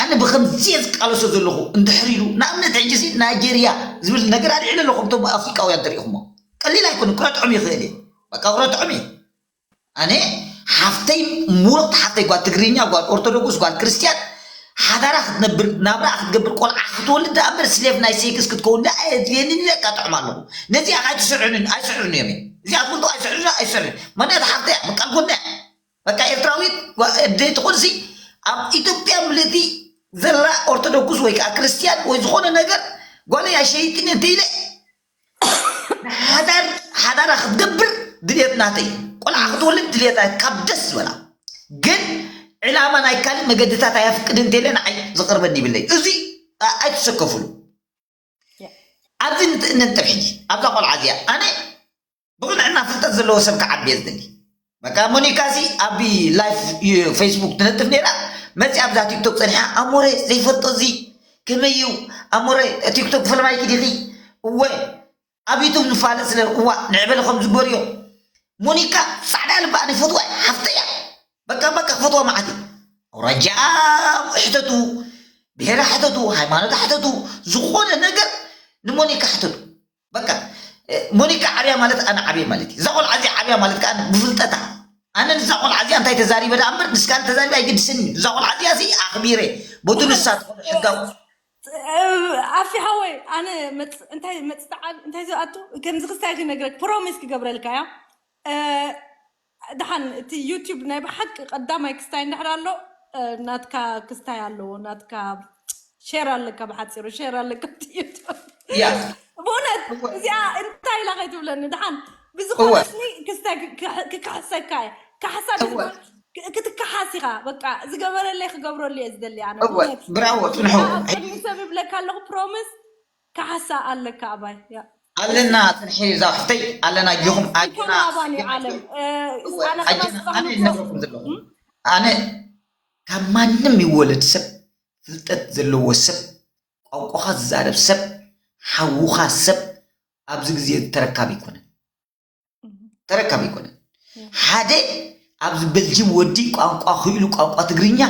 ኣነ ብከምዚ እየ ዝቃለሶ ዘለኹ እንድሕር ኢሉ ንኣብነት ሕጂ ሲ ናይጀርያ ዝብል ነገር ኣልዒለ ኣለኹ እቶም ኣፍሪቃውያን ተሪኢኹሞ ቀሊል ኣይኮነ ክረትዖም ይኽእል እየ በቃ ክረትዖም እየ ኣነ ሓፍተይ፣ ምሩቕቲ ሓፍተይ፣ ጓል ትግርኛ፣ ጓል ኦርቶዶክስ፣ ጓል ክርስትያን፣ ሓዳራ ክትነብር፣ ናብራ ክትገብር፣ ቆልዓ ክትወልድ ደኣ እምበር፣ ስሌፍ ናይ ሴክስ ክትከውን ደኣ ኣየድልየንን ኢለ የቃጥዖም ኣለኹ። ነዚኣ ኣይትስዕሩንን፣ ኣይስዕሩን እዮም። እዚኣ ትፈልጡ ኣይስዕሩን፣ ኣይስዕሩን። ምኽንያቱ ሓፍተይ እያ፣ በቃ ጎና እያ። በቃ ኤርትራዊት ጓ-፣ ደይ ትኾንሲ፣ ኣብ ኢትዮጵያ ምልእቲ ዘላ ኦርቶዶክስ ወይ ከዓ ክርስትያን ወይ ዝኾነ ነገር፣ ጓለይ ኣይሸይጥን እየ እንተኢለ፣ ሓዳር፣ ሓዳራ ክትገብር ድልየት ናተይ፣ ቆልዓ ክትወልድ ድልየታ ካብ ደስ ዝበላ። ግን ዕላማ ናይ ካልእ መገድታት ኣየፍቅድን እንተኢለ ንዓይ ዝቐርበኒ ይብለይ። እዚ ኣ-፣ ኣይትሰከፉሉ። ያ። ኣብዚ ንት-፣ ንንጥፍ ሕጂ፣ ኣብዛ ቆልዓ እዚኣ። ኣነ ብቕንዕና ፍልጠት ዘለዎ ሰብ ክዓቢ እየ ዝደሊ። በቃ ሞኒካ እዚ ኣብ ላይፍ ዩ-፣ ፌስቡክ ትነጥፍ ነይራ፣ መፂኣ ኣብዛ ቲክቶክ ፀኒሓ፣ ኣሞረ ዘይፈልጦ እዚ ከመይ እዩ? ኣሞረ ቲክቶክ ፈለማይኪ ዲኺ? እወ፣ ኣብ ዩቱብ ንፋለጥ ስለ፣ እዋ፣ ንዕበለ ከም ዝግበርዮ። ሞኒካ ፃዕዳ ልባ ኣነ ይፈትዋ እየ፣ ሓፍተይ እያ። በቃ፣ በቃ ክፈትዋ መዓት እየ። ኣውራጃ ሕተቱ፣ ብሄራ ሕተቱ፣ ሃይማኖታ ሕተቱ፣ ዝኾነ ነገር ንሞኒካ ሕተቱ። በቃ፣ እ፣ ሞኒካ ዓብያ ማለት ኣነ ዓብየ ማለት እዩ። እዛ ቆልዓ እዚኣ ዓብያ ማለት ከኣ ብፍልጠታ። ኣነ ንዛ ቆልዓ እዚኣ እንታይ ተዛሪበ ደኣ እምበር፣ ንስካ ተዛሪበ ኣይግድስን እዩ። እዛ ቆልዓ እዚኣ እዚ ኣኽቢረ፣ በቱ ንሳ ትኾነ ሕጋዊ። እ፣ ኣፊ ሓወይ፣ ኣነ መጽ-፣ እንታይ መጽጣዓል፣ እንታይ ዝኣቱ፣ ከምዚ ክስታይ ክነግረክ፣ ፕሮሚስ ክገብረልካ እያ። እ፣ ደሓን እቲ ዩቲዩብ ናይ ብሓቂ ቀዳማይ ክስታይ እንድሕር ኣሎ፣ እ፣ ናትካ ክስታይ ኣለዎ፣ ናትካ ሼር ኣለካ፣ ብሓጺሩ ሼር ኣለካ እቲ ዩቲዩብ። ያ። ብእውነት እወ። እዚኣ እንታይ ኢላ ከይትብለኒ፣ ደሓን ብዝኾነ እወ። ስኒ ክስታይ ክ-፣ ክ-፣ ክክሕሰካ እየ። ካሕሳ እወ። ድዝበሃል ክ-፣ ክትከሓስ ኢኻ። በቃ ዝገበረለይ ክገብረሉ እየ ዝደሊ ኣነ፣ እወ። ብእውነት። ብራቮ፣ ጽንሑ። ኣብ ቅድሚ ሰብ ይብለካ ኣለኹ፣ ፕሮሚስ። ካሕሳ ኣለካ ኣባይ። ያ። ኣለና፣ ጽንሒ እዛ ውሕተይ፣ ኣለና፣ ጊኹም፣ እ፣ ኣጆና። ይኮና ኣባኒ ዓለም። እ፣ እወ፣ ኣነ ኣጆና፣ ከማን ኣነ ዝብሎ ይነግረኩም ዘለኹ። እም? ኣነ ካብ ማንም ይወለድ ሰብ፣ ፍልጠት ዘለዎ ሰብ፣ ቋንቋኻ ዝዛረብ ሰብ፣ ሓውኻ ሰብ፣ ኣብዚ ግዜ ተረካቢ ኣይኮነን። እም። ተረካቢ ኣይኮነን። እም። ሓደ ኣብዚ በልጅም ወዲ ቋንቋ ክኢሉ ቋንቋ ትግርኛ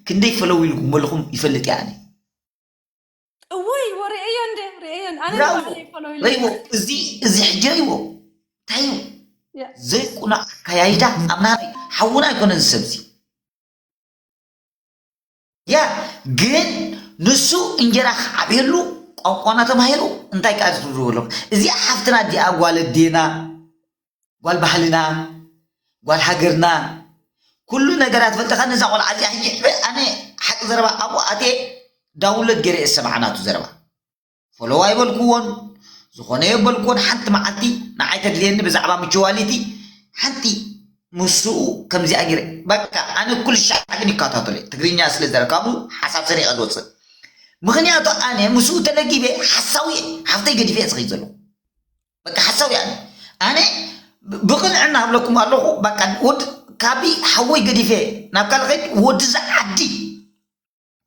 ክንደይ ፈለው ኢልኩም መለኹም ይፈልጥ እየ ኣነ። እውይ፣ ወ-፣ ርእየዮ እንደ፣ ርእየዮ። ኣነ ራእይዎ፣ ንባዕለይ ፈለው ኢለ። ራእይዎ፣ እዚ፣ እዚ ሕጂ ራእይዎ። እንታይ እዩ? ያ። ዘይቁናዕ ኣካያይዳ ኣብ ናህሪ ሓውና ኣይኮነን እዚ ሰብ እዚ። ያ፣ ግን ንሱ እንጀራ ክዓብየሉ ቋንቋና ተማሂሩ እንታይ ቃል ትብሉ ኣለኹም? እዚኣ ሓፍትና እዚኣ ጓል ኣዴና፣ ጓል ባህልና፣ ጓል ሃገርና፣ ኩሉ ነገራት ፈልጠኻ ነዛ ቆልዓ እዚኣ ሕጂ ዕበ-፣ ኣነ ሓቂ ዘረባ ኣብኡ ኣትየ ዳውንሎድ ገይረ እየ ዝሰምዓ ናቱ ዘረባ። ፎሎው ኣይበልኩዎን፣ ዝኾነ የበልኩዎን። ሓንቲ መዓልቲ ንዓይ ተድልየኒ ብዛዕባ ምችዋሊቲ ሓንቲ ምስኡ ከምዚኣ ገይረ። በቃ ኣነ ኩሉ ሻዕ ግን ይከታተሎ እየ። ትግርኛ ስለ ዝዘረብ ካብኡ ሓሳብ ሰሪቐ ዝወፅእ። ምኽንያቱ ኣነ ምስኡ ተለጊበ ሓሳዊ እየ። ሓፍተይ ገዲፈ እየ ዝኸይድ ዘለኹ። በቃ ሓሳዊ ኣነ። ኣነ ብ-፣ ብቕንዕና እብለኩም ኣለኹ። በቃ ወድ-፣ ካቢ ሓወይ ገዲፈ ናብ ካልእ ከይድ ወድዛ ዓዲ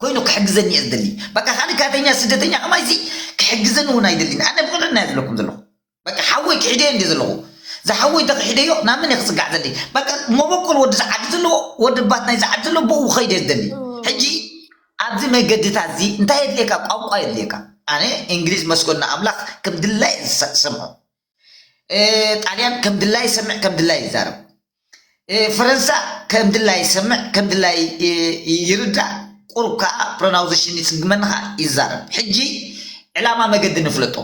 ኮይኑ ክሕግዘኒ እየ ዝደሊ። በቃ ካልእ ካተኛ ስደተኛ ከማይሲ ክሕግዘኒ እውን ኣይደልን። ኣነ ብቕንዕና እየ ዝብለኩም ዘለኹ። በቃ ሓወይ ክሒደዮ እንደ ዘለኹ። ዝሓወይ እንተ ክሒደዮ ናብ መን እየ ክጽጋዕ ዘሊ? በቃ መበቆል ወዲ ዝዓዲ ዘለዎ፣ ወዲ ባት ናይ ዝዓዲ ዘለዎ ብኡ ክኸይድ እየ ዝደሊ። እም። ሕጂ ኣብዚ መገድታት እዚ እንታይ የድልየካ? ቋንቋ የድልየካ። ኣነ እንግሊዝ መስገን ንኣምላኽ ከም ድላይ እየ ዝሰ-፣ ዝሰምዖ። እ፣ ጣልያን ከም ድላይ ይሰምዕ፣ ከም ድላይ ይዛረብ። እ፣ ፈረንሳ ከም ድላይ ይሰምዕ፣ ከም ድላይ ይ-፣ ይ-፣ ይርዳእ። ቁሩብ ከኣ ፕሮናውንሴሽን ይጽግመኒ ከኣ ይዛረብ። ሕጂ ዕላማ መገዲ ንፍለጦ።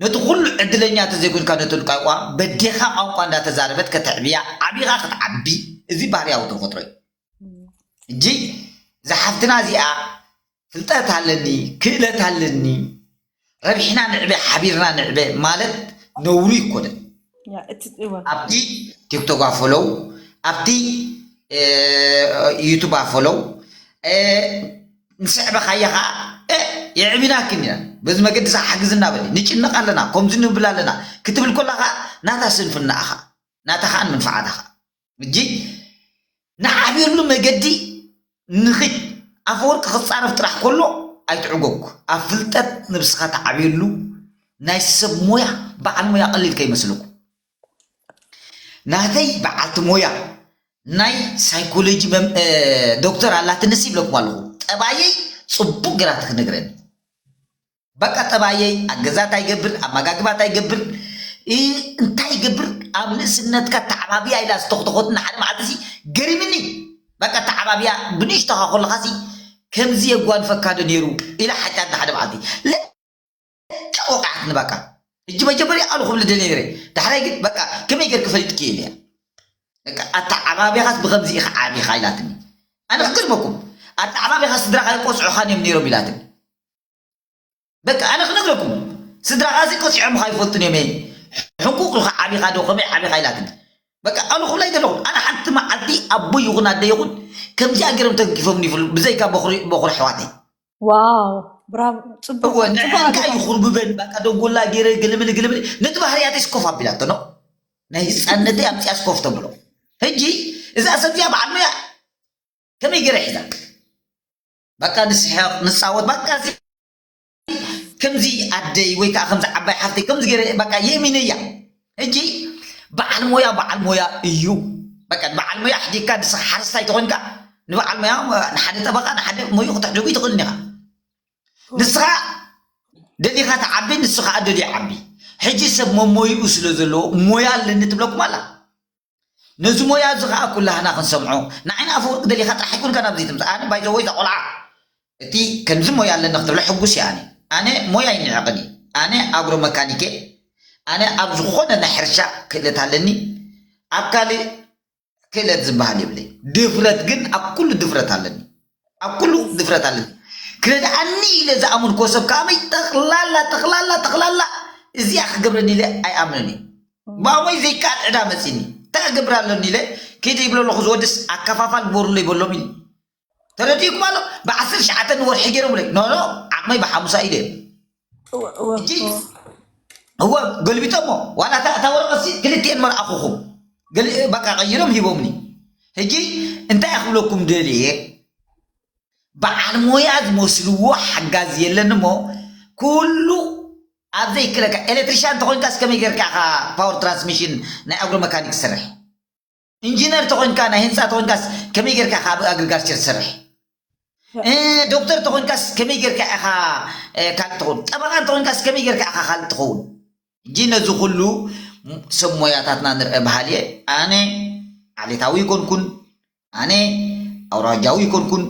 ነቲ ኩሉ ዕድለኛ እንተዘይኮንካ ነቲ ቋንቋ በዴኻ ቋንቋ እንዳተዛረበት ከተዕብያ ዓቢኻ ክትዓቢ እዚ ባህርያዊ ተፈጥሮ እዩ። ሕጂ እዛ ሓፍትና እዚኣ ፍልጠት ኣለኒ፣ ክእለት ኣለኒ፣ ረቢሕና ንዕበ፣ ሓቢርና ንዕበ ማለት ነውሪ ኣይኮነን። ያ፣ እቲ፣ እወ። ኣብቲ ቲክቶክ ኣፈለው፣ ኣብቲ፣ እ፣ ዩቱብ ኣፈለው፣ እ፣ ንስዕበኻዮ ኸዓ፣ እ፣ የዕቢናክን ኢና። በዚ መገዲ እዚ ሓግዝና በሊ። ንጭነቕ ኣለና፣ ከምዚ ንብል ኣለና ክትብል ከላ ኸዓ ናታ ስንፍናኻ፣ ናታ ኸዓ መንፍዓታኻ። ሕጂ ንዓብየሉ መገዲ ንኺድ። ኣፈወርቂ ክጻረፍ ጥራሕ ከሎ ኣይትዕጎግ። ኣብ ፍልጠት ነብስኻ ትዓብየሉ ናይ ሰብ ሞያ፣ በዓል ሞያ ቀሊል ከይመስለኩም። ናተይ በዓልቲ ሞያ ናይ ሳይኮሎጂ መም-፣ እ፣ ዶክተር ኣላትንስ ይብለኩም ኣለኹ። ጠባየይ ጽቡቕ ገይራ ትነግረኒ። በቃ ጠባየይ፣ ኣብ ገዛ እንታይ ይገብር፣ ኣመጋግባ እንታይ ይገብር፣ እንታይ ይገብር ኣብ ንእስነትካ ተዓባብያ ኢላ ዝተኽተኾትና ሓደ መዓልቲ ሲ ገሪምኒ። በቃ ተዓባብያ ብንእሽቶኻ ከለኻ ሲ ከምዚ የጓንፈካ ዶ ነይሩ ኢላ ሓጫትና ሓደ መዓልቲ ለጫ ወቃዓትኒ። በቃ እጂ መጀመርያ ኣሉ ክብል ደልየ ነይረ። ዳሕራይ ግን በቃ ከመይ ገይርክ ፈሊጥክ ኢለ እያ። በቃ ኣተዓባብያኻስ ብኸምዚ ኢኻ ዓቢኻ ኢላትኒ። ኣነ ክገርመኩም ኣተዓባብያኻ ስድራኻ ይቆስዑኻን እዮም ነይሮም ኢላትኒ። በቃ ኣነ ክነግረኩም ስድራኻ ሲ ቆስዖም ኻይፈልጡን እዮም። ሕንቁቕ ኢኻ ዓቢኻ ዶ ከመይ ዓቢኻ ኢላትኒ። በቃ ኣነ ክብላ ኣይደለኹን ኣነ ሓንቲ መዓልቲ ኣቦ ይኹን ኣደ ይኹን ከምዚኣ ገይሮም ተንኪፎም ይፍሉ ብዘይካ በኹሪ በኹሪ ኣሕዋተይ። ዋው ብራቮ ጽቡቅ እወ ጽቡቅ ንዕንካ ኣገባብ። ይኹርብበን በቃ ደንጎላ ገይረ ግልምል ግልምል ነቲ ባህርያተይ ስኮፍ ኣቢላቶ ነው ናይ ህፃነተይ ኣምፅያ ስኮፍ ተብሎ። ሕጂ እዛ ሰብ እዚኣ በዓል ሞያ ከመይ ገይረ ሒዛ በቃ ንስሕቕ ንፃወት በቃ እዚ ከምዚ ኣደይ ወይ ከዓ ከምዚ ዓባይ ሓፍተይ ከምዚ ገይረ በቃ የእሚነያ። ሕጂ በዓል ሞያ በዓል ሞያ እዩ። በቃ ንበዓል ሞያ ኣሕዲግካ ንስኻ ሓረስታይ ተኾይንካ ንበዓል ሞያ ንሓደ ጠበቃ ንሓደ ሞዩ ክተሕድጉ ይትኽእልን ኢኻ። ንስኻ ደሊኻ ትዓቢ ንሱ ከዓ ደልዩ ይዓቢ። ሕጂ ሰብ መሞይኡ ስለ ዘለዎ ሞያ ኣለኒ ትብለኩም ኣላ። ነዚ ሞያ እዚ ከዓ ኩላህና ክንሰምዖ ንዓይና ኣፈወርቂ ደሊኻ ጥራሕ ኣይኮንካ ናብዚ ትምፃእ ኣነ ባይዘወይ እዛ ቆልዓ እቲ ከምዚ ሞያ ኣለኒ ክትብለ ሕጉስ እየ ኣነ ኣነ ሞያ ይንዕቕን እዩ ኣነ ኣግሮ መካኒክ እየ ኣነ ኣብ ዝኾነ ናይ ሕርሻ ክእለት ኣለኒ ኣብ ካልእ ክእለት ዝበሃል የብለይ ድፍረት ግን ኣብ ኩሉ ድፍረት ኣለኒ ኣብ ኩሉ ድፍረት ኣለኒ ክረድኣኒ ኢለ ዝኣመንኮ ሰብ ከኣመይ ጠቕላላ ጠቕላላ ጠቕላላ እዚኣ ክገብረኒ ኢለ ኣይኣምንን እየ ብኣሞይ ዘይከኣል ዕዳ መፂኒ እንታይ ክገብር ኣለኒ ኢለ ከይደ ይብሎ ኣለኹ ዝወድስ ኣከፋፋል ግበሩለይ በሎም ኢሉ ተረዲእኩም ኣሎ ብዓሰርተ ትሽዓተ ንወርሒ ገይሮም ኢለ ኖኖ ዓቕመይ ብሓሙሳ ኢለ እጂ እወ ገልቢጦሞ ዋላ እታ እታ ወረቐት ሲ ክልቲኤን መርኣኹኹም ገሊ በቃ ቀይሮም ሂቦምኒ ሕጂ እንታይ ክብለኩም ደልየ በዓል ሞያ ዝመስልዎ ሓጋዚ የለን እሞ ኩሉ ኣብ ዘይክለካ ኤሌክትሪሻን ተኾይንካስ ከመይ ጌርካ ኢኻ ፓወር ትራንስሚሽን ናይ ኣግሮ መካኒክ ትሰርሕ ኢንጂነር ተኾይንካ ናይ ህንፃ ተኾይንካስ ከመይ ጌርካ ኢኻ ኣብ ኣግሪካልቸር ትሰርሕ ዶክተር ተኾንካስ ከመይ ጌርካ ኢኻ ካልእ ትኸውን ጠበቓ እንተኾንካስ ከመይ ጌርካ ኢኻ ካልእ ትኸውን እጂ ነዚ ኩሉ ሰብ ሞያታትና ንርአ በሃል እየ ኣነ ዓሌታዊ ይኮንኩን ኣነ ኣውራጃዊ ይኮንኩን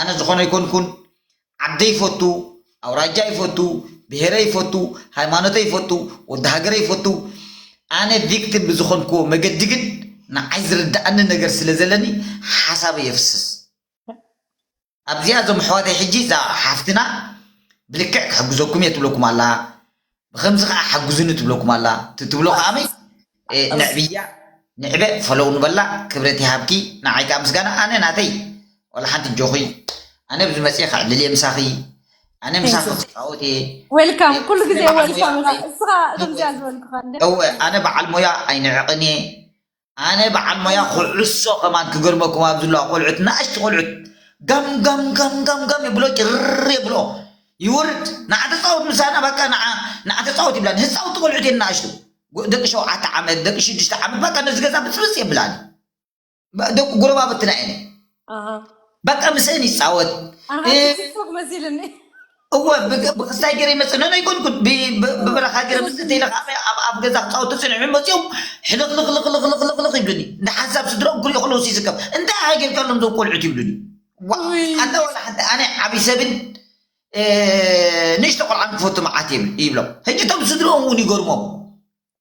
ኣነ ዝኾነ ይኮንኩን ዓደይ ይፈቱ ኣውራጃ ይፈቱ ብሄረ ይፈቱ ሃይማኖተ ይፈቱ ወዲ ሃገረ ይፈቱ ኣነ ቪክቲም ብዝኾንኩዎ መገዲ ግን ንዓይ ዝርድኣኒ ነገር ስለ ዘለኒ ሓሳበይ የፍስስ ኣብዚኣ እዞም ኣሕዋተይ ሕጂ እዛ ሓፍትና ብልክዕ ክሕግዘኩም እየ ትብለኩም ኣላ ብከምዚ ከዓ ሓግዙኒ ትብለኩም ኣላ ትትብሎ ከዓመይ ንዕብያ ንዕበ ፈለው ንበላ ክብረት ይሃብኪ ንዓይ ከዓ ምስጋና ኣነ ናተይ ወላ ሓንቲ ጆኺ ኣነ ብዝመፅእ ክዕልል እየ ምሳኺ ኣነ ምሳኺ ክፃወት እየ ዌልካም ኩሉ ግዜ ዌልካም ኢኻ እስኻ ከምዚኣ ዝበልኩኻ እንደ እወ ኣነ በዓል ሞያ ኣይንዕቕን እየ ኣነ በዓል ሞያ ኩዕሶ ከማን ክገርመኩም ኣብ ዝለዋ ቆልዑት ንኣሽቱ ቆልዑት ጋም ጋም ጋም ጋም ጋም የብሎ ጭርር የብሎ ይውርድ ንዓ ተፃወት ምሳና በቃ ንዓ ንዓ ተፃወት ይብላ ህፃውቲ ቆልዑት የናኣሽቱ ደቂ ሸውዓተ ዓመት ደቂ ሽዱሽተ ዓመት በቃ ነዚ ገዛ ብፅብፅ የብላኒ ደቂ ጎረባብትና እየን በቃ ምስአን ይፃወት ቲክቶክ መሲልኒ እወ ብክስታይ ገይረ ይመፅእ ነነ ኣይኮንኩን ብበረኻ ገይረ ምስ እንተኢለ ከዓ ኣብ ኣፍ ገዛ ክፃወት ተፅንሑ መፅኦም ሕልኽልኽልኽልኽልኽልኽ ይብልኒ እንደ ሓንሳብ ስድረኦም ክሪኦ ከለውስ ይስከፍ እንታይ ኢኻ ጌርካሎም ዞም ቆልዑት ይብሉኒ ኣንታ ወላ ሓንቲ ኣነ ዓብዪ ሰብን ንእሽቶ ቆልዓን ክፈቱ መዓት ይብሎም ሕጂ እቶም ስድረኦም እውን ይገርሞም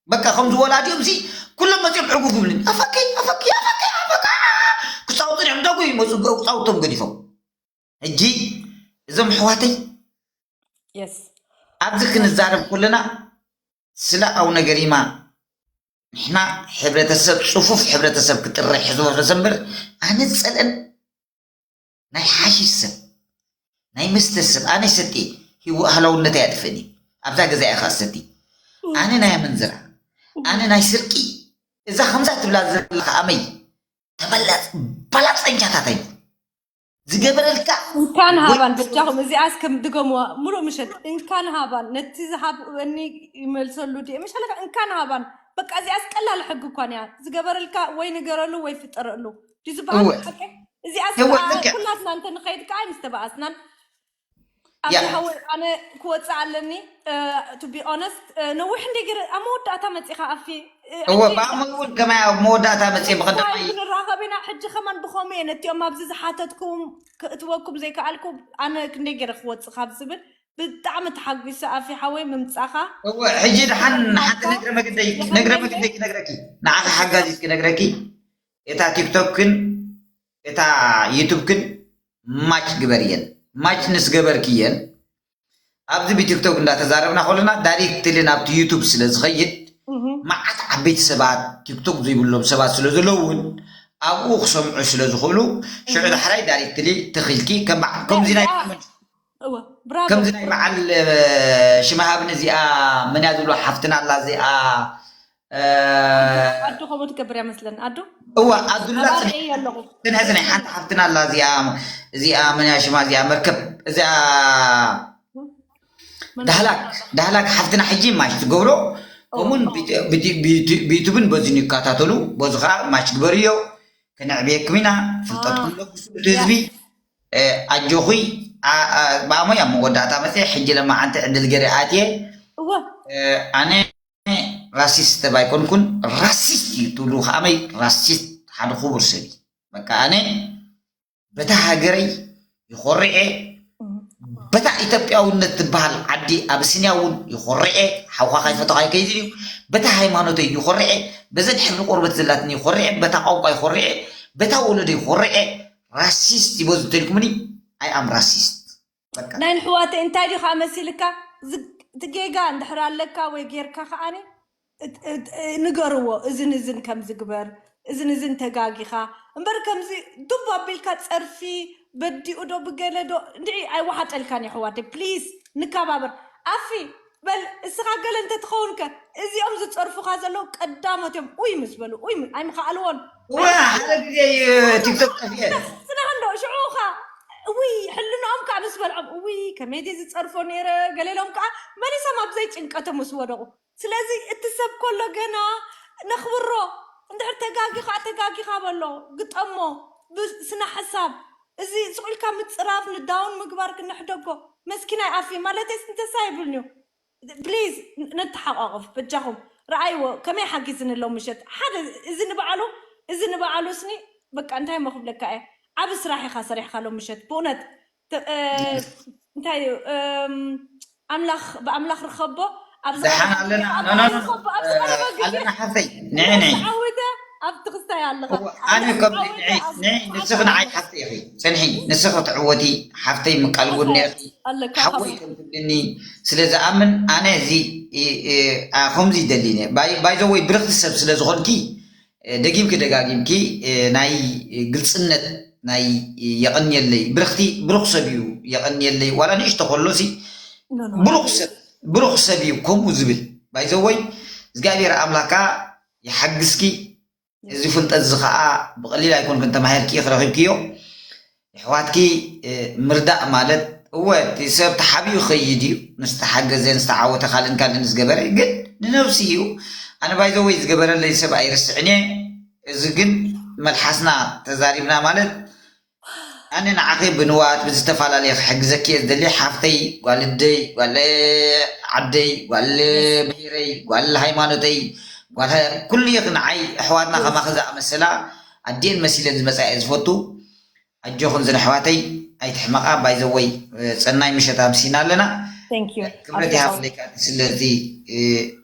በቃ ከምዚ ወላዲኦም ሲ ኩሎም መፅኦም ዕጉግ ይብሉኒ ኣፈከይ ኣፈከይ ኣፈከይ ኣፈካ ክፃወጡ እዮም ደጉ ይመፁ ክፃውቶም ገዲፎም ሕጂ እዞም ኣሕዋተይ የስ ኣብዚ ክንዛረብ ከለና ስለ ኣቡነ ገሪማ ንሕና ሕብረተሰብ ፅፉፍ ሕብረተሰብ ክጥርሕ ዝበፈሰ እምበር ኣነ ዝፀልአን ናይ ሓሽሽ ሰብ ናይ መስተ ሰብ ኣነ ሰቲ ህላውነተይ ኣጥፍእኒ ኣብዛ ገዛ ኢኻ ሰቲ ኣነ ናይ ኣመንዝራ ኣነ ናይ ስርቂ እዛ ከምዛ ትብላ ዘለካ ኣመይ ተበላፅ በላፀኛታት ኣይኮን ዝገበረልካ እንካን ሃባን በጃኹም እዚኣስ ከም ድገምዋ ሙሉእ ምሸት እንካን ሃባን ነቲ ዝሃብእኒ ይመልሰሉ ድየ መሻለካ እንካን ሃባን በቃ እዚኣስ ቀላል ሕጊ እኳን እያ ዝገበረልካ ወይ ንገረሉ ወይ ፍጠረሉ ድዩ ዝበሃል እወ። ሓቂ እዚኣስ እወ፣ ከዓ ልክዕ። ኩላትና እንተ ንኸይድ ከዓ ኣይምስተባኣስናን ኣፊ ሓወይ ኣነ ክወፅእ ኣለኒ። To be honest ነዊሕ እንደ ገይረ ኣብ መወዳእታ መፂኻ ኣፊ። እወ ብኣሞይ እውን ከማይ ኣብ መወዳእታ መፅእ ብቐዳማይ ክንራኸብ ኢና። ሕጂ ከማን ብኸምኡ እየ ነቲኦም ኣብዚ ዝሓተትኩም ክእትወኩም ዘይከኣልኩ ኣነ ክንደይ ገይረ ክወፅእ ካብ ዝብል ብጣዕሚ ተሓጒሰ ኣፊ ሓወይ ምምፃኻ። እወ ሕጂ ድሓን ሓንቲ ነግረ መግደይ ነግረ መግደይ ክነግረኪ ንዓኺ ሓጋዚት ክነግረኪ እታ ቲክቶክን እታ ዩቱብክን ማች ግበርየን። ማች ንስገበርክየን ኣብዚ ብቲክቶክ እንዳተዛረብና ከለና ዳይሬክትሊ ናብቲ ዩቱብ ስለ ዝኸይድ መዓት ዓበይቲ ሰባት ቲክቶክ ዘይብሎም ሰባት ስለ ዘለውን ኣብኡ ክሰምዑ ስለ ዝኽእሉ ሽዑ ዳሕራይ ዳይሬክትሊ ተኺልኪ ከም በዓል ከምዚ ናይ እወ ብራቮ ከምዚ ናይ በዓል ሽመሃብን እዚኣ መን እያ ዝብሎ ሓፍትና ኣላ እዚኣ ኣዱ ከምኡ ትገብር እያ መስለን ኣዱ እዋ ኣዱላ ኣባርኤ ኣለኹ ትንሕዚ ናይ ሓንቲ ሓፍትና ኣላ እዚኣ እዚኣ መን እያ ሽማ እዚኣ መርከብ እዚኣ ዳህላክ ዳህላክ ሓፍትና ሕጂ ማሽ ትገብሮ ከምኡን ብዩቱብን በዚ ይከታተሉ በዚ ከዓ ማሽ ግበርዮ ከነዕብየኩም ኢና ፍልጠትኩም ለግሱ እቲ ህዝቢ ኣጆኹይ ብኣሞይ ኣብ መወዳእታ መፅእ ሕጂ ለማዓንቲ ዕድል ገይረ ኣትየ እወ ኣነ ራሲስት ሰብ ኣይኮንኩን ራሲስት እዩ ትብሉ ከኣመይ ራሲስት ሓደ ክቡር ሰብ እዩ በቃ ኣነ በታ ሃገረይ ይኾርዐ በታ ኢትዮጵያውነት ትበሃል ዓዲ ኣብስንያ እውን ይኾርዐ ሓውኻ ካይፈተኻ ይከይድን እዩ በታ ሃይማኖተይ ይኾርዐ በዘን ሕብሪ ቆርበት ዘላትኒ ይኾርዐ በታ ቋንቋ ይኾርዐ በታ ወለዶ ይኾርዐ ራሲስት ይበዝ እንተልኩምኒ ኣይ ኣም ራሲስት በቃ ናይ ንሕዋተይ እንታይ ዲኻ መሲልካ ዝ- እቲ ጌጋ እንድሕር ኣለካ ወይ ጌርካ ከዓኒ እት- እት- ንገርዎ እዝን እዝን ከም ዝግበር እዝን እዝን ተጋጊኻ እምበር ከምዚ ዱብ ኣቢልካ ፀርፊ በዲኡ ዶ ብገለ ዶ እንድዒ ኣይወሓጠልካን እዩ ሕዋተይ ፕሊዝ ንከባበር ኣፊ በል እስኻ ገለ እንተትኸውን ከ እዚኦም ዝፀርፉኻ ዘለዉ ቀዳሞት እዮም ኡይ ምስ በሉ ኡይ ም- ኣይምኸኣልዎን እወ ሓደ ግዜ እዩ ቲክቶክ ጠፊኤ ስና እንዶ ሽዑ ኸ እውይ ሕልንኦም ከዓ ምስ በልዖም እውይ ከመይ ድየ ዝፀርፎ ነይረ ገሌሎም ከዓ መሊሶም ኣብ ዘይጭንቀቶም ምስ ወደቑ ስለዚ እቲ ሰብ ከሎ ገና ነኽብሮ እንድሕር ተጋጊኻ ተጋጊኻ በሎ ግጠሞ ብስነ ሓሳብ እዚ ስቑልካ ምፅራፍ ንዳውን ምግባር ክነሕደጎ መስኪናይ ኣፊ ማለተይ ስንተሳ ይብልንዩ ፕሊዝ ነተሓቋቕፍ በጃኹም ረኣይዎ ከመይ ሓጊዝኒ ኣሎ ምሸት ሓደ እዚ ንበዓሉ እዚ ንበዓሉ ስኒ በቃ እንታይ ሞ ክብለካ እየ ዓብ ስራሕ ኢኻ ሰሪሕካ ኣሎ ምሸት ብእውነት ተ- እ፣ እንታይ እዩ እም፣ ኣምላኽ ብኣምላኽ ርኸቦ ኣብ ደሓን ኣለና። ኖ፣ ኖ፣ ኖ፣ ኖ። ኣለና ሓፍተይ። ንዒ፣ ንዒ። ዓውተ ኣብ ትኽስታይ ኣለኻ እወ፣ ኣነ ከም ንዒ፣ ንዒ፣ ንስኺ ንዓይ ሓፍተይ ኢኺ። ጽንሒ፣ ንስኺ ትዕወቲ፣ ሓፍተይ ምቃል ጎድኒ ኢኺ። ኣለካ ሓወይ ከም ትብልኒ ስለ ዝኣምን ኣነ እዚ እ፣ እ፣ ኣ፣ ከምዚ ይደሊ እየ። ባይ ባይ ዘ ወይ ብርኽቲ ሰብ ስለ ዝኾንኪ እ፣ ደጊምኪ ደጋጊምኪ እ፣ ናይ ግልፅነት ናይ የቐንየለይ ብርኽቲ ብሩኽ ሰብ እዩ የቐንየለይ ዋላ ንእሽቶ ከሎሲ ብሩኽ ሰብ ብሩኽ ሰብ እዩ ከምኡ ዝብል ባይዘወይ እግዚኣብሔር ኣምላካ ይሓግዝኪ እዚ ፍልጠት እዚ ከዓ ብቐሊል ኣይኮንክን ተማሂርኪ ክረኺብክዮ የሕዋትኪ ምርዳእ ማለት እወ እቲ ሰብ ተሓቢኡ ይኸይድ እዩ ንዝተሓገዘ ንዝተዓወተ ካልእን ካልእን ዝገበረ ግን ንነብሲ እዩ ኣነ ባይዘወይ ዝገበረለይ ሰብ ኣይርስዕን እየ እዚ ግን መልሓስና ተዛሪብና ማለት ኣነ ንዓኺ ብንዋት ብዝተፈላለየ ክሕግዘኪ እየ ዝደሊ ሓፍተይ ጓል ደይ ጓል ዓደይ ጓል ብሄረይ ጓል ሃይማኖተይ ጓል ኩሉ ንዓይ ኣሕዋትና ከማኺ ዝኣመሰላ ኣዴን መሲለን ዝመፃ እየ ዝፈቱ ኣጆኽን ዝን ኣሕዋተይ ኣይትሕመቓ ባይዘወይ ፀናይ ምሸት ኣምሲና ኣለና ክብረት ይሃብለይ ስለዚ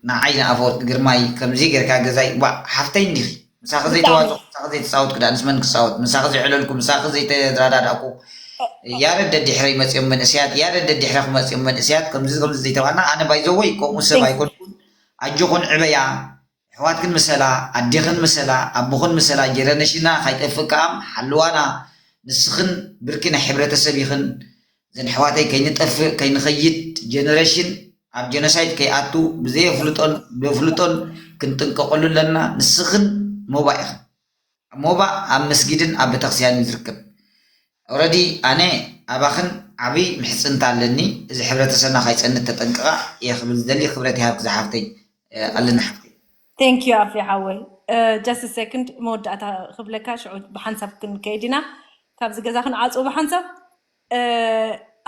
ንዓይ ንኣፈወርቂ ግርማይ ከምዚ ጌርካ ገዛይ ዋ ሓፍተይ እንዲኺ ምሳኺ ዘይተዋፅኦ ምሳኺ ዘይተፃወትኩ ዳ ንስመን ክፃወት ምሳኺ ዘይዕለልኩ ምሳኺ ዘይተረዳዳእኩ ያረድ ደድሕረይ መፅኦም መንእስያት ያረድ ደድሕረኺ መፅኦም መንእስያት ከምዚ ከምዚ ዘይተባልና ኣነ ባይዘወይ ከምኡ ሰብ ኣይኮንኩን ኣጆኹን ዕበያ ኣሕዋትክን ምሰላ ኣዴኽን ምሰላ ኣቦኽን ምሰላ ጀረነሽና ካይጠፍእ ከኣም ሓልዋና ንስኽን ብርኪ ናይ ሕብረተሰብ ኢኽን ዘን ኣሕዋተይ ከይንጠፍእ ከይንኸይድ ጀነረሽን ኣብ ጀኖሳይድ ከይኣቱ ብዘየፍልጦን ብፍልጦን ክንጥንቀቐሉ ኣለና ንስኽን ሞባ ኢኽን ሞባ ኣብ መስጊድን ኣብ ቤተክርስትያን እዩ ዝርከብ ኦረዲ ኣነ ኣባኽን ዓብይ ምሕፅንታ ኣለኒ እዚ ሕብረተሰብና ካይፀንት ተጠንቅቓ እየ ክብል ዝደሊ ክብረት ይሃብክ ዝሓፍተይ ኣለና ሓፍተይ Thank you ኣፊ ሓወይ just second መወዳእታ ክብለካ ሽዑ ብሓንሳብ ክንከይድ ኢና ካብዚ ገዛ ክንዓፅው ብሓንሳብ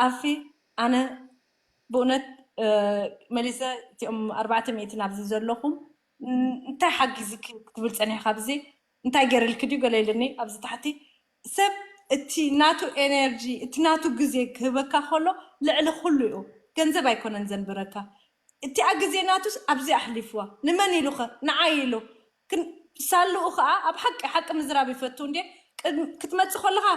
ኣፊ ኣነ ብእውነት መሊሰ እቲኦም ኣርባዕተ ሚእቲ ናብዚ ዘለኹም እንታይ ሓጊዝኪ ክትብል ፀኒሕካ ኣብዚ እንታይ ገይርልኪ ድዩ ገለ ኢልኒ ኣብዚ ታሕቲ ሰብ እቲ ናቱ ኤነርጂ እቲ ናቱ ግዜ ክህበካ ከሎ ልዕሊ ኩሉ እዩ። ገንዘብ ኣይኮነን ዘንብረካ። እቲኣ ግዜ ናቱስ ኣብዚ ኣሕሊፍዋ። ንመን ኢሉኸ? ንዓይ ኢሉ። ሳልኡ ከዓ ኣብ ሓቂ ሓቂ ምዝራብ ይፈቱ እንዴ ክትመፅእ ከለካ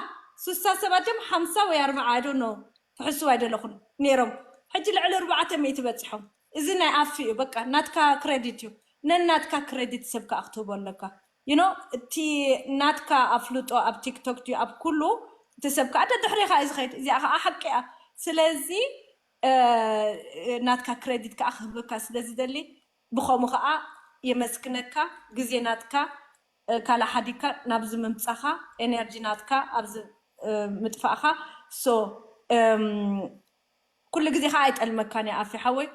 ሱሳ ሰባት ድዮም ሓምሳ ወይ ኣርባዓ ኣዶ ነው ትሕስው ኣይደለኹን ነይሮም ሕጂ ልዕሊ ኣርባዕተ ሚእቲ በፂሖም። እዚ ናይ ኣፊ እዩ በቃ ናትካ ክሬዲት እዩ። ነናትካ ክሬዲት ሰብ ከዓ ክትህቦ ኣለካ። You know እቲ ናትካ ኣፍልጦ ኣብ ቲክቶክ ድዩ ኣብ ኩሉ እቲ ሰብ ከዓ ደድሕሬካ እዩ ዝኸይድ። እዚኣ ከዓ ሓቂ እያ። ስለዚ ናትካ ክሬዲት ከዓ ክህበካ ስለዝደሊ ብኸምኡ ከዓ የመስግነካ። ግዜ ናትካ ካልእ ሓዲግካ ናብዚ ምምፃኻ ኤነርጂ ናትካ ኣብዚ ምጥፋእኻ so ኩሉ ግዜ ከዓ ኣይጠልመካን እየ ኣፊ ሓወይ።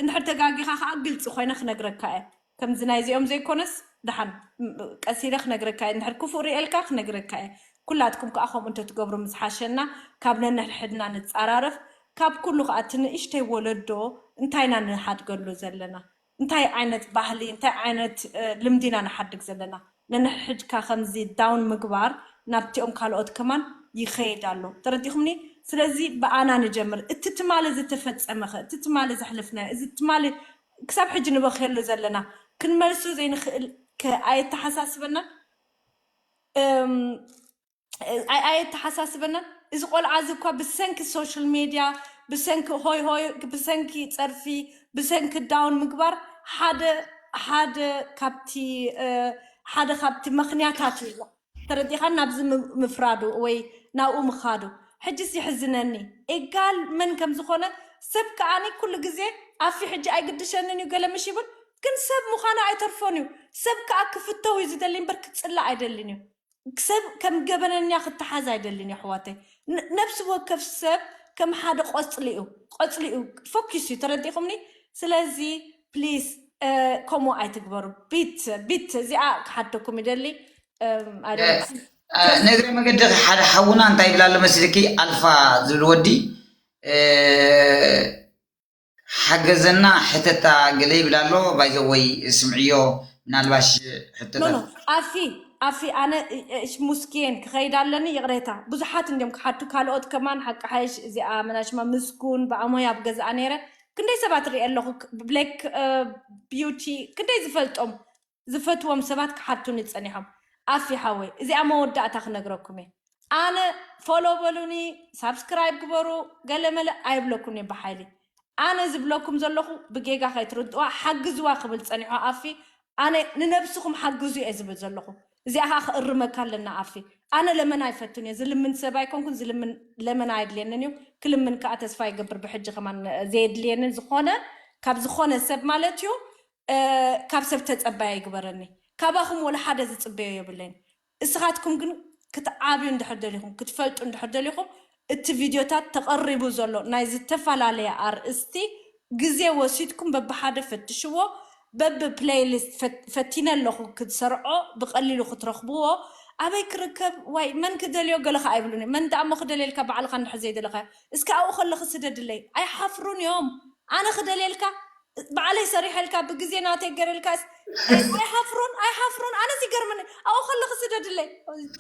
እንድሕር ተጋጊኻ ከዓ ግልፂ ኮይነ ክነግረካ እየ። ከምዚ ናይዚኦም ዘይኮነስ ደሓን ቀሲለ ክነግረካ እየ። እንድሕር ክፉእ ርእየልካ ክነግረካ እየ። ኩላትኩም ከዓ ከምኡ እንተትገብሩ ምዝሓሸና። ካብ ነንሕድና ንፃራረፍ። ካብ ኩሉ ከዓ እቲ ንእሽተይ ወለዶ እንታይ ኢና ንሓድገሉ ዘለና? እንታይ ዓይነት ባህሊ እንታይ ዓይነት ልምዲ ኢና ንሓድግ ዘለና? ነንሕድካ ከምዚ ዳውን ምግባር ናብቲኦም ካልኦት ከማን ይኸይድ ኣሎ። ተረዲኹምኒ? ስለዚ ብኣና ንጀምር። እቲ ትማሊ ዝተፈጸመኸ እቲ ትማሊ ዘሕለፍናዮ እዚ ትማሊ ክሳብ ሕጂ ንበኽየሉ ዘለና ክንመልሶ ዘይንኽእል ከ ኣየተሓሳስበናን? ኣየተሓሳስበናን? እዚ ቆልዓ እዚ እኳ ብሰንኪ ሶሻል ሜድያ ብሰንኪ ሆይ ሆይ ብሰንኪ ፀርፊ ብሰንኪ ዳውን ምግባር ሓደ ሓደ ካብቲ ሓደ ካብቲ ምኽንያታት እዩ። ተረዲኻን ናብዚ ምፍራዱ ወይ ናብኡ ምኻዱ ሕጅስ ይሕዝነኒ። ኤጋል መን ከም ዝኾነ ሰብ ከዓኒ ኩሉ ግዜ ኣፊ ሕጂ ኣይግድሸንን እዩ ገለ ምሽ ይብል ግን ሰብ ምዃኑ ኣይተርፎን እዩ። ሰብ ከዓ ክፍተው እዩ ዝደሊ እምበር ክፅላእ ኣይደልን እዩ። ሰብ ከም ገበነኛ ክተሓዝ ኣይደልን እዩ ኣሕዋተይ። ነብሲ ወከፍ ሰብ ከም ሓደ ቆፅሊ እዩ። ቆፅሊ እዩ ፎኪስ እዩ ተረዲኹምኒ? ስለዚ ፕሊስ ከምኡ ኣይትግበሩ። ቢት ቢት እዚኣ ክሓተኩም ይደሊ። ነግረ መገዲ ሓደ ሓውና እንታይ ይብላ ኣሎ መስልኪ ኣልፋ ዝብል ወዲ ሓገዘና ሕተታ ገለ ይብል ኣሎ ባይዘወይ ስምዕዮ ምናልባሽ ሕተታ ኣፊ ኣፊ ኣነ ሙስኪን ክኸይድ ኣለኒ ይቕሬታ ብዙሓት እንዲም ክሓቱ ካልኦት ከማን ሓቂ ሓይሽ እዚኣ መናሽማ ምስኩን ብኣሞይ ኣብ ገዛኣ ነይረ ክንደይ ሰባት ርኢ ኣለኹ ብሌክ ቢዩቲ ክንደይ ዝፈልጦም ዝፈትዎም ሰባት ክሓቱኒ ጸኒሖም። ኣፊ ሓወይ እዚኣ መወዳእታ ክነግረኩም እየ። ኣነ ፎሎ በሉኒ፣ ሳብስክራይብ ግበሩ፣ ገለመለ ኣይብለኩን እየ ብሓይሊ። ኣነ ዝብለኩም ዘለኹ ብጌጋ ከይትርድዋ ሓግዝዋ ክብል ጸኒሖ ኣፊ። ኣነ ንነብስኹም ሓግዙ እየ ዝብል ዘለኹ። እዚኣ ከዓ ክእርመካ ኣለና ኣፊ። ኣነ ለመና ኣይፈቱን እየ። ዝልምን ሰብ ኣይኮንኩን፣ ዝልምን ለመና ኣየድልየንን እዩ። ክልምን ከዓ ተስፋ ይገብር ብሕጂ ከማን ዘየድልየንን ዝኾነ ካብ ዝኾነ ሰብ ማለት እዩ። ካብ ሰብ ተፀባይ ኣይግበረኒ። ካባኹም ወላ ሓደ ዝፅበዮ የብለይን። እስኻትኩም ግን ክትዓብዩ እንድሕር ደሊኹም ክትፈልጡ እንድሕር ደሊኹም እቲ ቪድዮታት ተቐሪቡ ዘሎ ናይ ዝተፈላለየ ኣርእስቲ ግዜ ወሲድኩም በብሓደ ፈትሽዎ። በቢ ፕለይሊስት ፈቲነ ኣለኹ ክትሰርዖ ብቐሊሉ ክትረኽብዎ። ኣበይ ክርከብ ዋይ መን ክደልዮ ገለ ከዓ ይብሉኒ። መን ደኣ እሞ ክደልየልካ ባዕልኻ እንድሕር ዘይደለኻዮ እስኪ ኣብኡ ከለኺ ስደድለይ። ኣይሓፍሩን እዮም። ኣነ ክደልየልካ ባዕለይ ሰሪሐልካ ብግዜ ናተይ ገረልካስ ኣይሓፍሩን ኣይሓፍሩን ኣነስ ይገርምኒ ኣብኡ ከለኺ ስደድለይ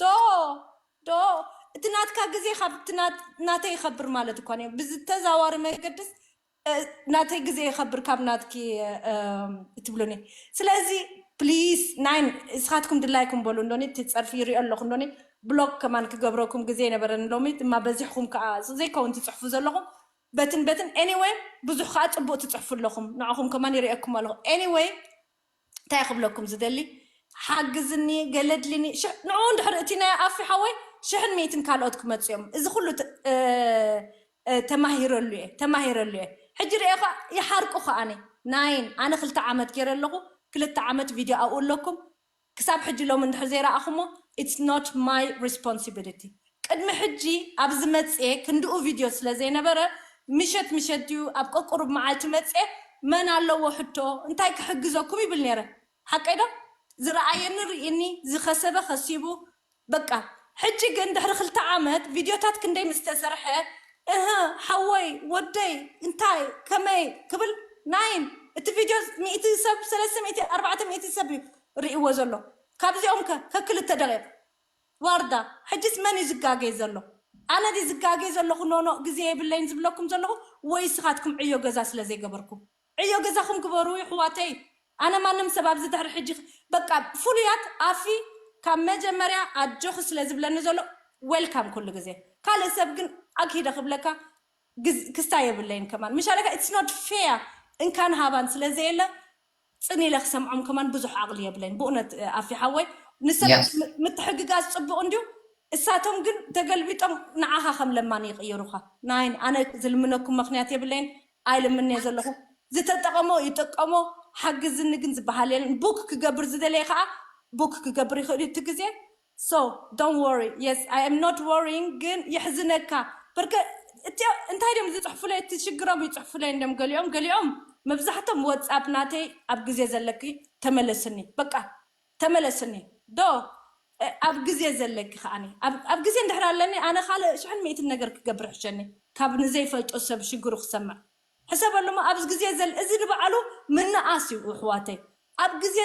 ዶ ዶ እቲ ናትካ ግዜ ካብ ናተይ ይኸብር ማለት እኳ ብዝተዛዋሪ መገድስ ናተይ ግዜ ይኸብር ካብ ናትኪ ትብሉኒ ስለዚ ፕሊስ ናይን እስኻትኩም ድላይኩም በሉ እንዶኒ እቲ ፀርፊ ይሪኦ ኣለኹ እንዶኒ ብሎክ ከማን ክገብረኩም ግዜ ይነበረን ሎሚ ድማ በዚሕኩም ከዓ ዘይከውን ትፅሕፉ ዘለኹም በትን በትን anyway ብዙሕ ከዓ ፅቡቅ ትፅሕፉ ኣለኹም ንዕኹም ከማን ይርእየኩም ኣለኹ anyway እንታይ ክብለኩም ዝደሊ ሓግዝኒ ገለድልኒ ንዑ እንድሕር እቲ ናይ ኣፊ ሓወይ ሽሕን ሚእትን ካልኦት ክመፅኦም እዚ ኩሉ ተማሂረሉ እየ ተማሂረሉ እየ ሕጂ ርኤ ከዓ ይሓርቁ ከዓኒ ናይን ኣነ ክልተ ዓመት ገይረ ኣለኹ ክልተ ዓመት ቪድዮ ኣብኡ ኣለኩም ክሳብ ሕጂ ሎም እንድሕር ዘይረኣኹሞ it's not my responsibility ቅድሚ ሕጂ ኣብዚ መፅኤ ክንድኡ ቪድዮ ስለ ዘይነበረ ምሸት ምሸት ድዩ ኣብ ቀቁሩብ መዓልቲ መፅኤ መን ኣለዎ ሕቶ እንታይ ክሕግዘኩም ይብል ነይረ ሓቀይ ዶ ዝረኣየኒ ርኢኒ ዝኸሰበ ከሲቡ በቃ ሕጂ ግን ድሕሪ ክልተ ዓመት ቪድዮታት ክንደይ ምስ ተሰርሐ እህ ሓወይ ወደይ እንታይ ከመይ ክብል ናይን እቲ ቪድዮ ሚእቲ ሰብ ሰለስተ ሚእቲ ኣርባዕተ ሚእቲ ሰብ እዩ ርእይዎ ዘሎ። ካብዚኦም ከ ከክልተ ደቂቕ ዋርዳ ሕጅስ መን እዩ ዝጋገይ ዘሎ? ኣነ ድየ ዝጋገይ ዘለኹ? ኖኖ ግዜ የብለይን ዝብለኩም ዘለኹ ወይ ስኻትኩም ዕዮ ገዛ ስለ ዘይገበርኩም? ዕዮ ገዛኹም ግበሩ ይሕዋተይ። ኣነ ማንም ሰብ ኣብዚ ድሕሪ ሕጂ በቃ ፍሉያት ኣፊ ካብ መጀመርያ ኣጆኺ ስለ ዝብለኒ ዘሎ ዌልካም ኩሉ ግዜ። ካልእ ሰብ ግን ኣግሂደ ክብለካ ክስታይ የብለይን ከማን ምሻለካ it's not fair። እንካን ሃባን ስለ ዘየለ ፅን ኢለ ክሰምዖም ከማን ብዙሕ ዓቕሊ የብለይን ብእውነት ኣፊ ሓወይ። ንሰብ ምትሕግጋዝ ፅቡቕ እንድዩ። እሳቶም ግን ተገልቢጦም ንዓኻ ከም ለማኒ ይቕይሩኻ። ናይን ኣነ ዝልምነኩም ምኽንያት የብለይን። ኣይልምንየ ዘለኹ ዝተጠቐሞ ይጠቀሞ። ሓግዝኒ ግን ዝበሃል የለን። ቡክ ክገብር ዝደለየ ከዓ ቡክ ክገብር ይኽእል እዩ እቲ ግዜ። So don't worry. Yes, I am not worrying. ግን የሕዝነካ በርከ እቲ እንታይ ድም ዝፅሕፉለይ እቲ ሽግሮም ይፅሕፉለይ እንዲም ገሊኦም ገሊኦም መብዛሕቶም ወፃፕ ናተይ ኣብ ግዜ ዘለኪ ተመለስኒ በቃ ተመለስኒ ዶ ኣብ ግዜ ዘለኪ ከዓኒ ኣብ ግዜ እንድሕር ኣለኒ ኣነ ካልእ ሽሕን ሚእትን ነገር ክገብር ሕሸኒ ካብ ንዘይፈልጦ ሰብ ሽግሩ ክሰምዕ ሕሰበሉሞ ኣብዚ ግዜ ዘል እዚ ንባዕሉ ምንኣስ እዩ ኣሕዋተይ። ኣብ ግዜ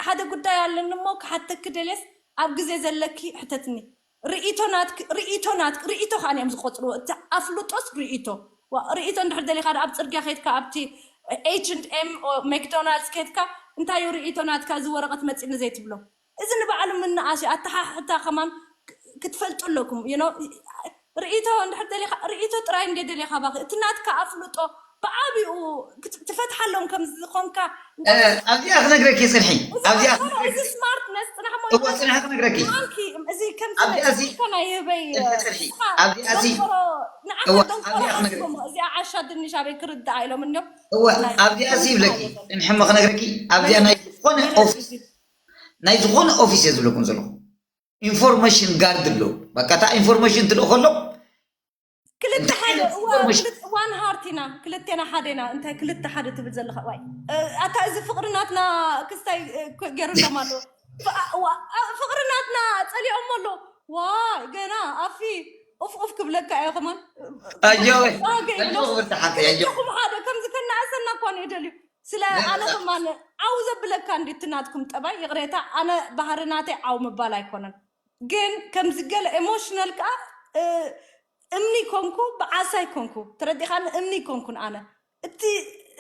ሓደ ጉዳይ ኣለኒ እሞ ክሓተኪ ደልየስ ኣብ ግዜ ዘለኪ ሕተትኒ። ርእይቶ ናትኪ ርእይቶ ናትኪ ርእይቶ ከዓ እዮም ዝቆፅርዎ እቲ ኣፍልጦስ ርእይቶ ርእይቶ እንድሕር ደሊካ ኣብ ፅርግያ ከይድካ ኣብቲ ኤች ኤንድ ኤም ሜክዶናልድስ ከይድካ እንታይ እዩ ርእይቶ ናትካ እዚ ወረቀት መፂኒ ዘይትብሎ እዚ ንባዕሉ ምንኣስ እዩ ኣተሓሕታ ከማን ክትፈልጡ ኣለኩም ርእይቶ እንድሕር ደሊኻ ርእይቶ ጥራይ እንደ ደሊኻ ባኺ እቲ ናትካ ኣፍልጦ ብዓቢኡ ትፈትሓሎም ከም ዝኾንካ ኣብዚኣ ክነግረኪ ፅንሒ ኣብዚኣ እዚ ስማርትነስ ፅናሕ እሞ እዋ ፅንሒ ክነግረኪ ማንኪ እዚ ከምዚ ኣብዚኣ እዚ ነካ ናይ ህበይ ፅንሒ ኣብዚኣ እዚ ንዓካ እዋ ኣብዚኣ ክነግረኪ ደንቆሮ እዚኣ ዓሻ ድንሽ ኣበይ ክርዳኣ ኢሎም እንዲዮም እዋ ኣብዚኣ እዚ ይብለኪ ፅንሒ እሞ ክነግረኪ ኣብዚኣ ናይ ዝኾነ ኦፊስ ናይ ዝኾነ ኦፊስ እየ ዝብለኩም ዘለኹ ኢንፎርሜሽን ጋርድ ኣለዉ በቃ እታ ኢንፎርሜሽን ትልእኮ ኣሎ ክልተ ሓደ ዋን ሃርት ኢና ክልቴና ሓደ ኢና እንታይ ክልተ ሓደ ትብል ዘለካ ዋይ ኣታ እዚ ፍቅሪ ናትና ክስታይ ገይሩሎም ኣሎ ፍቅሪ ናትና ፀሊኦም ኣሎ ዋይ ገና ኣፊ ኡፍ ኡፍ ክብለካ እየ ከማን ኣጆ ክልተኹም ሓደ ከምዚ ከናእሰና እኳ ንእደልዩ ስለ ኣነ ከማን ዓው ዘብለካ እንዲ ትናትኩም ጠባይ ይቕሬታ ኣነ ባህሪ ናተይ ዓው ምባል ኣይኮነን ግን ከምዚ ገለ ኤሞሽናል ከዓ እምኒ ኮንኩ ብዓሳይ ኮንኩ ተረዲኻኒ እምኒ ኮንኩን ኣነ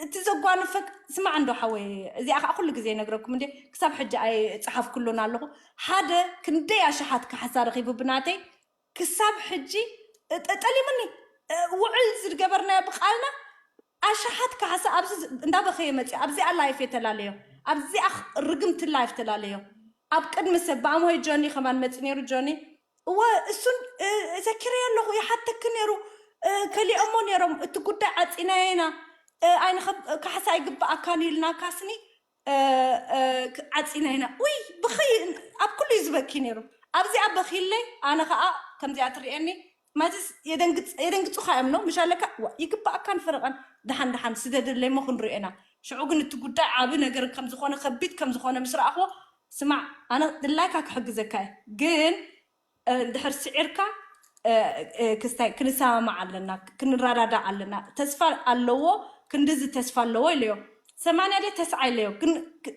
እቲ ዘጓንፈክ ስማዕ እንዶ ሓወይ እዚኣ ከዓ ኩሉ ግዜ ይነግረኩም እንዴ ክሳብ ሕጂ ኣይፀሓፍኩሉን ኣለኹ ሓደ ክንደይ ኣሽሓት ካሕሳ ረኪቡ ብናተይ ክሳብ ሕጂ ጠጠሊምኒ ውዕል ዝገበርናዮ ብቃልና ኣሽሓት ካሕሳ ኣብዚ እንዳበኸየ መፅእ ኣብዚኣ ላይፍ የተላለዮ ኣብዚኣ ርግምቲ ላይፍ ተላለዮ ኣብ ቅድሚ ሰብ ብኣምሆይ ጆኒ ከማን መፂ ነይሩ ጆኒ እወ እሱን ዘኪረዮ ኣለኹ ይሓተኪ ነይሩ ከሊኦሞ ነይሮም እቲ ጉዳይ ዓፂናዮ ኢና ኣይንኸብ ካሕሳ ኣይግበኣካን ኢልናካስኒ ዓፂና ኢና ውይ ብኸይ ኣብ ኩሉ እዩ ዝበኪ ነይሩ ኣብዚኣ በኪለይ ኣነ ከዓ ከምዚኣ ትርእየኒ ማለትስ የደንግፁኻ እዮም ነው ምሻለካ ይግባኣካን ፈረቐን ደሓን ደሓን ስደድለይ ሞ ክንሪኦ ኢና ሽዑ ግን እቲ ጉዳይ ዓብ ነገር ከምዝኾነ ከቢድ ከምዝኾነ ምስ ረኣኽዎ ስማዕ ኣነ ድላይካ ክሕግዘካ እየ ግን እንድሕር ስዒርካ ክስታይ ክንሰማማዕ ኣለና ክንረዳዳእ ኣለና ተስፋ ኣለዎ ክንድዚ ተስፋ ኣለዎ ኢለዮ ሰማንያ ደ ተስዓ ኢለዮ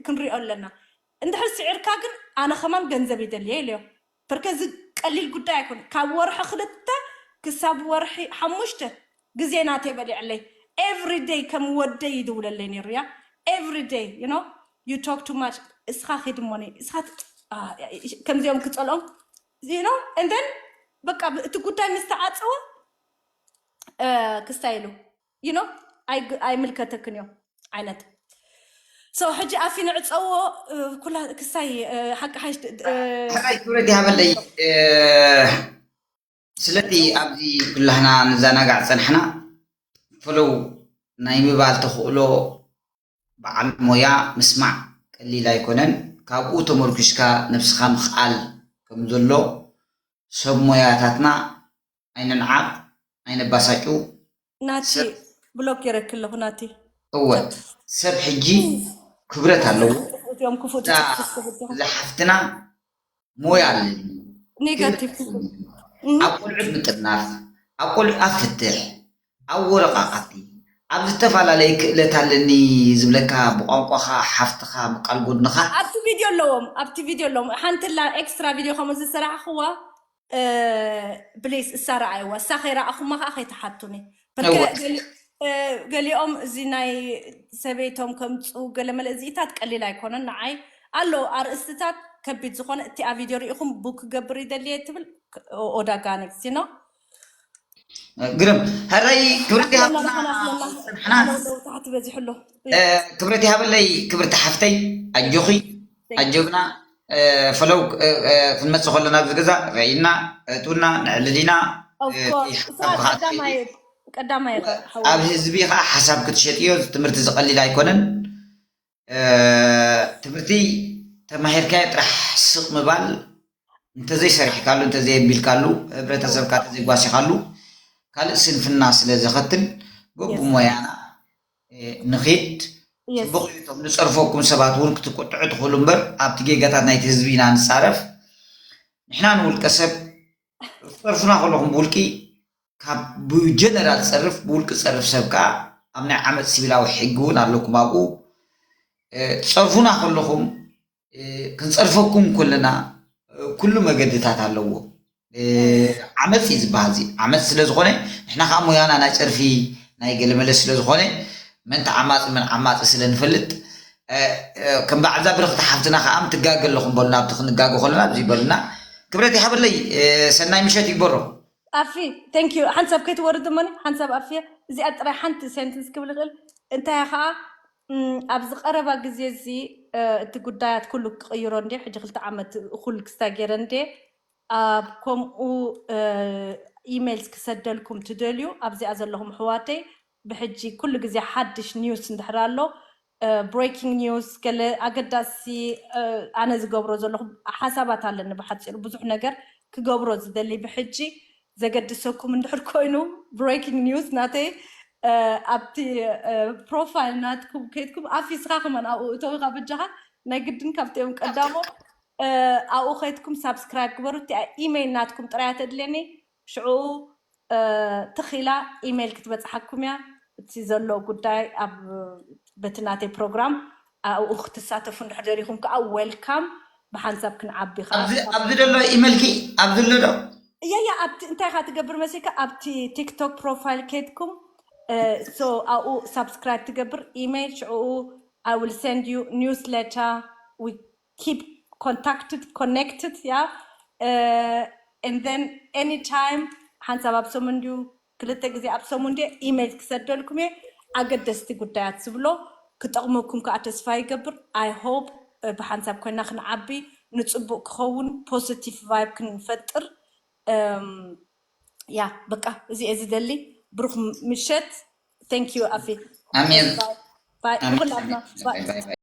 ክንሪኦ ኣለና እንድሕር ስዒርካ ግን ኣነ ከማን ገንዘብ ይደልየ ኢለዮ በርከ እዚ ቀሊል ጉዳይ ኣይኮነ ካብ ወርሒ ክልተ ክሳብ ወርሒ ሓሙሽተ ግዜ ናተይ በሊዕለይ every day ከም ወደይ ይድውለለይ ነይሩ ያ every day you know you talk too much እስኻ ኺድ እሞኒ እስኻ ከምዚኦም ክፀልኦም you know and then በቃ እቲ ጉዳይ ምስ ተዓፀወ ክስታይ ኢሉ you know ኣይምልከተክን እዮም ዓይነት so ሕጂ ኣፊ ንዕፀዎ ኩላ ክስታይ ሓቂ ሓይሽ ሓራይ ክብረት ይሃበለይ ስለዚ ኣብዚ ኩላህና ንዘናጋዕ ፀናሕና ፈለው ናይ ምባል ተኽእሎ በዓል ሞያ ምስማዕ ቀሊል ኣይኮነን። ካብኡ ተመርኲስካ ነብስኻ ምኽኣል ከም ዘሎ ሰብ ሞያታትና ኣይንንዓቕ፣ ኣይነባሳጭው። ናቲ ሰብ ብሎክ ገይረኪ ኣለኹ ናቲ። እወ ሰብ ሕጂ ክብረት ኣለዎ። እዚኦም ክፉእ እዛ ትጽሕፍ ትብል እዛ ሓፍትና ሞያ ኣለኒ። ኔጋቲቭ ክፉእ። ኣብ ቆልዑት ምጥርናፍ፣ ኣብ ቆልዑ ኣብ ፍትሕ ኣብ ወረቃቃቲ ኣብ ዝተፈላለየ ክእለት ኣለኒ ዝብለካ ብቋንቋኻ ሓፍትኻ ምቃል ጎድንኻ ኣብቲ ቪድዮ ኣለዎም ኣብቲ ቪድዮ ኣለዎም ሓንቲ ላ ኤክስትራ ቪድዮ ከምኡ ዝሰራሕኽዋ ብሌስ እሳ ረኣይዋ እሳ ከይረኣኹማ ከዓ ከይተሓቱኒ በርከ እወ። ገሊ- እ፣ ገሊኦም እዚ ናይ ሰበይቶም ከምፁ ገለመለ እዚኢታት ቀሊል ኣይኮነን ንዓይ ኣሎ ኣርእስትታት ከቢድ ዝኾነ እቲኣ ቪድዮ ርኢኹም ቡክ ክገብር ይደልየ ትብል ኦዳጋነክሲ ነው ግርም። ሕራይ ክብርቲ ሃብና ሓና ሓና ታሕቲ በዚሑ ኣሎ ክብረት ይሃበለይ ክብርቲ ሓፍተይ ኣጆኺ ኣጆግና ፈለው ክንመፅእ ከለና ኣብዚ ገዛ ረኢና እቱና ንዕልል ኢና ቀዳማይ ቀዳማይ ኣብ ህዝቢ ከዓ ሓሳብ ክትሸጥዮ ትምህርቲ ዝቐሊል ኣይኮነን ትምህርቲ ተማሂርካዮ ጥራሕ ስቕ ምባል እንተዘይሰሪሕካሉ እንተዘየቢልካሉ ህብረተሰብካ ተዘይጓሲኻሉ ካልእ ስንፍና ስለ ዘኸትል በብሞያና ንኺድ ጽቡቕ እዩ እቶም ንጸርፈኩም ሰባት እውን ክትቆጥዑ ትኽእሉ እምበር ኣብቲ ጌጋታት ናይቲ ህዝቢ ኢና ንጻረፍ ንሕና ንውልቀ ሰብ ጸርፉና ከለኹም ብውልቂ ካብ ብጀነራል ጸርፍ ብውልቂ ጸርፍ ሰብ ከዓ ኣብ ናይ ዓመፅ ሲቪላዊ ሕጊ እውን ኣለኩም ኣብኡ ጸርፉና ከለኹም ክንፀርፈኩም ከለና ኩሉ መገድታት ኣለዎ ዓመፅ እዩ ዝበሃል እዚ ዓመፅ ስለዝኾነ ንሕና ከዓ ሙያና ናይ ፀርፊ ናይ ገለመለ ስለዝኾነ መን ተዓማፂ መን ዓማፂ ስለንፈልጥ ከም በዓልዛ ብርክቲ ሓፍትና ከዓ ትጋገ ኣለኹም በሉና ኣብቲ ክንጋገ ከለና ኣብዚ በሉና ክብረት ይሃበለይ ሰናይ ምሸት ይግበሮ ኣፊ thank you ሓንሳብ ከይትወርድ እሞኒ ሓንሳብ ኣፊ እዚኣ ጥራይ ሓንቲ ሴንትንስ ክብል ይኽእል እንታይ ከዓ ኣብዚ ቀረባ ግዜ እዚ እቲ ጉዳያት ኩሉ ክቕይሮ እንዴ ሕጂ ክልተ ዓመት እኹል ክስታይ ገይረ እንዴ ኣብ ከምኡ ኢሜይልስ ክሰደልኩም ትደልዩ ኣብዚኣ ዘለኹም ኣሕዋተይ ብሕጂ ኩሉ ግዜ ሓድሽ ኒውስ እንድሕር ኣሎ breaking news ገለ ኣገዳሲ ኣነ ዝገብሮ ዘለኹ ሓሳባት ኣለኒ ብሓፂሩ ብዙሕ ነገር ክገብሮ ዝደሊ ብሕጂ ዘገድሰኩም እንድሕር ኮይኑ breaking news ናተይ ኣብቲ profile ናትኩም ከይድኩም ኣፊስኻ ከማን ኣብኡ እተዊኻ በጃኻ ናይ ግድን ካብቲኦም ቀዳሞ ኣብኡ ከይድኩም subscribe ግበሩ እቲኣ ኢሜይል ናትኩም ጥራያ ተድልየኒ ሽዑ ትኺላ ኢሜይል ክትበፅሓኩም እያ እቲ ዘሎ ጉዳይ ኣብ በቲ ናተይ ፕሮግራም ኣብኡ ክትሳተፉ እንድሕር ደሊኹም ከዓ welcome ብሓንሳብ ክንዓቢ ከዓ ኣብዚ ኣብዚ ዘሎ ኢመልኪ ኣብዚ ኣሎ ዶ እያያ ኣብቲ እንታይ ኢካ ትገብር መሲልካ ኣብቲ ቲክቶክ profile ከይድኩም so ኣብኡ subscribe ትገብር ኢሜይል ሽዑ I will send you newsletter we keep contacted connected yeah and then anytime ሓንሳብ ኣብ ሰሙን ድዩ ክልተ ግዜ ኣብ ሰሙን ድየ ኢሜይል ክሰደልኩም እየ ኣገደስቲ ጉዳያት ዝብሎ ክጠቕመኩም ከዓ ተስፋ ይገብር I hope ብሓንሳብ ኮይና ክንዓቢ ንፅቡቅ ክኸውን positive vibe ክንፈጥር ያ በቃ እዚ እየ ዝደሊ ብሩክ ምሸት thank you ኣፊ ኣሜን ንኩላትና